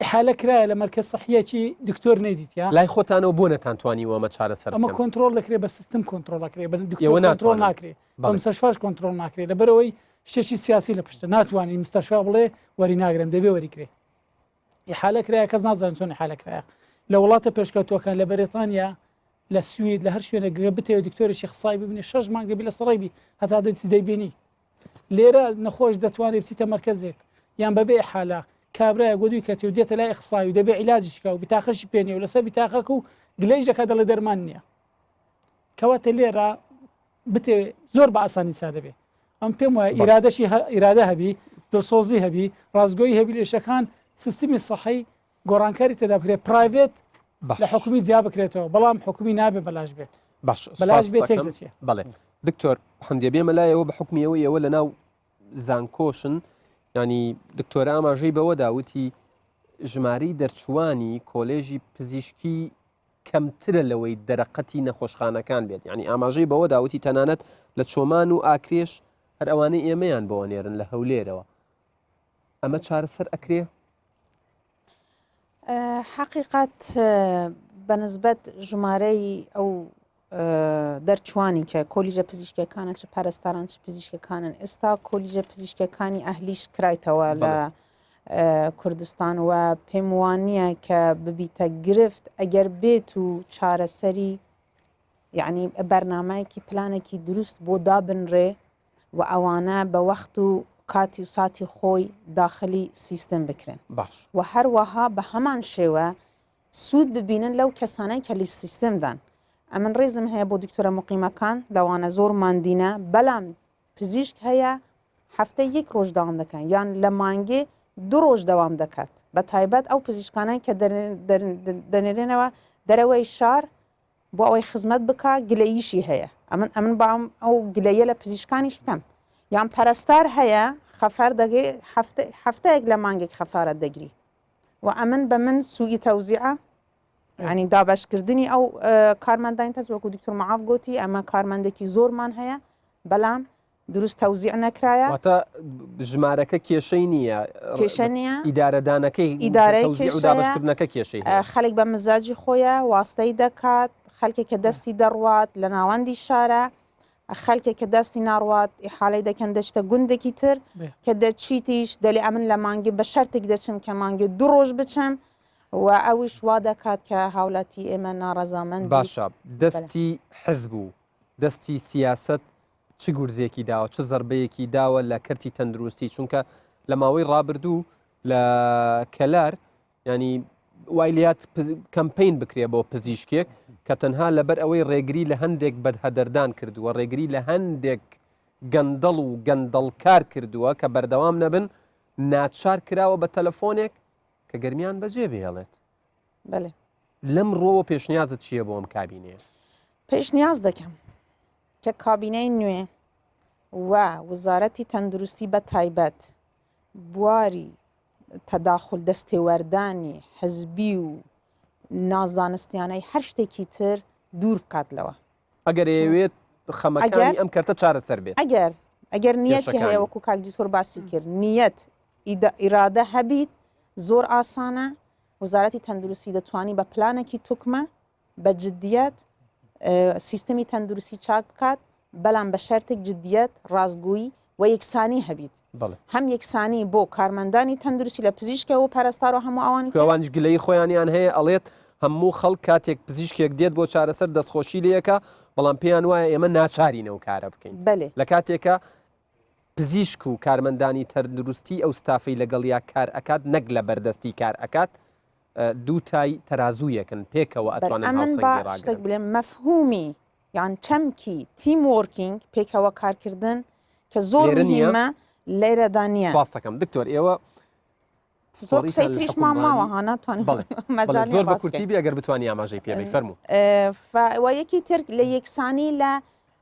ئیحالە کرایە لە مەرکەز سەحیەکی دکتۆر نەیدیتە لای خۆتانەوە بۆ نەتانتوانیوە ئەمە چارەسەر ئەمە بکەن؟ کۆنترۆڵ دەکرێت بە سیستم کۆنترۆڵ دەکرێت بە دکتۆر ئێوە کۆنترۆڵ ناتوانن. ناکرێت بە بەڵێ. مستەشفاش کۆنترۆڵ ناکرێت لەبەرئەوەی شتێکی سیاسی لە پشتە ناتوانانی مستەشفا بڵێ وەری ناگرم دەبێ وەری کرێ ئیحالە کرایە کەس نازانێت چۆن ئیحالە کرایە لە وڵاتە پێشکەوتووەکان لە بەریتانیا لە سوید لە هەر شوێنێک گەر بتەوێت دکتۆرێکی خسای ببینی شەش مانگ دەبی لە سڕی بی هەتا دەچی دەیبینی لێرە نەخۆش دەتوانێت بچیتە مەرکەزێک یان بەبێ حالە کابرایە گۆدوی کەتی و دێتە لای ئەخسای و دەبێ عیلاجی شکا و بیتاقەشی پێنی و لەسەر بیتاقەکە و گلەیش دەکات دەڵێ دەرمان نییە کەواتە لێرە بتێ زۆر بە ئاسانی چا دەبێ ئەم پێم وایە ئیرادەشی ئیرادە هەبی دڵسۆزی هەبی ڕاستگۆیی هەبی لێشەکان سیستمی سەحی گۆڕانکاری تێدا بکرێت private لە حکومی جیا بکرێتەوە بەڵام حکومی نابێ بەلاش بێت باش بەلاش بێت تێک دەچێت بەڵێ دکتۆر حمدێ بێمە لایەوە بە حکمیەوە ئێوە لە ناو زانکۆشن ینی دکتۆرە ئاماژەی بەوەدا وتی ژمارەی دەرچوانی کۆلێژی پزیشکی کەمترە لەوەی دەرەقەتی نەخۆشخانەکان بێت یعنی ئاماژەی بەوەدا وتی تەنانەت لە چۆمان و ئاکرێش هەر ئەوانەی ئێمەیان بۆ نێرن لە هەولێرەوە ئەمە چارەسەر ئەکرێ؟ حەقیقەت بە نسبەت ژمارەی ئەو دەرچوانی کە کۆلیژە پزیشکەکانە چ پەرستاران چ پزیشکەکانن ئێستا کۆلیژە پزیشکەکانی ئەهلیش کرایتەوە لە کوردستان و پێم وانە کە ببیتە گرفت ئەگەر بێت و چارەسەری یعنی بەرنمایەکی پلانێکی دروست بۆ دابنرێ و ئەوانە بە وەخت و کاتی و ساتی خۆی داخلی سیستم بکرێن باش و هەروەها بە هەمان شێوە سوود ببینن لەو کەسانەی کە لی سیستمدان ئەمن ڕێزم هەیە بۆ دکتۆرە مقیمەکان لەوانە زۆر ماندینە بەڵام پزیشک هەیە هەفتە یەک ڕۆژ داوام دەکەن یان لە مانگێ دوو ڕۆژ دەوام دەکات بە تایبەت ئەو پزیشکانەی کە دەنێرێنەوە دەرەوەی شار بۆ ئەوەی خزمەت بکا گلەییشی هەیە ئەمن ئەمن با ئەو گلەیە لە پزیشکانیش بکەم یان پەرستار هەیە خەفار دەگەی هەفتەیەک لە مانگێک خەفارەت دەگری و ئەمن بە من سوئی تەوزیعە. ینی دابەشکردنی ئەو کارمەندانی تەس وەکو دکتۆر معاف گوتی ئەمە کارمەندێکی زۆرمان هەیە بەڵام دروست تەوزیع نەکرایە. واتە ژمارەکە کێشەی نییە، کێشە نییە، ئیدارەدانەکەی ئیدارەی تەوزیع و کێشەیە، دابەشکردنەکە کێشەی هەیە. خەڵک بە مزاجی خۆیە واستەی دەکات، خەڵکێک کە دەستی دەڕوات لە ناوەندی شارە، خەڵکێک کە دەستی ناڕوات ئیحالەی دەکەن دەچتە گوندێکی تر، کە دەچیتیش دەلێ ئەمن لە مانگی بە شەرتێک دەچم کە مانگی دوو ڕۆژ بچم و ئەویش وا دەکات کە هاولاتی ئێمە ناڕەزامەند بیت. باشە دەستی حزب و دەستی سیاسەت چ گورزێکی داوە، چ زەربەیەکی داوە لە کەرتی تەندروستی، چونکە لە ماوەی ڕابردوو لە کەلار ینی وای لات کەمپین بکرێ بۆ پزیشکێک کە تەنها لەبەر ئەوەی ڕێگری لە هەندێک بەدهەدەردان کردووە ڕێگری لە هەندێک گەندەڵ و گەندەڵکار کردووە کە بەردەوام نەبن ناچار کراوە بە تەلەفۆنێک کە گەرمیان بەجێ بهێڵێت. بەێ لەم ڕۆوە پێشنیازت چییە بۆ ئەم کابینەیە؟ پێشنیاز دەکەم کە کابینەی نوێ و وزارەتی تەندروستی بە تایبەت بواری تەداخول دەستێوەردانی حزبی و نازانستیانەی هەر شتێکی تر دوور بکات لەوە. ئەگەر ئەیەوێت خەمەکانی ئەم کەرتە چارەسەر بێت. ئەگەر ئەگەر نیەتی هەیە وەکو کاک دکتۆر باسی کرد نیەت ئیرادە هەبیت زۆر ئاسانە وزارەتی تەندروستی دەتوانی بە پلانێکی توکمە بە جدیەت سیستمی تەندروستی چاک بکات بەڵام بە شەرتێک جدیەت ڕاستگویی و یەکسانی هەبیت هەم یەکسانی بۆ کارمەندانی تەندروستی لە پزیشکەوە و پەرستار و هەموو ئەوانی ئەوانیش گلەیی خۆیانیان هەیە ئەڵێت هەموو خەڵک کاتێک پزیشکێک دێت بۆ چارەسەر دەستخۆشی لەکە بەڵام پێیان وایە ئێمە ناچارین ئەو کارە بکەین بەێ لە کاتێکە پزیشک و کارمەندانی تەندروستی ئەو ستافەی لەگەڵیا کار ئەکات نەک لە بەردەستی کار ئەکات دوو تای تەرازوویەکن پێکەوە ئەتوانن ئەمن با هاوسەنگی شتێک ڕاگرن. بلێم مەفهومی یان چەمکی team working پێکەوە کارکردن کە زۆر لێرە نییە؟ مهمە لێرەدا نییە. سپاست دەکەم دکتۆر ئێوە زۆر قسەی پسپۆڕیتان لە تریشمان حوکمڕانی ماوە ها ناتوانم بەڵێ بەڵێ مەجال نییە زۆر بە باس کورتی بکەین. بێ ئەگەر بتوانی ئاماژەی پێ بەی فەرموو. ف- و یەکی تر لە یەکسانی لە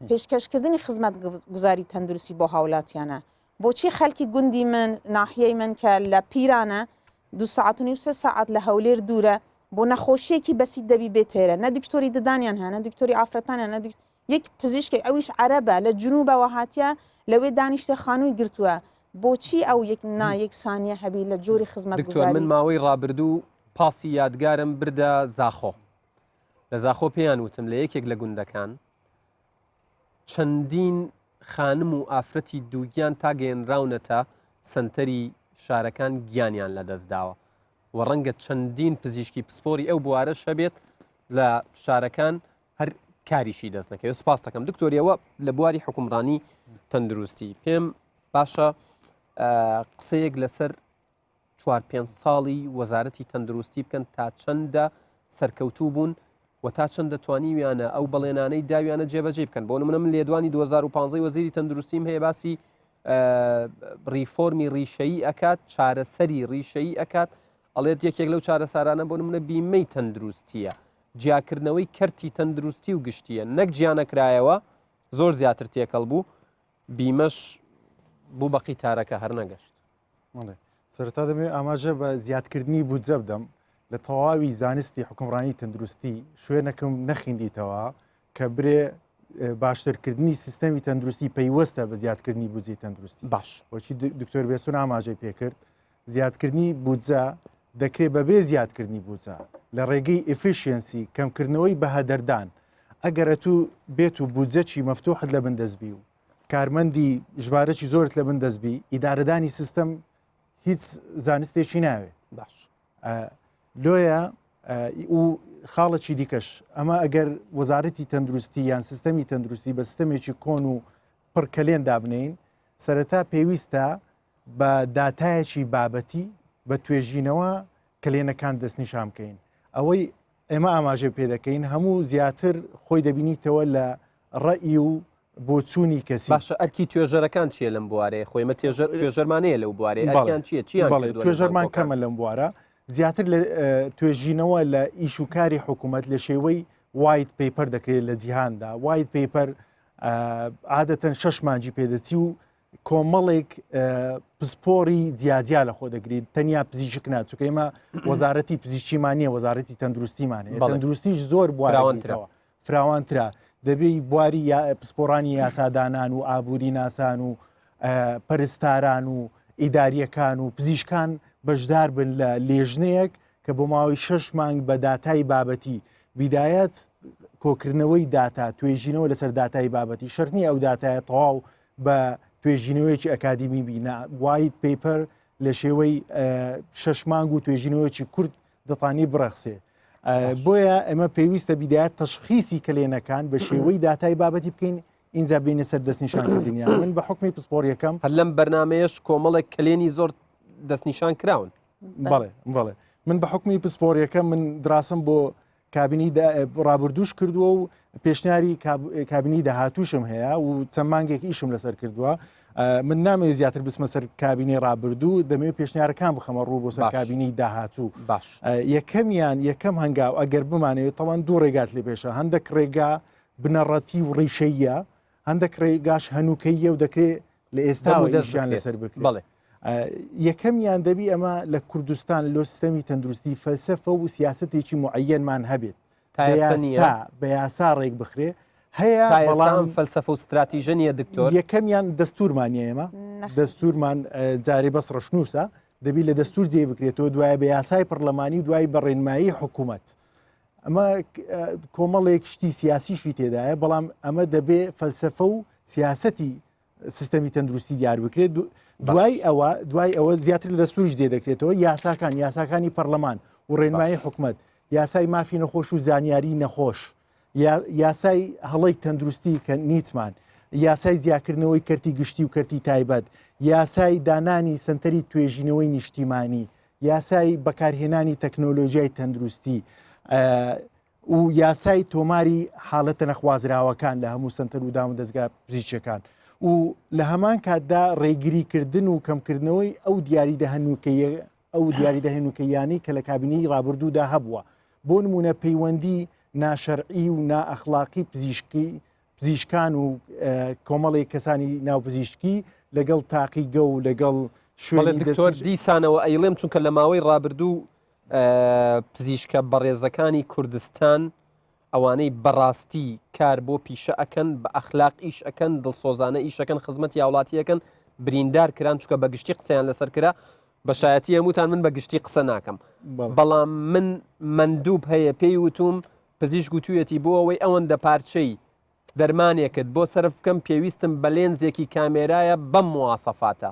پێشکەشکردنی خزمەتگوزاری تەندروستی بۆ هاوڵاتیانە بۆچی خەلکی گوندی من ناحیەی من کە لە پیرانە دو ساعت و نیو سێ ساعت لە هەولێر دوورە بۆ نەخۆشیەکی بەسیت دەبی بێتێرە نە دکتۆری ددانیان هەیە نە دکتۆری ئافرەتانیان نە دکتۆر یەک پزیشکێک ئەویش عەرەبە لە جنوبەوە هاتیە لەوێ دانیشتە خانووی گرتووە بۆچی ئەو یەک نا یەکسانیە هەبی لە جۆری دکتۆر من خزمەتگوزاری ماوەی ڕابردوو پاسی یادگارم بردە زاخۆ لە زاخۆ پێیان وتم لە یەکێک لە گوندەکان چەندین خانم و ئافرەتی دووگیان تا گەیەنراونەتە سەنتەری شارەکان گیانیان لەدەستداوە و ڕەنگە چەندین پزیشکی پسپۆری ئەو بوارەش هەبێت لە شارەکان هەر کاریشی دەست نەکەوێت سپاس دەکەم دکتۆریەوە لە بواری حکومڕانی تەندروستی پێم باشە قسەیەک لەسەر چوار پێنج ساڵی وەزارەتی تەندروستی بکەن تا چەندە سەرکەوتوو بوون و تا چەندە توانیویانە ئەو بەڵێنانەی داویانە جێبەجێ بکەن بۆ نمونە من لێدوانی 2015 وەزیری تەندروستیم هەیە باسی ڕیفۆرمی ڕیشەیی ئەکات چارەسەری ڕیشەیی ئەکات ئەڵێت یەکێک لەو چارەسارانە بۆ نمونە بیمەی تەندروستیە جیاکردنەوەی کەرتی تەندروستی و گشتیە نەک جیانەکرایەوە زۆر زیاتر تێکەڵ بوو بیمەش بوو بە قیتارەکە هەر نەگەشت. بەڵێ سەرەتا دەمەوێت ئاماژە بە زیادکردنی بودجە بدەم لە تەواوی زانستی حکومڕانی تەندروستی شوێنەکەم نەخیندیتەوە کە برێ باشترکردنی سیستەمی تەندروستی پەیوەستە بە زیادکردنی بودجەی تەندروستی باش وەچی دکتۆر بێسون ئاماژەی پێکرد زیادکردنی بودجە دەکرێت بەبێ زیادکردنی بودجە لە ڕێگەی efficiency کەمکردنەوەی بەهەدەردان ئەگەر ئەتوو بێت و بودجەکی مەفتوحت لە بن دەست بی و کارمەندی ژمارەی زۆرت لە بن دەست بی ئیدارەدانی سیستەم هیچ زانستێکی ناوێ باش لۆیە و خاڵێکی دیکەش ئەمە ئەگەر وەزارەتی تەندروستی یان سیستەمی تەندروستی بە سیستەمێکی کۆن و پڕکەلێن دابنین سەرەتا پێویستە بە داتایەکی بابەتی بە توێژینەوە کەلێنەکان دەستنیشان بکەین ئەوەی ئێمە ئاماژە پێ دەکەین هەموو زیاتر خۆی دەبینیتەوە لە ڕەئی و بۆچوونی کەسی. باشە ئەرکی توێژەرەکان چییە لەم بوارەیە؟ خۆ ئێمە توێژەر توێژەرمان هەیە لەو بوارەیە بەڵێ ئەرکیان چییە؟ چیان بەڵێ کردووە لە توێژەرمان زانکۆکان؟ کەمە لەم بوارە زیاتر لە توێژینەوە لە ئیش و کاری حکوومەت لە شێوەی white paper دەکرێت لە جیهاندا white paper عادەتەن شەش مانگی پێدەچی و. کۆمەڵێک پسپۆری جیاجیا لە خۆ دەگریت تەنیا پزیشک نا چونکە ئێمە وەزارەتی پزیشکیمان نییە وەزارەتی تەندروستیمان هەیە تەندروستیش زۆر بوارەوە فراوانترە دەبێ بواری پسپۆڕانی یاسادانان و ئابووری ناسان و پەرستاران و ئیداریەکان و پزیشکان بەشدار بن لە لێژنەیەک کە بۆ ماوەی شەش مانگ بە داتای بابەتی بیدایەت کۆکردنەوەی داتا توێژینەوە لەسەر داتای بابەتی شەرت نییە ئەو داتایە تەواو بە توێژینەوەیەکی ئەکادیمی بینا white paper لە شێوەی شەش مانگ و توێژینەوەیەکی کورت دەتانی بڕەخسێ بۆیە ئەمە پێویستە بیدایەت تەشخیسی کەلێنەکان بە شێوەی داتای بابەتی بکەین ئینجا بینە سەر دەستنیشانکردنیان من بە حکمی پسپۆڕیەکەم هەر لەم بەرنمەیەش کۆمەڵێک کەلێنی زۆر دەستنیشان کراون بەڵێ بەڵێ من بە حکمی پسپۆڕیەکە من دراسم بۆ کابینی ڕابردووش کردووە و پێشنیاری کابینی داهاتووشم هەیە و چەند مانگێک ئیشم لەسەر کردووە من نامەوێت زیاتر بچمە سەر کابینەی ڕابردوو دەمەوێت پێشنیارەکان بخەمە ڕوو بۆ سەر کابینەی داهاتوو باش یەکەمیان یەکەم هەنگاو ئەگەر بمانەوێت تەوان دوو ڕێگات لێ پێشە هەندێک ڕێگا بنەڕەتی و ڕیشەیە هەندێک ڕێگاش هەنووکەیە و دەکرێت لە ئێستاوە دەستیان لەسەر بکرێت بەڵێ یەکەمیان دەبی ئەمە لە کوردستان لۆ سیستەمی تەندروستی فەلسەفە و سیاسەتێکی معەنمان هەبێت بە یاسا ڕێک بخرێ هەیە بەڵام فەلسەفە و ستراتیژە نییە دکتۆر یەکەمیان دەستورمان ئێمە دەستورمان جارێ بەس ڕشنووسە دەبی لە دەستور جێ بکرێتەوە دوای بە یاسای پەرلەمانی و دوای بە ڕێنمایی حکوومەت ئەمە کۆمەڵێک شتی سیاسیشی تێدایە بەڵام ئەمە دەبێ فەلسەفە و سیاسەتی سیستەمی تەندروستی دیار بکرێت دوای ئەوە دوای ئەوە زیاتر لە دەستوریش دێ دەکرێتەوە یاساکان یاساکانی پەرلەمان و ڕێنمایی حکومت یاسای مافی نەخۆش و زانیاری نەخۆش یاسای هەڵەی تەندروستی کە نیتمان یاسای جیاکردنەوەی کەرتی گشتی و کەرتی تایبەت یاسای دانانی سنتەری توێژینەوەی نیشتیمانی یاسای بەکارهێنانی تەکنۆلۆژیای تەندروستی و یاسای تۆماری حاڵەتە نەخوازراوەکان لە هەموو سەنتەر و دامودەزگا پزیشکیەکان و لە هەمان کاتدا ڕێگریکردن و کەمکردنەوەی ئەو دیاریدە هەنووکەیە ئەو دیاریدە هەنووکەیانەی کە لە کابینەی ڕابردوودا هەبووە بۆ نمونە پەیوەندی ناشەرعی و نائەخلاقی پزیشکی پزیشکان و کۆمەڵێک کەسانی ناو پزیشکی لەگەڵ تاقیگە و لەگەڵ شوێنی دکتۆر دیسانەوە ئەیڵێم چونکە لە ماوەی ڕابردوو پزیشکە بەڕێزەکانی کوردستان ئەوانەی بەڕاستی کار بۆ پیشە ئەکەن بە ئەخلاق ئیش ئەکەن دڵسۆزانە ئیشەکەن خزمەتی هاوڵاتی ئەکەن بریندار کران چونکە بە گشتی قسەیان لەسەر کرا بە شایەتی هەمووتان من بە گشتی قسە ناکەم بەڵام من مەندوب هەیە پێی وتوم پزیشک وتویەتی بۆ ئەوەی ئەوەندە پارچەی دەرمانێکت بۆ سەرف بکەم پێویستم بە لێنزێکی کامێرایە بەم مواسەفاتە،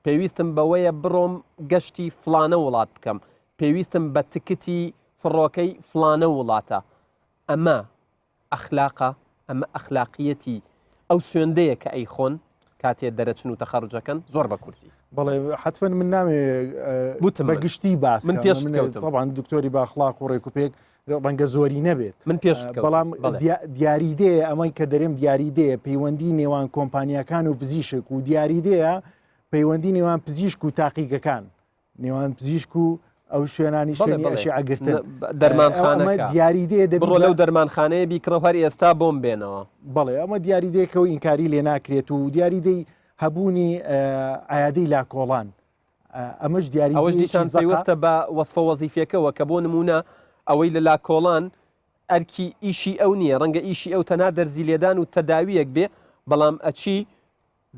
پێویستم بەوەیە بڕۆم گەشتی فڵانە وڵات بکەم، پێویستم بە تکتی فڕۆکەی فڵانە وڵاتە. ئەمە ئەخلاقە؟ ئەمە ئەخلاقییەتی ئەو سوێندەیە کە ئەیخۆن کاتێ دەرەچن و تەخەروج ئەکەن؟ زۆر بە کورتی. بەڵێ حەتمەن من نامەوێ وتم بە من. گشتی باس من کەم. پێشت من کەوتم. تەبعەن دکتۆری بە ئەخلاق و ڕێکوپێک ڕەنگە زۆری نەبێت من پێشت کەوتم. بەڵام بەڵێ. دیاریدەیە ئەمەی کە دەرێم دیاریدەیە پەیوەندی نێوان کۆمپانیاکان و پزیشک و دیاریدەیە پەیوەندی نێوان پزیشک و تاقیگەکان نێوان پزیشک و ئەو شوێنانی بەڵێ شوێنی بەڵێ. ئەشیعەگرتن ن- دەرمانخانەکە. ئەمە دیاریدەیە دەبی بڕۆ بە- لەو دەرمانخانەیە بیکڕە و هەر ئێستا بۆم بێنەوە. بەڵێ ئەمە دیاریدەیەکە و ئینکاری لێ ناکرێت و دیاریدەی هەبوونی عیادەی لاکۆڵان ئەمەش دیاری ئەوەش دیسان پەیوەستە بە وەسفە وەزیفیەکەوە کە بۆ نموونە ئەوەی لە لاکۆڵان ئەرکی ئیشی ئەو نییە ڕەنگە ئیشی ئەو تەنها دەرزی لێدان و تەداویەک بێ بەڵام ئەچی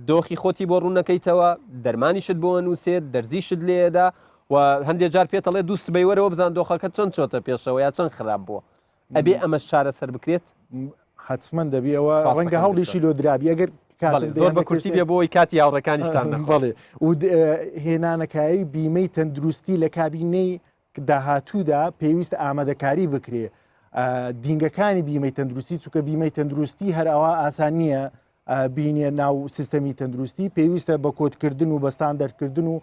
دۆخی خۆتی بۆ ڕوونەکەیتەوە دەرمانیشت بۆ ئەنووسێت دەرزیشت لێدا و هەندێک جار پێتەڵێ دوو سبەی وەرەوە بزان دۆخەکە چەند چۆتە پێشەوە یا چەند خراپ بووە ئەبێ ئەمەش چارەسەر بکرێت؟ حەتمەن دەبی ئەوە ڕەنگە هەوڵیشی لۆ درابی ئەگەر زۆر بە کورتی بێ بۆی کاتی هاوڕەکانیشتان بەڵێ و هێنانەکایی بیمەی تەندروستی لە کابینەی داهاتوودا پێویست ئامادەکاری بکرێ دینگەکانی بیمەی تەندروستی چونکە بیمەی تەندروستی هەر ئەوە ئاسان نییە بینیە ناو سیستەمی تەندروستی پێویستە بە کۆدکردن و بە ستاندەردکردن و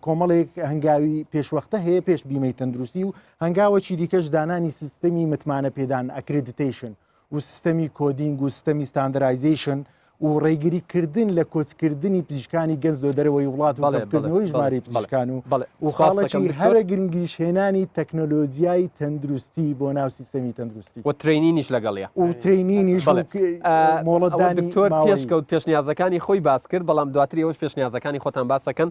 کۆمەڵێک هەنگاوی پێشوەختە هەیە پێش بیمەی تەندروستی و هەنگاوەکی دیکەش دانانی سیستەمی متمانە پێدان accreditation و سیستەمی coding و سیستەمی standardization. و ڕێگری کردن لە کۆچکردنی پزیشکانی گەنج لۆ دەرەوەی وڵات و کەمکردنەوەی ژمارەی پزیشکان و و خاڵێکی هەرە گرنگیش هێنانی تەکنۆلۆجیای تەندروستی بۆ ناو سیستەمی تەندروستی و training یش لەگەڵیە و training یش مۆڵەتدانی دکتۆر پێشکەوت پێشنیازەکانی خۆی باس کرد بەڵام دواتر ئێوەش پێشنیازەکانی خۆتان باسەکەن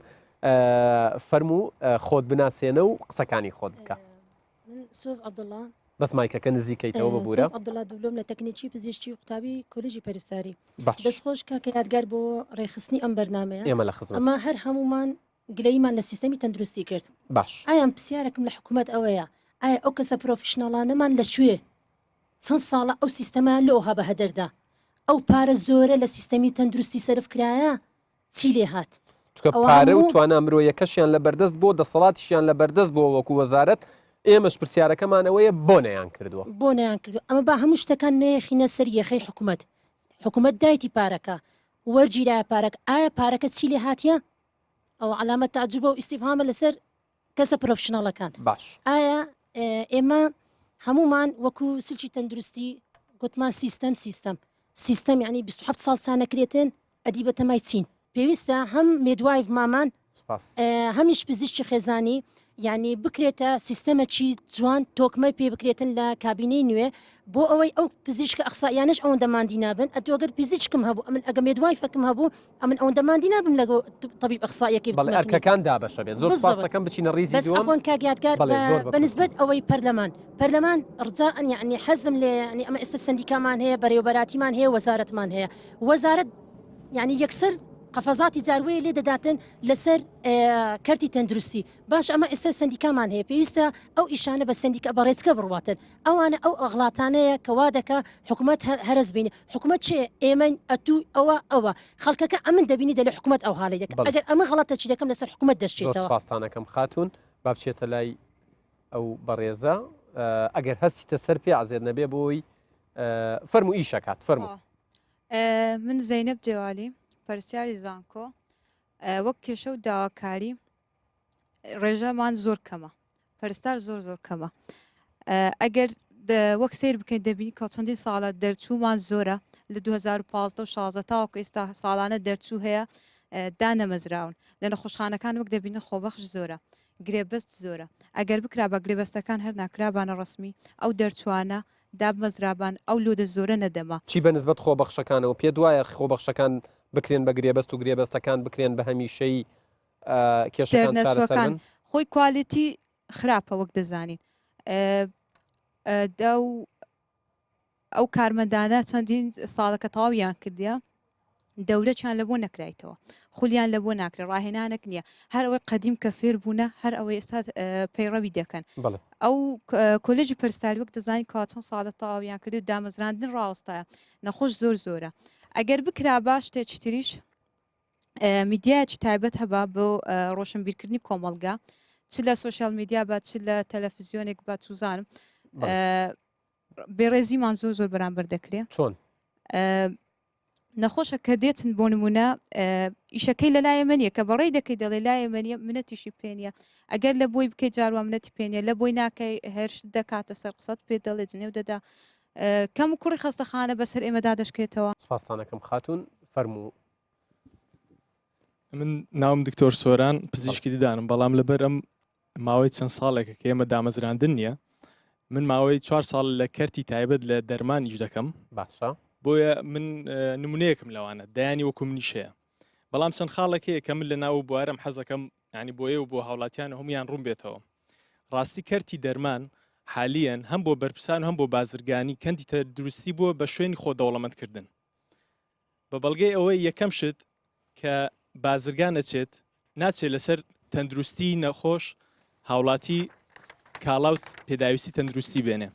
فەرموو خۆت بناسێنە و قسەکانی خۆت بکە. من سۆز عەبدوڵا. بەس مایکەکە نزیکەیتەوە ببورە. سۆز عەبدوڵا دوبلۆم لە تەکنیکی پزیشکی و قوتابی کۆلیژی پەرستاری. باش. دەست خۆش کاکە یادگار بۆ ڕێکخستنی ئەم بەرنامەیە. ئێمە لە خزمەت. ئەمە هەر هەموومان گلەییمان لە سیستەمی تەندروستی کرد. باش. ئایا پرسیارەکم لە حکومەت ئەوەیە ئایا ئەو کەسە professional انەمان لە کوێ چەند ساڵە ئەو سیستەمەیان لۆ ئەوها بەهەدەر دا ئەو پارە زۆرە لە سیستەمی تەندروستی سەرف کرایە چی لێ هات؟ چونکە ئەوە پارە و هەموو. توانا مرۆیەکەشیان لە بەردەست بووە، دەسەڵاتیشیان لە بەردەست بووە وەکو وەزارەت، ئێمەش پرسیارەکەمان ئەوەیە بۆ نەیانکردووە؟ بۆ نەیانکردووە؟ ئەمە با هەموو شتەکان نەیەخینە سەر یەخەی حکومەت، حکومەت دایتی پارەکە، وەرگیرایە پارەکە، ئایا پارەکە چی لێ هاتیە؟ ئەوە عەلامەت تەعجوبە و ئیستیفهامە لەسەر کەسە professional ەکان. باش. ئایا ئێمە هەموومان وەکو سلکی تەندروستی گوتمان سیستەم سیستەم سیستەم یعنی 27 ساڵ چانەکرێتن ئەدی بەتەمای چین؟ پێویستە هەم midwife مامان هەمیش پزیشکی خێزانی یعنی بکرێتە سیستەمەکی جوان تۆکمەی پێ بکرێتن لە کابینەی نوێ بۆ ئەوەی ئەو پزیشکە ئەخسایانش ئەوەندە ماندی نابن ئەتوەگەر پزیشکم هەبوو ئەمن ئەگە midwife ەکم هەبوو ئەمن ئەوەندە ماندی نابم لەگۆ طبیب ئەخسایەکەی بەڵێ ئەرکەکان دابەشە بێت زۆر سپاس دەکەم بچینە ڕیزی بەس دووەم عەفوەن کاک یادگار بەڵێ بە زۆر بە بە نسبەت ئەوەی پەرلەمان پەرلەمان ڕجاء یعنی حەزم لێ یعنی ئەمە ئێستا سەندیکامان هەیە بەرێوەبەراتیمان هەیە وەزارەتمان هەیە وەزارەت یعنی یەکسەر قەفەزاتی جاروەیە لێ دەداتن لەسەر کەرتی تەندروستی باش ئەمە ئێستا سەندیکامان هەیە پێویستە ئەو ئیشانە بە سەندیکا بە ڕێچکە بڕواتن ئەوانە ئەو ئەغڵاتانەیە کە وا دەکا حکومەت هەرەس بینێ حکومەت چێ ئێمەین ئەتوو ئەوە ئەوە خەڵکەکە ئەمن دەبینی دەلێ حکومەت ئەوها لێ دەکا ئەگەر ئەمن غەڵەتەکی دەکەم لەسەر حکومەت زۆر دەشچێتەوە. سپاستان ئەکەم خاتوون با بچێتە لای ئەو بەڕێزە ئەگەر هەستیتە سەر پێ عەزێت نەبێ بۆی فەرموو ئیش ئەکات فەرموو. من زەینەب جەوالی پەرستیاری زانکۆ وەک کێشە و داواکاری ڕێژەمان زۆر کەمە پەرستار زۆر زۆر کەمە ئەگەر وەک سیر بکەین دەبینی کە چەندین ساڵە دەرچوومان زۆرە لە 2015 و 16 تاوەکو ئێستا ساڵانە دەرچوو هەیە دانەمەزراون لە نەخۆشخانەکان وەک دەبینن خۆبەخش زۆرە گرێبەست زۆرە ئەگەر بکرا بە گرێبەستەکان هەر ناکرابانە ڕسمی ئەو دەرچوانە دابمەزرابان ئەو لۆدە زۆرە نەدەما. چی بە نسبەت خۆبەخشەکانەوە پێت وایە خۆبەخشەکان بکرێن بە گرێبەست و گرێبەستەکان بکرێن بە هەمیشەیی کێشەکان چارەسەر دەرنەچووەکان بن؟ خۆی quality خراپە وەک دەزانین ئەو ئەو کارمەندانە چەندین ساڵە کە تەواویان کردیە دەورەچیان لە بۆ نەکرایتەوە خولیان لە بۆ ناکرێت ڕاهێنانێک نییە هەر ئەوەی قەدیم کە فێر بوونە هەر ئەوەی ئێستا پەیڕەوی دەکەن ئەو کۆلێژی پەرستاری وەک دەزانین کەوا چەند ساڵە تەواویان کرد و دامەزراندن ڕاوەستایە نەخۆش زۆر زۆرە ئەگەر بکرا باش شتێکی تریش میدیایەکی تایبەت هەبا بۆ ڕۆشنبیرکردنی کۆمەڵگا چ لە social media بە چ لە تەلەفزیۆنێک بە چوزانم بێڕێزیمان زۆر زۆر بەرامبەر دەکرێ چۆن نەخۆشە کە دێتن بۆ نمونە ئیشەکەی لە لای منیە کە بەڕێی دەکەی دەڵێ لای منیە منەتیشی پێ نیە ئەگەر لە بۆی بکەی جاروا منەتی پێ نیە لە بۆی ناکەی هێرش دەکاتە سەر قسەت پێ دەڵێ جنێو دەدا کەم و کوڕی خەستەخانە بەسەر ئێمەدا دەشکێتەوە. سپاستانەکەم خاتوون فەرموو. من ناوم دکتۆر سۆران پزیشکی ددانم بەڵام لەبەر ئەم ماوەی چەند ساڵێکە کە ئێمە دامەزراندن نییە من ماوەی چوار ساڵ لە کەرتی تایبەت لە دەرمان ئیش دەکەم باشە بۆیە من نمونەیەکم لەوانە دەیانی وەکو منیش هەیە بەڵام چەند خاڵێک هەیە کە من لە ناو بوارم حەزەکەم ینی بۆیە و بۆ هاوڵاتیان هەمویان ڕوون بێتەوە ڕاستی کەرتی دەرمان حالیەن هەم بۆ بەرپرسان و هەم بۆ بازرگانی کەنتی تەندروستی بووە بە شوێنی خۆ دەوڵەمەندکردن بە بەڵگەی ئەوەی یەکەم شت کە بازرگان ئەچێت ناچێت لەسەر تەندروستی نەخۆش هاوڵاتی کاڵا و پێداویستی تەندروستی بێنێ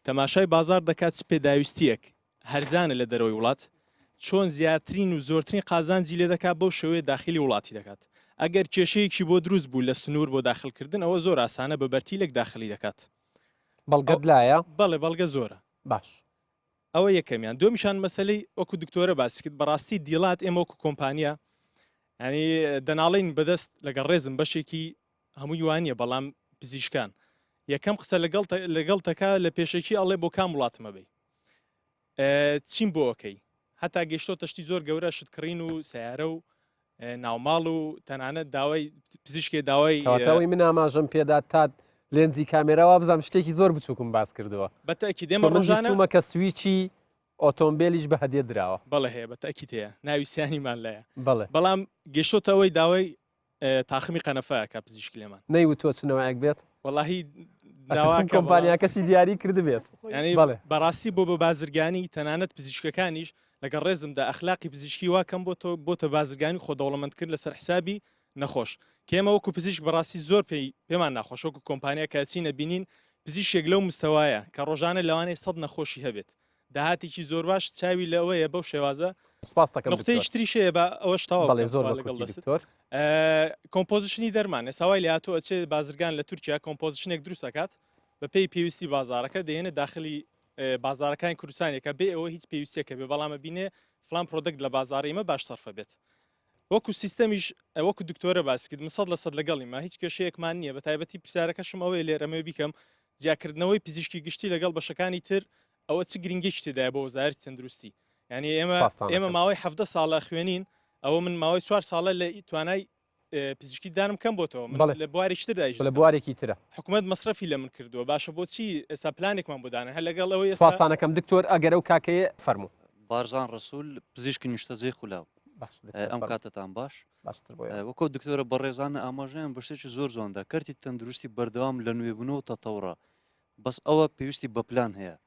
تەماشای بازار دەکات چ پێداویستیەک هەرزانە لە دەرەوەی وڵات چۆن زیاترین و زۆرترین قازانجی لێ دەکات بەو شێوەیە داخلی وڵاتی دەکات ئەگەر کێشەیەکی بۆ دروست بوو لە سنوور بۆ داخلکردن ئەوە زۆر ئاسانە بە بەرتیلێک داخلی دەکات بەڵگەت لایە؟ بەڵێ بەڵگە زۆرە. باش. ئەوە یەکەمیان دووەمیشان مەسەلەی وەکو دکتۆرە باسی کرد بەڕاستی دیڵات ئێمە وەکو کۆمپانیا ینی دەناڵین بەدەست لەگەڵ ڕێزم بەشێکی هەمووی وانە بەڵام پزیشکان یەکەم قسە لەگەڵ لەگەڵ تەکا لە پێشەکی ئەڵێ بۆ کام وڵاتمە بی چیم بۆ ئەەکەی. هەتا گەیشتۆتە شتی زۆر گەورە شت کڕین و سیارە و ناوماڵ و تەنانەت داوای پزیشکێ داوای کەواتە ئەوەی من ئاماژەم پێدا تات لێنزی کامێرا وابزانم شتێکی زۆر بچووکم باس کردووە بە تەئکید ئێمە چون من ڕۆژانە بیستوومە کە سویچی ئۆتۆمبێلیش بە هەدیە دراوە. بەڵێ هەیە بە تەئکید هەیە ناوی سیانیمان لایە بەڵێ. بەڵام گەیشتۆتە ئەوەی داوای تاخمی قەنەفە ئەکا پزیشک لێمان. نەیوتووە چ نەوعێک بێت؟ وەڵاهی ئەترسم داواکە بەڵام کۆمپانیاکەشی دیاری کردبێت. یانی بەڵێ. بەڕاستی بۆ بە بازرگانی تەنانەت پزیشکەکانیش لەگەڵ ڕێزمدا ئەخلاقی پزیشکی وا کەم بۆتەوە بۆتە بازرگانی خۆ دەوڵەمەندکرد لەسەر حسابی نەخۆش کە ئێمە وەکو پزیشک بەڕاستی زۆر پێی پێمان ناخۆشە وەکو کۆمپانیا کە ئەچینە بینین پزیشکێک لەو مستەوایە کە ڕۆژانە لەوانەیە سەد نەخۆشی هەبێت داهاتێکی زۆر باش چاوی لەوەیە بەو شێوازە سپاست دەکەم دکتۆر. نوقتەیەکی تریش هەیە با ئەوەش تەواو بەڵێ بکەم زۆر خوا بە لەگەڵ کورتی دەستت دکتۆر. composition ی دەرمان ئێستا وای لێهاتووە ئەچێ بازرگان لە تورکیا composition ێک دروست ئەکات بەپێی پێویستی بازاڕەکە دەیەنێ داخلی بازاڕەکانی کوردستانێکە بێ ئەوە هیچ پێویستیەکە بێ بەڵام ئەبینێ فلان product لە بازاڕی ئێمە باش سەرفە بێت وەکو سیستەمیش وەکو دکتۆرە باس کرد من 100% لەگەڵیمە هیچ کێشەیەکمان نییە بە تایبەتی پرسیارەکەشم ئەوەیە لێرەمەوێ بیکەم جیاکردنەوەی پزیشکی گشتی لەگەڵ بەشەکانی تر ئەوە چ گرنگێکی تێدایە بۆ وەزارەتی تەندروستی یعنی ئێمە سپاستان ئێمە دەکەم. ماوەی 17 ساڵە خوێنین ئەوە من ماوەی چوار ساڵە لە توانای پزیشکی دانم کەم بۆتەوە من بەڵێ. لە بوارێکی تردا ئیش لە دەکەم. بوارێکی ترە. حکومەت مەسرەفی لە من کردووە باشە بۆچی ئێستا پلانێکمان بۆ دانێن هەر لەگەڵ ئەوەی ئێستا سپاستان ئەکەم دکتۆر ئەگەر ئەو کاکەیە فەرموو. بارزان ڕەسول پزیشکی نیشتەجێی خولاو. باش دکتۆر ئەم فەرموو. کاتەتان باش. باشتر بۆ ئێوە. وەکو دکتۆرە بەڕێزانە ئاماژەیان بە شتێکی زۆر جوان دا کەرتی تەندروستی بەردەوام لە نوێبوونەوە و تەتەوڕە بەس ئەوە پێویستی بە پلان هەیە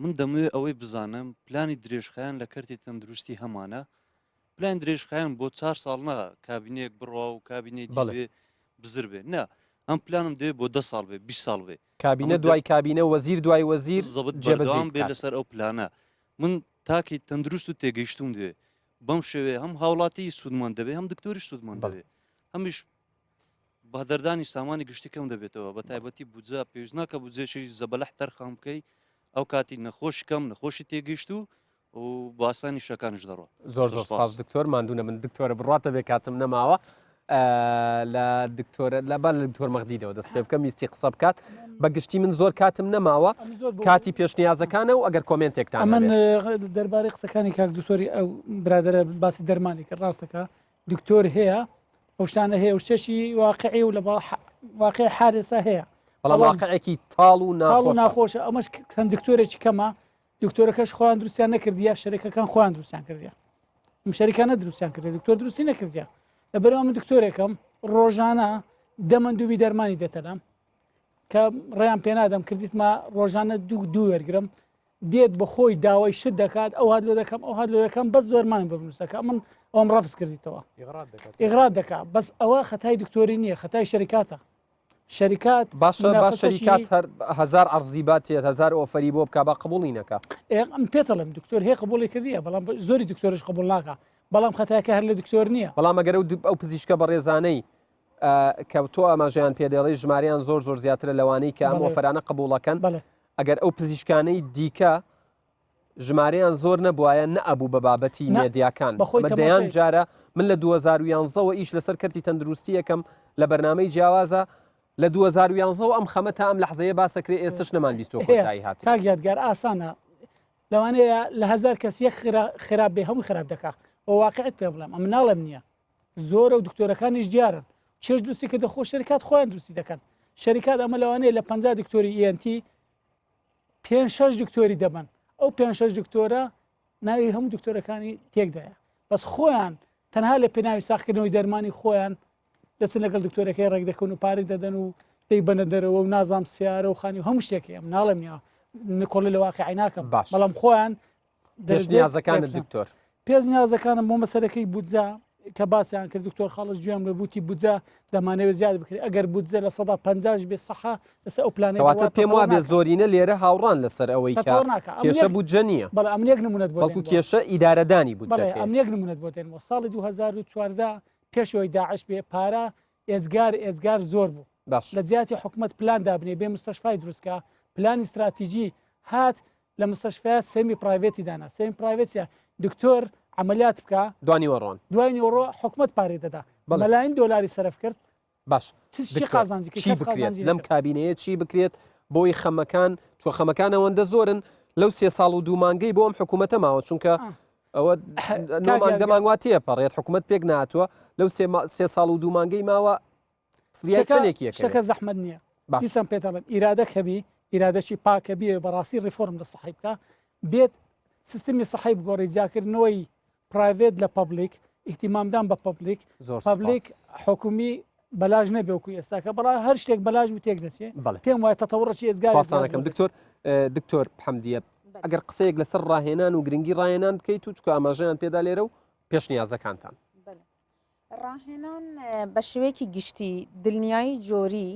من دەمەوێت ئەوەی بزانم پلانی درێژخایەن لە کەرتی تەندروستی هەمانە پلان درێژخایەن بۆ چار ساڵ نا کابینەیەک بڕوا و کابینەی دی بەڵێ. بێ بزر بێ نا ئەم پلانم دەوێت بۆ دە ساڵ بێ 20 ساڵ بێ کابینە ئەمە دە دوای کابینە وەزیر دوای وەزیر زەبت جێبەجێی بەردەوام بێ بکات. لەسەر ئەو پلانە من تاکی تەندروست و تێگەیشتوم دەوێ بەم شێوەیە هەم هاوڵاتی سوودمەند دەبێ هەم دکتۆریش سوودمەند بەڵێ. دەبێ هەمیش بەهدەردانی سامانی گشتی کەم دەبێتەوە بە تایبەتی بودجە پێویست ناکە بودجەیەکی زەبەلەح تەرخان بکەی ئەو کاتی نەخۆشی کەم نەخۆشی تێگەیشتوو و بە ئاسانی شەکانیش دەڕوا. زۆر زۆر سپاس دکتۆر ماندوو نەبن دکتۆرە بڕواتە بێ کاتم نەماوە لە دکتۆرە لە با لە دکتۆر مەغدیدەوە دەست پێ بکەم ویستی قسە بکات بە گشتی من زۆر کاتم نەماوە کاتی پێشنیازەکانە و ئەگەر comment ێکتان ئەمن دەربارەی قسەکانی کاک دکتۆری ئەو برادەرە باسی دەرمانی کرد ڕاستەکە دکتۆر هەیە ئەو شتانە هەیە و شتێکی واقعی و لە واقع حالێسا هەیە بەڵام واقعێکی تاڵ و ناخۆشە ئەمەش چەند دکتۆرێکی کەمە دکتۆرەکەش خۆیان دروستیان نەکردیە شەرەکەکان خۆیان دروستیان کردیە ئەم شەریکانە دروستیان کردی دکتۆر دروستی نەکردیە لەبەرەوە من دکتۆرێکم ڕۆژانە دەمەند دووبی دەرمانی دێتەلام کە ڕێیان پێنادەم کردیتمە ڕۆژانە دوو دوو وەرگرم دێت بە خۆی داوای شت دەکات ئەو هات لۆ دەکەم ئەو هات لۆ دەکەم بەس زۆرمان ببنووسەکە من ئەوم ڕەفز کردیتەوە ئیغرات دەکات بەس ئەوە خەتای دکتۆری نییە خەتای شەریکاتە شەریکات باشە با شەریکات هەر هەزار عەرزی باتێت هەزار offer ی بۆ بکا با قبوڵی نەکا. ئێ ئەم پێتەڵێم دکتۆر هەیە قبوڵی کردیە بەڵام زۆری دکتۆرش قبوڵ ناکا بەڵام خەتاکە هەر لە دکتۆر نییە. بەڵام ئەگەر ئەو پزیشکە بەڕێزانەی کە تۆ ئاماژەیان پێدەڵێی ژمارەیان زۆر زۆر زیاترە لەوانەی کە ئەم offer انە قبوڵەکەن ئەگەر ئەو پزیشکانەی دیکە ژمارەیان زۆر نەبوایە نەئەبوو بە بابەتی مێدیاکان بە دەیان جارە من لە 2011 وە ئیش لەسەر کەرتی تەندروستی یەکەم لە بەرنامەی جیاوازە لە 2011 وە ئەم خەمە تا ئەم لەحزەیە باسەکرێ ئێستش نەمان بیستوە کۆتایی هاتبێ. کاک یادگار ئاسانە لەوانەیە لە هەزار کەس یەک خراپ بێ هەمووی خراپ دەکا و واقعت پێ بڵێم ئەمن ناڵێم نییە زۆرە و دکتۆرەکانیش دیارن چێژ دروستی کردە خۆ شەریکات خۆیان دروستی دەکەن شەریکات ئەمە لەوانەیە لە 50 دکتۆری ENT پێنج شەش دکتۆری دەبەن ئەو پێنج شەش دکتۆرە ناوی هەموو دکتۆرەکانی تێکدایە بەس خۆیان تەنها لە پێناوی ساخکردنەوەی دەرمانی خۆیان دەچن لەگەڵ دکتۆرەکەی ڕێک دەکەون و پارەی دەدەن و دەیبەنە دەرەوە و نازام سیارە و خانی و هەموو شتێکی ئەم ناڵێم نیە نکۆڵی لە واقعی ناکەم باش بەڵام خۆیان پێشنیازەکانت دکتۆر؟ پێشنیازەکانم بۆ مەسەلەکەی بودجە کە باسیان کرد دکتۆر خاڵس گوێم لێ بوتی بودجە دەمانەوێت زیاد بکرێت ئەگەر بودجە لە سەدا پەنجاش بێ سەحە لەسەر ئەو پلانەی کەواتە بڕوا پێم تەتەوەر وابێ ناکا. زۆرینە لێرە هاوڕان لەسەر ئەوەی کە تەتەوەر ناکا. ئەمن کێشە یەک بودجە نییە بەڵێ ئەمن یەک نمونەت بۆ بەڵکو دێنمەوە. کێشە ئیدارەدانی بەڵێ بودجەکەیە. ئەمن یەک نمونەت بۆ دێنمەوە ساڵی 2014 پێش ئەوەی داعش بێ پارە ئێجگار ئێجگار زۆر بوو باش. لە جیاتی حکومەت پلان دابنێ بێ مستەشفای دروست کا پلانی ستراتیجی هات لە مستەشفیات semi private ی دانا semi private چیە دکتۆر عەمەلیات بکا دوانیوەڕۆن دوای نیوەڕۆ حکومەت پارەی دەدا بەڵێ. مەلاین دۆلاری سەرف کرد باش چ چی دکتۆر قازانجی کرد چی کەس بکرێت قازانجی لەم نەکرد کابینەیە چی بکرێت بۆی خەمەکان چوە خەمەکان ئەوەندە زۆرن لەو سێ ساڵ و دوو مانگەی بۆ ئەم حکوومەتە ماوە چونکە ئا. ئەوە نۆ مانگ دە مانگ وا تێپەڕێت حکوومەت پێک ناتوە لەو سێ ساڵ و دوو مانگەی ماوە فریای چەندێکی ئەکەوێت؟ شتەکە زەحمەت نییە دیسان پێت دەڵێم ئیرادە هەبی ئیرادەکی پاکە بێ بەڕاستی ڕیفۆرم لە سەحی بکە بێت سیستمی سەحی بگۆڕی جیاکردنەوەی private لە public ئیهتیمامدان بە public زۆر public سپاس. حکومی بەلاش نەبێ وەکو ئێستاکە بەڵام هەر شتێک بەلاش بوو تێک دەچێ بەڵێ. پێم وایە تەتەوڕێکی ئێجگار سپاستان ئێجگار ئەکەم زۆرە. دکتۆر دکتۆر حەمدیە ئەگەر قسەیەک لەسەر ڕاهێنان و گرنگی ڕاهێنان بکەیت و چکە ئاماژەیان پێدا لێرە و پێشنیازەکانتان. بەڵێ. ڕاهێنان بە شێوەیەکی گشتی دلنیایی جۆری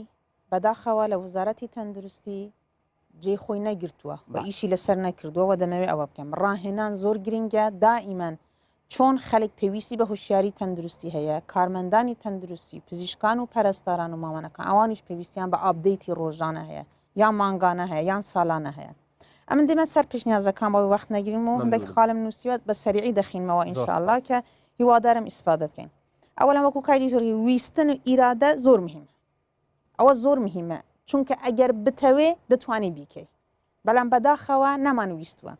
بەداخەوە لە وەزارەتی تەندروستی جێی خۆی نەگرتووە و ئیشی لەسەر نەکردووە و دەمەوێت ئەوە بکەم ڕاهێنان زۆر گرنگە دائیمەن چۆن خەلک پێویستی بە هۆشیاری تەندروستی هەیە کارمەندانی تەندروستی پزیشکان و پەرستاران و مامانەکان ئەوانیش پێویستیان بە update ی ڕۆژانە هەیە یان مانگانە هەیە یان ساڵانە هەیە ئەمن دێمە سەر پێشنیازەکان بەوەی وەخت نەگریم و هەندێک خاڵم نووسیوە بە سەریعی دەخینمەوە ئینشاءاللە کە هیوادارم ئیسفادە بکەین ئەوەڵەن وەکو کاک دکتۆر ویستن و ئیرادە زۆر مهمە ئەوە زۆر مهمە چونکە ئەگەر بتەوێ دەتوانی بیکەی بەڵام بەداخەوە نەمان ویستووە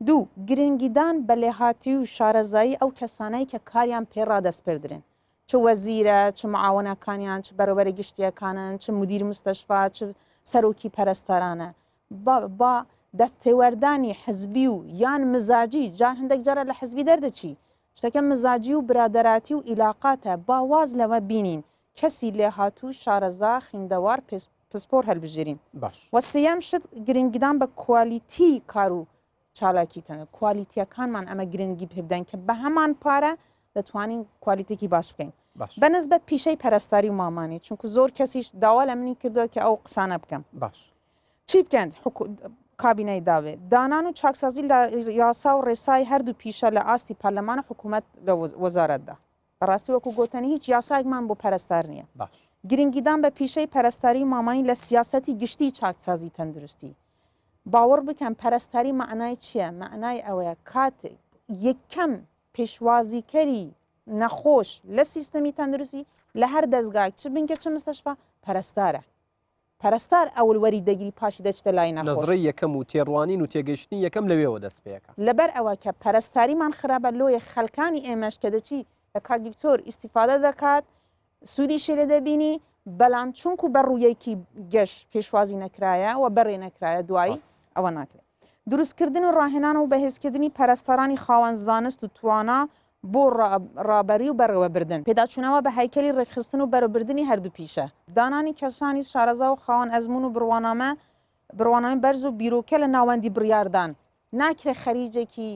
دوو گرنگیدان بە لێهاتووی و شارەزایی ئەو کەسانەی کە کاریان پێ ڕادەسپێردرێن چ وەزیرە چ معاونەکانیان چ بەرەوبەرە گشتیەکانن چ مدیر مستەشفا چ سەرۆکی پەرستارانە با با دەست تێوەردانی حزبی و یان مزاجی جار هەندێک جارە لە حزبی دەردەچی شتەکە مزاجی و برادەراتی و ئیلاقاتە با واز لەوە بینین کەسی لێهاتوو شارەزا خیندەوار پسپۆر هەلبژێرین باش وە سێیەم شت گرنگیدان بە کوالیتی کار و چالاکی تەنە کوالیتیەکانمان ئەمە گرنگی پێ بدەین کە بە هەمان پارە دەتوانین کوالیتێکی باش بکەین باش بە نسبەت پیشەی پەرستاری و مامانی چونکو زۆر کەسیش داوا لە منی کردووە کە ئەو قسانە بکەم باش چی بکەن کابینەی داوێ دانان و چاکسازی لە یاسا و ڕێسای هەردوو پیشە لە ئاستی پەرلەمان و حکوومەت لە وەزارەتدا بەڕاستی وەکو گۆتەنی هیچ یاسایەکمان بۆ پەرستار نییە باش گرنگیدان بە پیشەی پەرستاری و مامانی لە سیاسەتی گشتی چاکسازی تەندروستی باوەڕ بکەن پەرستاری مەعنای چییە؟ مەعنای ئەوەیە کاتێک یەکەم پێشوازیکەری نەخۆش لە سیستەمی تەندروستی لە هەر دەزگایەک چ بنکە چ مستەشفا پەرستارە. پەرستار ئەول وەری دەگری پاشی دەچتە لای نەخۆش. نەزرەی یەکەم و تێڕوانین و تێگەیشتنی یەکەم لەوێوە دەست پێکا. لەبەر ئەوە کە پەرستاریمان خراپە لۆیە خەلکانی ئێمەش کە دەچی لە کاک دکتۆر ئیستیفادە دەکات سوودیشی لێ دەبینی بەلام چونکو بە ڕوویەکی گەش پێشوازی نەکرایە و بەڕێ نەکرایە دوایی سپاس. ئەوە ناکرێت. دروستکردن و ڕاهێنان و بەهێزکردنی پەرستارانی خاوەن زانست و توانا بۆ ڕابەری و بەڕێوەبردن. پێداچوونەوە بە هەیکەلی ڕێکخستن و بەرەوبردنی هەردوو پیشە. دانانی کەسانی شارەزا و خاوەن ئەزموون و بڕوانامە بڕوانامەی بەرز و بیرۆکە لە ناوەندی بڕیاردان. ناکرێ خەریجێکی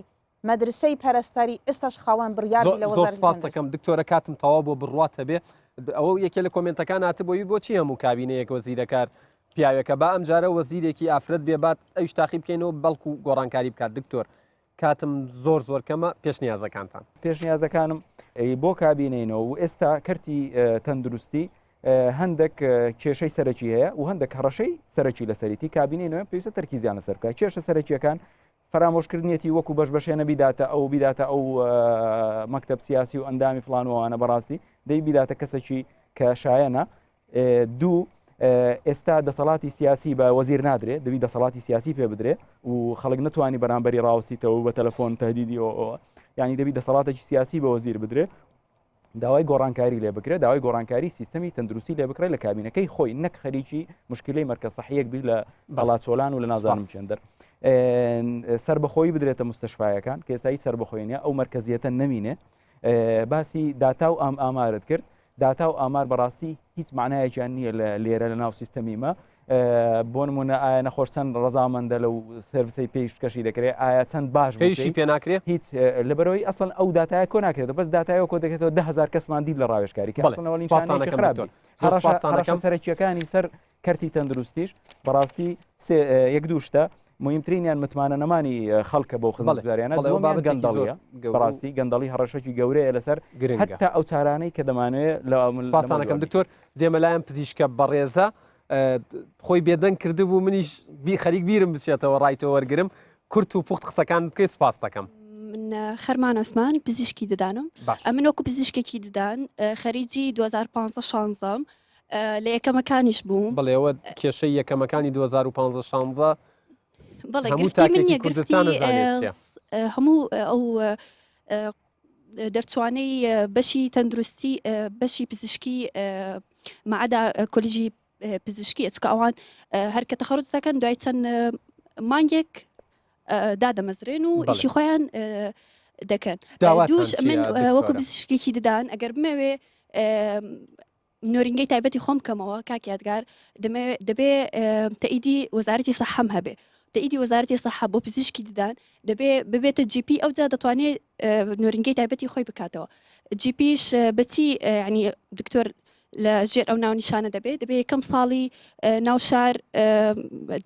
مەدرسەی پەرستاری ئێستاش خاوەن بڕیار بی لە زۆر وەزارەتی سپاست تەندروستی. دەکەم دکتۆرە کاتم تەواو بۆ بڕوات هەبێ ئەوە یەکێ لە کۆمێنتەکان هاتبووی بۆچی هەموو کابینەیەک وەزیرەکار پیاوێکە با ئەمجارە وەزیرێکی ئافرەت بێ بات ئەویش تاقی بکەینەوە بەڵکو گۆڕانکاری بکات دکتۆر کاتم زۆر زۆر کەمە پێشنیازەکانتان. پێشنیازەکانم بۆ کابینەی نۆ و ئێستا کەرتی تەندروستی هەندێک کێشەی سەرەکی هەیە و هەندێک هەڕەشەی سەرەکی لەسەریتی کابینەی نوێ پێویستە تەرکیزیان لەسەر بکات کێشە سەرەکیەکان فەرامۆشکردنیەتی وەکو بەش بەشێنە بیداتە ئەو بیداتە ئەو مەکتەب سیاسی و ئەندامی فلان و ئەوانە بەڕاستی دەی بیداتە کەسێکی کە شایەنە دوو ئێستا دەسەڵاتی سیاسی بە وەزیر نادرێ دەبی دەسەڵاتی سیاسی پێ بدرێ و خەڵک نتوانانی بەرامبەری ڕاوستیتەوە بە تەلەفۆن تهدیدی ئەوە ینی دەبی دەسەڵاتێکی سیاسی بە وەزیر بدرێ داوای گۆڕانکاری لێ بکرێت داوای گۆڕانکاری سیستەمی تەندروستی لێ بکرێت لە کابینەکەی خۆی نەک خەریکی مشکلەی مەرکەز سەحیەک بی لە قەڵاچۆلان و لە نازانم چێندەر سربەخۆی بدرێتە مستشفایەکان کە ئێستا هیچ سربەخۆی نیە ئەو مەرکەزیەتە نەمینێ باسی داتا و ئام ئامارت کرد داتا و ئامار بەڕاستی هیچ معنایەکیان نییە لە لێرە لە ناو سیستەمی مە بۆ نمونە ئایا نەخۆش چەند ڕەزامەندە لەو سێرڤسەی پێشکەشی دەکرێت ئایا چەند باش بوو پێیشی پێ ناکرێ؟ هیچ لەبەرەوەی ئەسڵەن ئەو داتایە کۆ ناکرێتەوە بەس داتایەوە کۆ دەکرێتەوە 10000 کەسمان دیت لە ڕاوێژکاری کە بەڵێ ئەسڵەن ئەوە سپاستان نیشانەیەکی ئەکەم خراپ دکتۆر بی زۆر هەڕەشە سپاستان هەڕەشە ئەکەم سەرەکییەکانی سەر کەرتی تەندروستیش بەڕاستی سێ یەک دوو شتە مهمترینیان متمانە نەمانی خەڵکە بەو بەڵێ خزمەتگوزاریانە بەڵێ ئەو دووەمیان بابەتێکی زۆر گەندەڵیە گەورە و بەڕاستی گەندەڵی هەڕەشەکی گەورەیە لەسەر گرنگە. هەتا ئەو چارانەی کە دەمانەوێت لە سپاستان لەمەودوا ئەکەم بیکەین. دکتۆر دێمە لایەن پزیشکە بەڕێزە خۆی بێدەنگ کردبوو منیش بی خەریک بیرم بچێتەوە ڕای تۆ وەرگرم کورت و پوخت قسەکان بکەی سوپاست دەکەم. من خەرمان عوسمان پزیشکی ددانم باش. ئەمن وەکو پزیشکێکی ددان خەریجی 2015 شانزەم لە یەکەمەکانیش بووم. بەڵێ ئەوە کێشەی یەکەمەکانی 2015 شانزە بەڵێ هەموو گرفتی من تاکێکی نیە گرفتی کوردستان ئەزانێت چیە. هەموو ئەو. دەرچوانەی بەشی تەندروستی بەشی پزیشکی مەعدا کۆلیژی پزیشکی چکە ئەوان هەر کە تەخەڕوج دەکەن دوای چەند مانگێک دادەمەزرێن و ئیشی خۆیان دەکەن. دووش من وەکو پزیشکێکی ددان ئەگەر بمەوێ نۆرینگەی تایبەتی خۆم بکەمەوە کاک یادگار دەبێ تەئیدی وەزارەتی سەحەم هەبێ تەئیدی وەزارەتی سەحە بۆ پزیشکی ددان دەبێ ببێتە GP ئەوجا دەتوانێت نۆرینگەی تایبەتی خۆی بکاتەوە GP ش بەچی ینی دکتۆر لە ژێر ئەو ناونیشانە دەبێت دەبێت یەکەم ساڵی ناو شار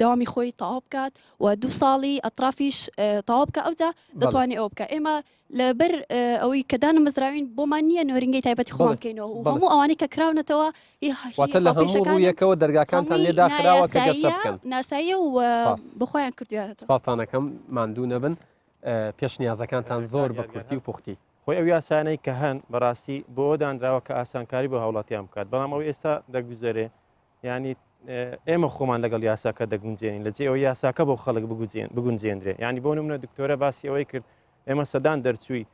داوامی خۆی تەواو بکات و دوو ساڵی ئەترافیش تەواو بکە ئەوجا دەتوانێت ئەو بکە ئێمە لەبەر ئەوەی کە دانەمەزراوین بۆمان نییە نۆرینگەی تایبەتی خۆمان بکەینەوە و هەموو ئەوانەی کە کراونەتەوە واتە لە هەموو ڕوویەکەوە دەرگاکانتان لێ داخراوە کە گەشە بکەن. ناساییە و بۆ خۆیان کردویانەتەوە. سپاستان ئەکەم، ماندوو نەبن. پێشنیازەکانتان زۆر بە کورتی و پوختی. خۆی ئەو یاسایانەی کە هەن بەڕاستی بۆ ئەوە دانراوە کە ئاسانکاری بۆ هاوڵاتیان بکات، بەڵام ئەوەی ئێستا دەگوزەرێ یانی ئێمە خۆمان لەگەڵ یاساکە دەگونجێنین لە جێ ئەوەی یاساکە بۆ خەڵک بگونجێنرێ. یانی بۆ نمونە دکتۆرە باسی ئەوەی کرد ئێمە سەدان دەرچووی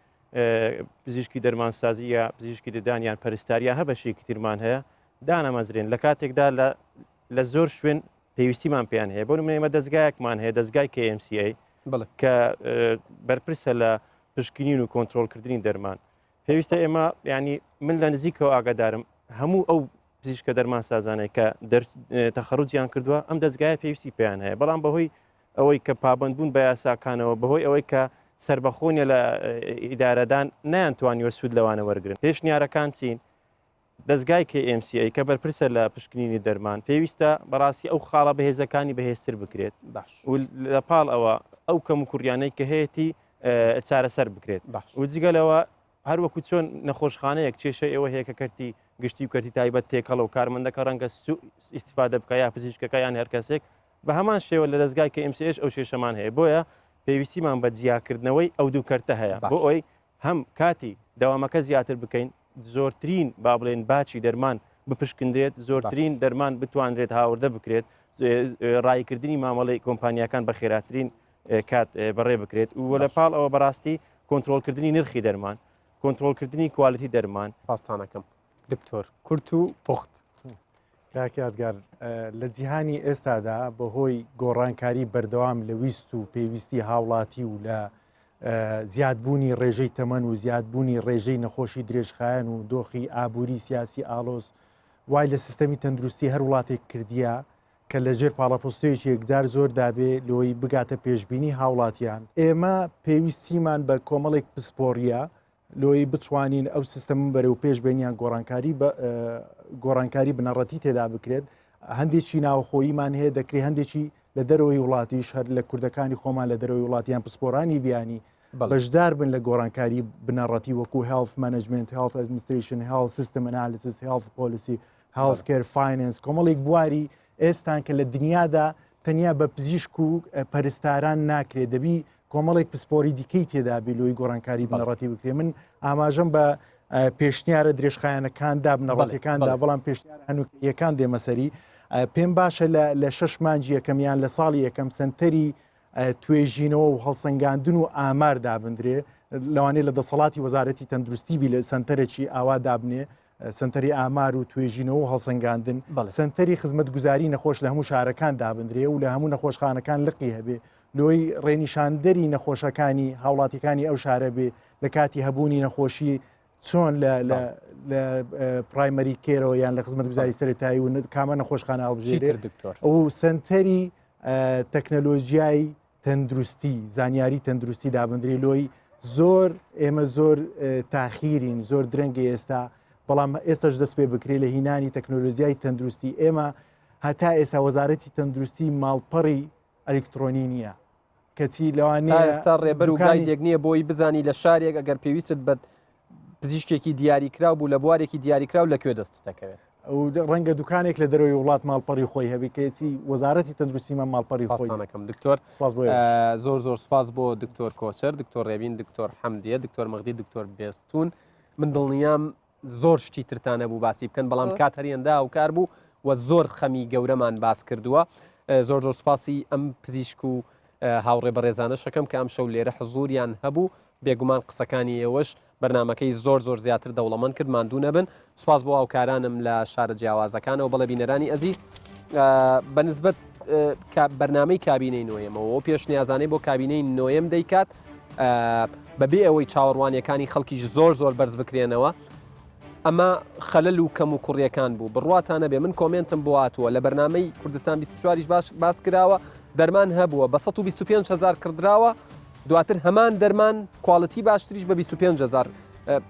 پزیشکی دەرمانسازی یا پزیشکی ددان یان پەرستار یا هەر بەشێکی ترمان هەیە دانەمەزرێن لە کاتێکدا لە لە زۆر شوێن پێویستیمان پێیان هەیە بۆ نمونە ئێمە دەستگایەکمان هەیە دەستگای KMCA کە بەرپرسە لە پشکنین و کۆنتترۆلکردنی دەرمان پێویستە ئێمە ینی من لە نزیکەوە ئاگادارم هەموو ئەو پزیشکە دەرمانسازانەی کە تەخەڕوجیان کردووە ئەم دەستگایە پێویستی پێیان هەیە بەڵام بەهۆی ئەوەی کە پابەندبوون بە یاساکانەوە بەهۆی ئەوەی کە سربەخۆ نیە لە ئیدارەدان نەیانتوانیوە سوود لەوانە وەرگن پێشنیارەکان چین دەستگای KMCA کە بەرپرسە لە پشکنینی دەرمان پێویستە بەڕاستی ئەو خاڵە بەهێزەکانی بەهێزتر بکرێت باش و لە پاڵ ئەوە ئەو کەم و کوڕیانەی کە هەیەی چارەسەر بکرێت باش و جگە لەوە هەروەکو چۆن نەخۆشخانەیەک کێشەی ئەوە هەیە کە کەرتی گشتی و کەرتی تایبەت تێکەڵە و کارمەندەکە ڕەنگە سوء ئیستیفادە بکە یا پزیشکەکە یان هەر کەسێک بە هەمان شێوە لە دەستگای KMCH ئەو کێشەمان هەیە بۆیە پێویستیمان بە جیاکردنەوەی ئەو دوو کەرتە هەیە بۆ ئەوی هەم کاتی دەوامەکە زیاتر بکەین زۆرترین با بڵێن باچی دەرمان بپشکندرێت زۆرترین دەرمان بتوانرێت هاوردە بکرێت ڕایکردنی مامەڵەی کۆمپانیاکان بە خێراترین کات بەڕێ بکرێت و لە پاڵ ئەوە بەڕاستی کۆنترۆڵکردنی نرخی دەرمان کۆنترۆڵکردنی کوالیتی دەرمان. سپاستان ئەکەم دکتۆر کورت و پوخت. کاک یادگار لە جیهانی ئێستادا بەهۆی گۆڕانکاری بەردەوام لە ویست و پێویستی هاوڵاتی و لە زیادبوونی ڕێژەی تەمەن و زیادبوونی ڕێژەی نەخۆشی درێژخایەن و دۆخی ئابووری سیاسی ئاڵۆز وای لە سیستەمی تەندروستی هەر وڵاتێک کردیە کە لە ژێر پاڵەپۆستۆیەکی یەکجار زۆر دابێ لۆی بگاتە پێشبینی هاوڵاتیان. ئێمە پێویستیمان بە کۆمەڵێک پسپۆڕییە لۆی بتوانین ئەو سیستەمە بەرەو پێش بێن یان گۆڕانکاری بە گۆڕانکاری بنەڕەتی تێدا بکرێت. هەندێکی ناوخۆییمان هەیە دەکرێت هەندێکی لە دەرەوەی وڵاتیش هەر لە کوردەکانی خۆمان لە دەرەوەی وڵات یان پسپۆرانی بیانی بەشدار بن لە گۆڕانکاری بنەڕەتی وەکو health management، health administration، health system analysis، health policy، Health Care Finance، کۆمەڵێک بواری ئێستان کە لە دنیادا تەنیا بە پزیشک و پەرستاران ناکرێت دەبی کۆمەڵێک پسپۆری دیکەی تێدا بێ لۆی گۆڕانکاری بنەڕەتی بکرێ من ئاماژەم بە پێشنیارە درێژخایەنەکاندا بنەڕەتەکاندا بەڵام پێشنیار هەنووکەیەکان دێمەسەری پێم باشە لە شەش مانگی یەکەم یان لە ساڵی یەکەم سنتەری توێژینەوە و هەڵسەنگاندن و ئامار دابدرێ لەوانەیە لە دەسەڵاتی وەزارەتی تەندروستی بی لە سنتەرێکی ئاوا دابنێ سەنتەری ئامار و توێژینەوە و هەڵسەنگاندن، سەنتەری خزمەتگوزاری نەخۆش لە هەموو شارەکان دابندرێ و لە هەموو نەخۆشخانەکان لقی هەبێ لۆی ڕێنیشاندەری نەخۆشەکانی هاوڵاتیەکانی ئەو شارە بێ لە کاتی هەبوونی نەخۆشی چۆن لە لە primary care ەوە یان لە خزمەتگوزاری سەرەتایی و کامە نەخۆشخانە هەڵبژێرێ دکتۆر و سەنتەری تەکنەلۆژیای تەندروستی زانیاری تەندروستی دابندری لۆی زۆر ئێمە زۆر تاخیرین زۆر درەنگی ئێستا بەڵام ئێستاش دەست پێ بکرێت لە هینانی تەکنۆلۆژیای تەندروستی ئێمە هەتا ئێستا وەزارەتی تەندروستی ماڵپەڕی ئەلیکترۆنی نییە کەچی لەوانەیە ئێستا ڕێبەر و guide ێک نییە بۆی بزانی لە شارێک ئەگەر پێویستت بە پزیشکێکی دیاریکراو بوو لە بوارێکی دیاریکراو لە کوێ دەستت دەکەوێت؟ ڕەنگە دوکانێک لە دەرەوەی وڵات ماڵپەڕی خۆی هەبی کەچی وەزارەتی تەندروستیمان ماڵپەڕی خۆی سپاستانەکەم دکتۆر سپاس بۆ ئێوەش. زۆر زۆر سپاس بۆ دکتۆر کۆچەر دکتۆر ڕێبین دکتۆر حەمدیە دکتۆر مەغدی دکتۆر بێستون من دڵنیام زۆر شتی ترتان هەبوو باسی بکەن بەڵام کات هەریەندە هاوکار بوو و زۆر خەمی گەورەمان باس کردووە زۆر زۆر سپاسی ئەم پزیشک و هاوڕێ بەڕێزانەشەکەم کە ئەمشەو لێرە حزوریان هەبوو. بێگومان قسەکانی ئێوەش بەرنامەکەی زۆر زۆر زیاتر دەوڵەمەند کرد ماندوو نەبن سوپاس بۆ هاوکارانم لە شارە جیاوازەکانەوە بەڵێ بینەرانی ئەزیز بەنسبەت بەرنامەی کابینەی نۆیەمەوە پێشنیازانەی بۆ کابینەی نۆیەم دەیکات بەبێ ئەوەی چاوەڕوانیەکانی خەڵکیش زۆر زۆر بەرز بکرێنەوە ئەمە خەلەل و کەم و کوڕیەکان بوو بڕواتانە بێ من کۆمێنتم بۆ هاتووە لە بەرنمەی کوردستان 24 باش باس کراوە دەرمان هەبووە بە 125 هزار کڕدراوە دواتر هەمان دەرمان quality باشتریش بە 25 هزار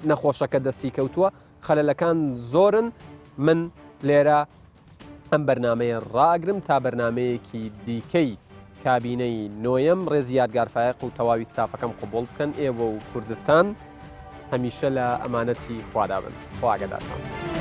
نەخۆشەکە دەستی کەوتووە خەلەلەکان زۆرن من لێرە ئەم بەرنمەیە ڕاگرم تا بەرنمەیەکی دیکەی کابینەی نۆیەم ڕێزی یادگار فایەق و تەواوی ستافەکەم قبوڵ بکەن ئێوە و کوردستان هەمیشە لە ئەمانەتی خوادا بن خوا ئاگادارتان بێت.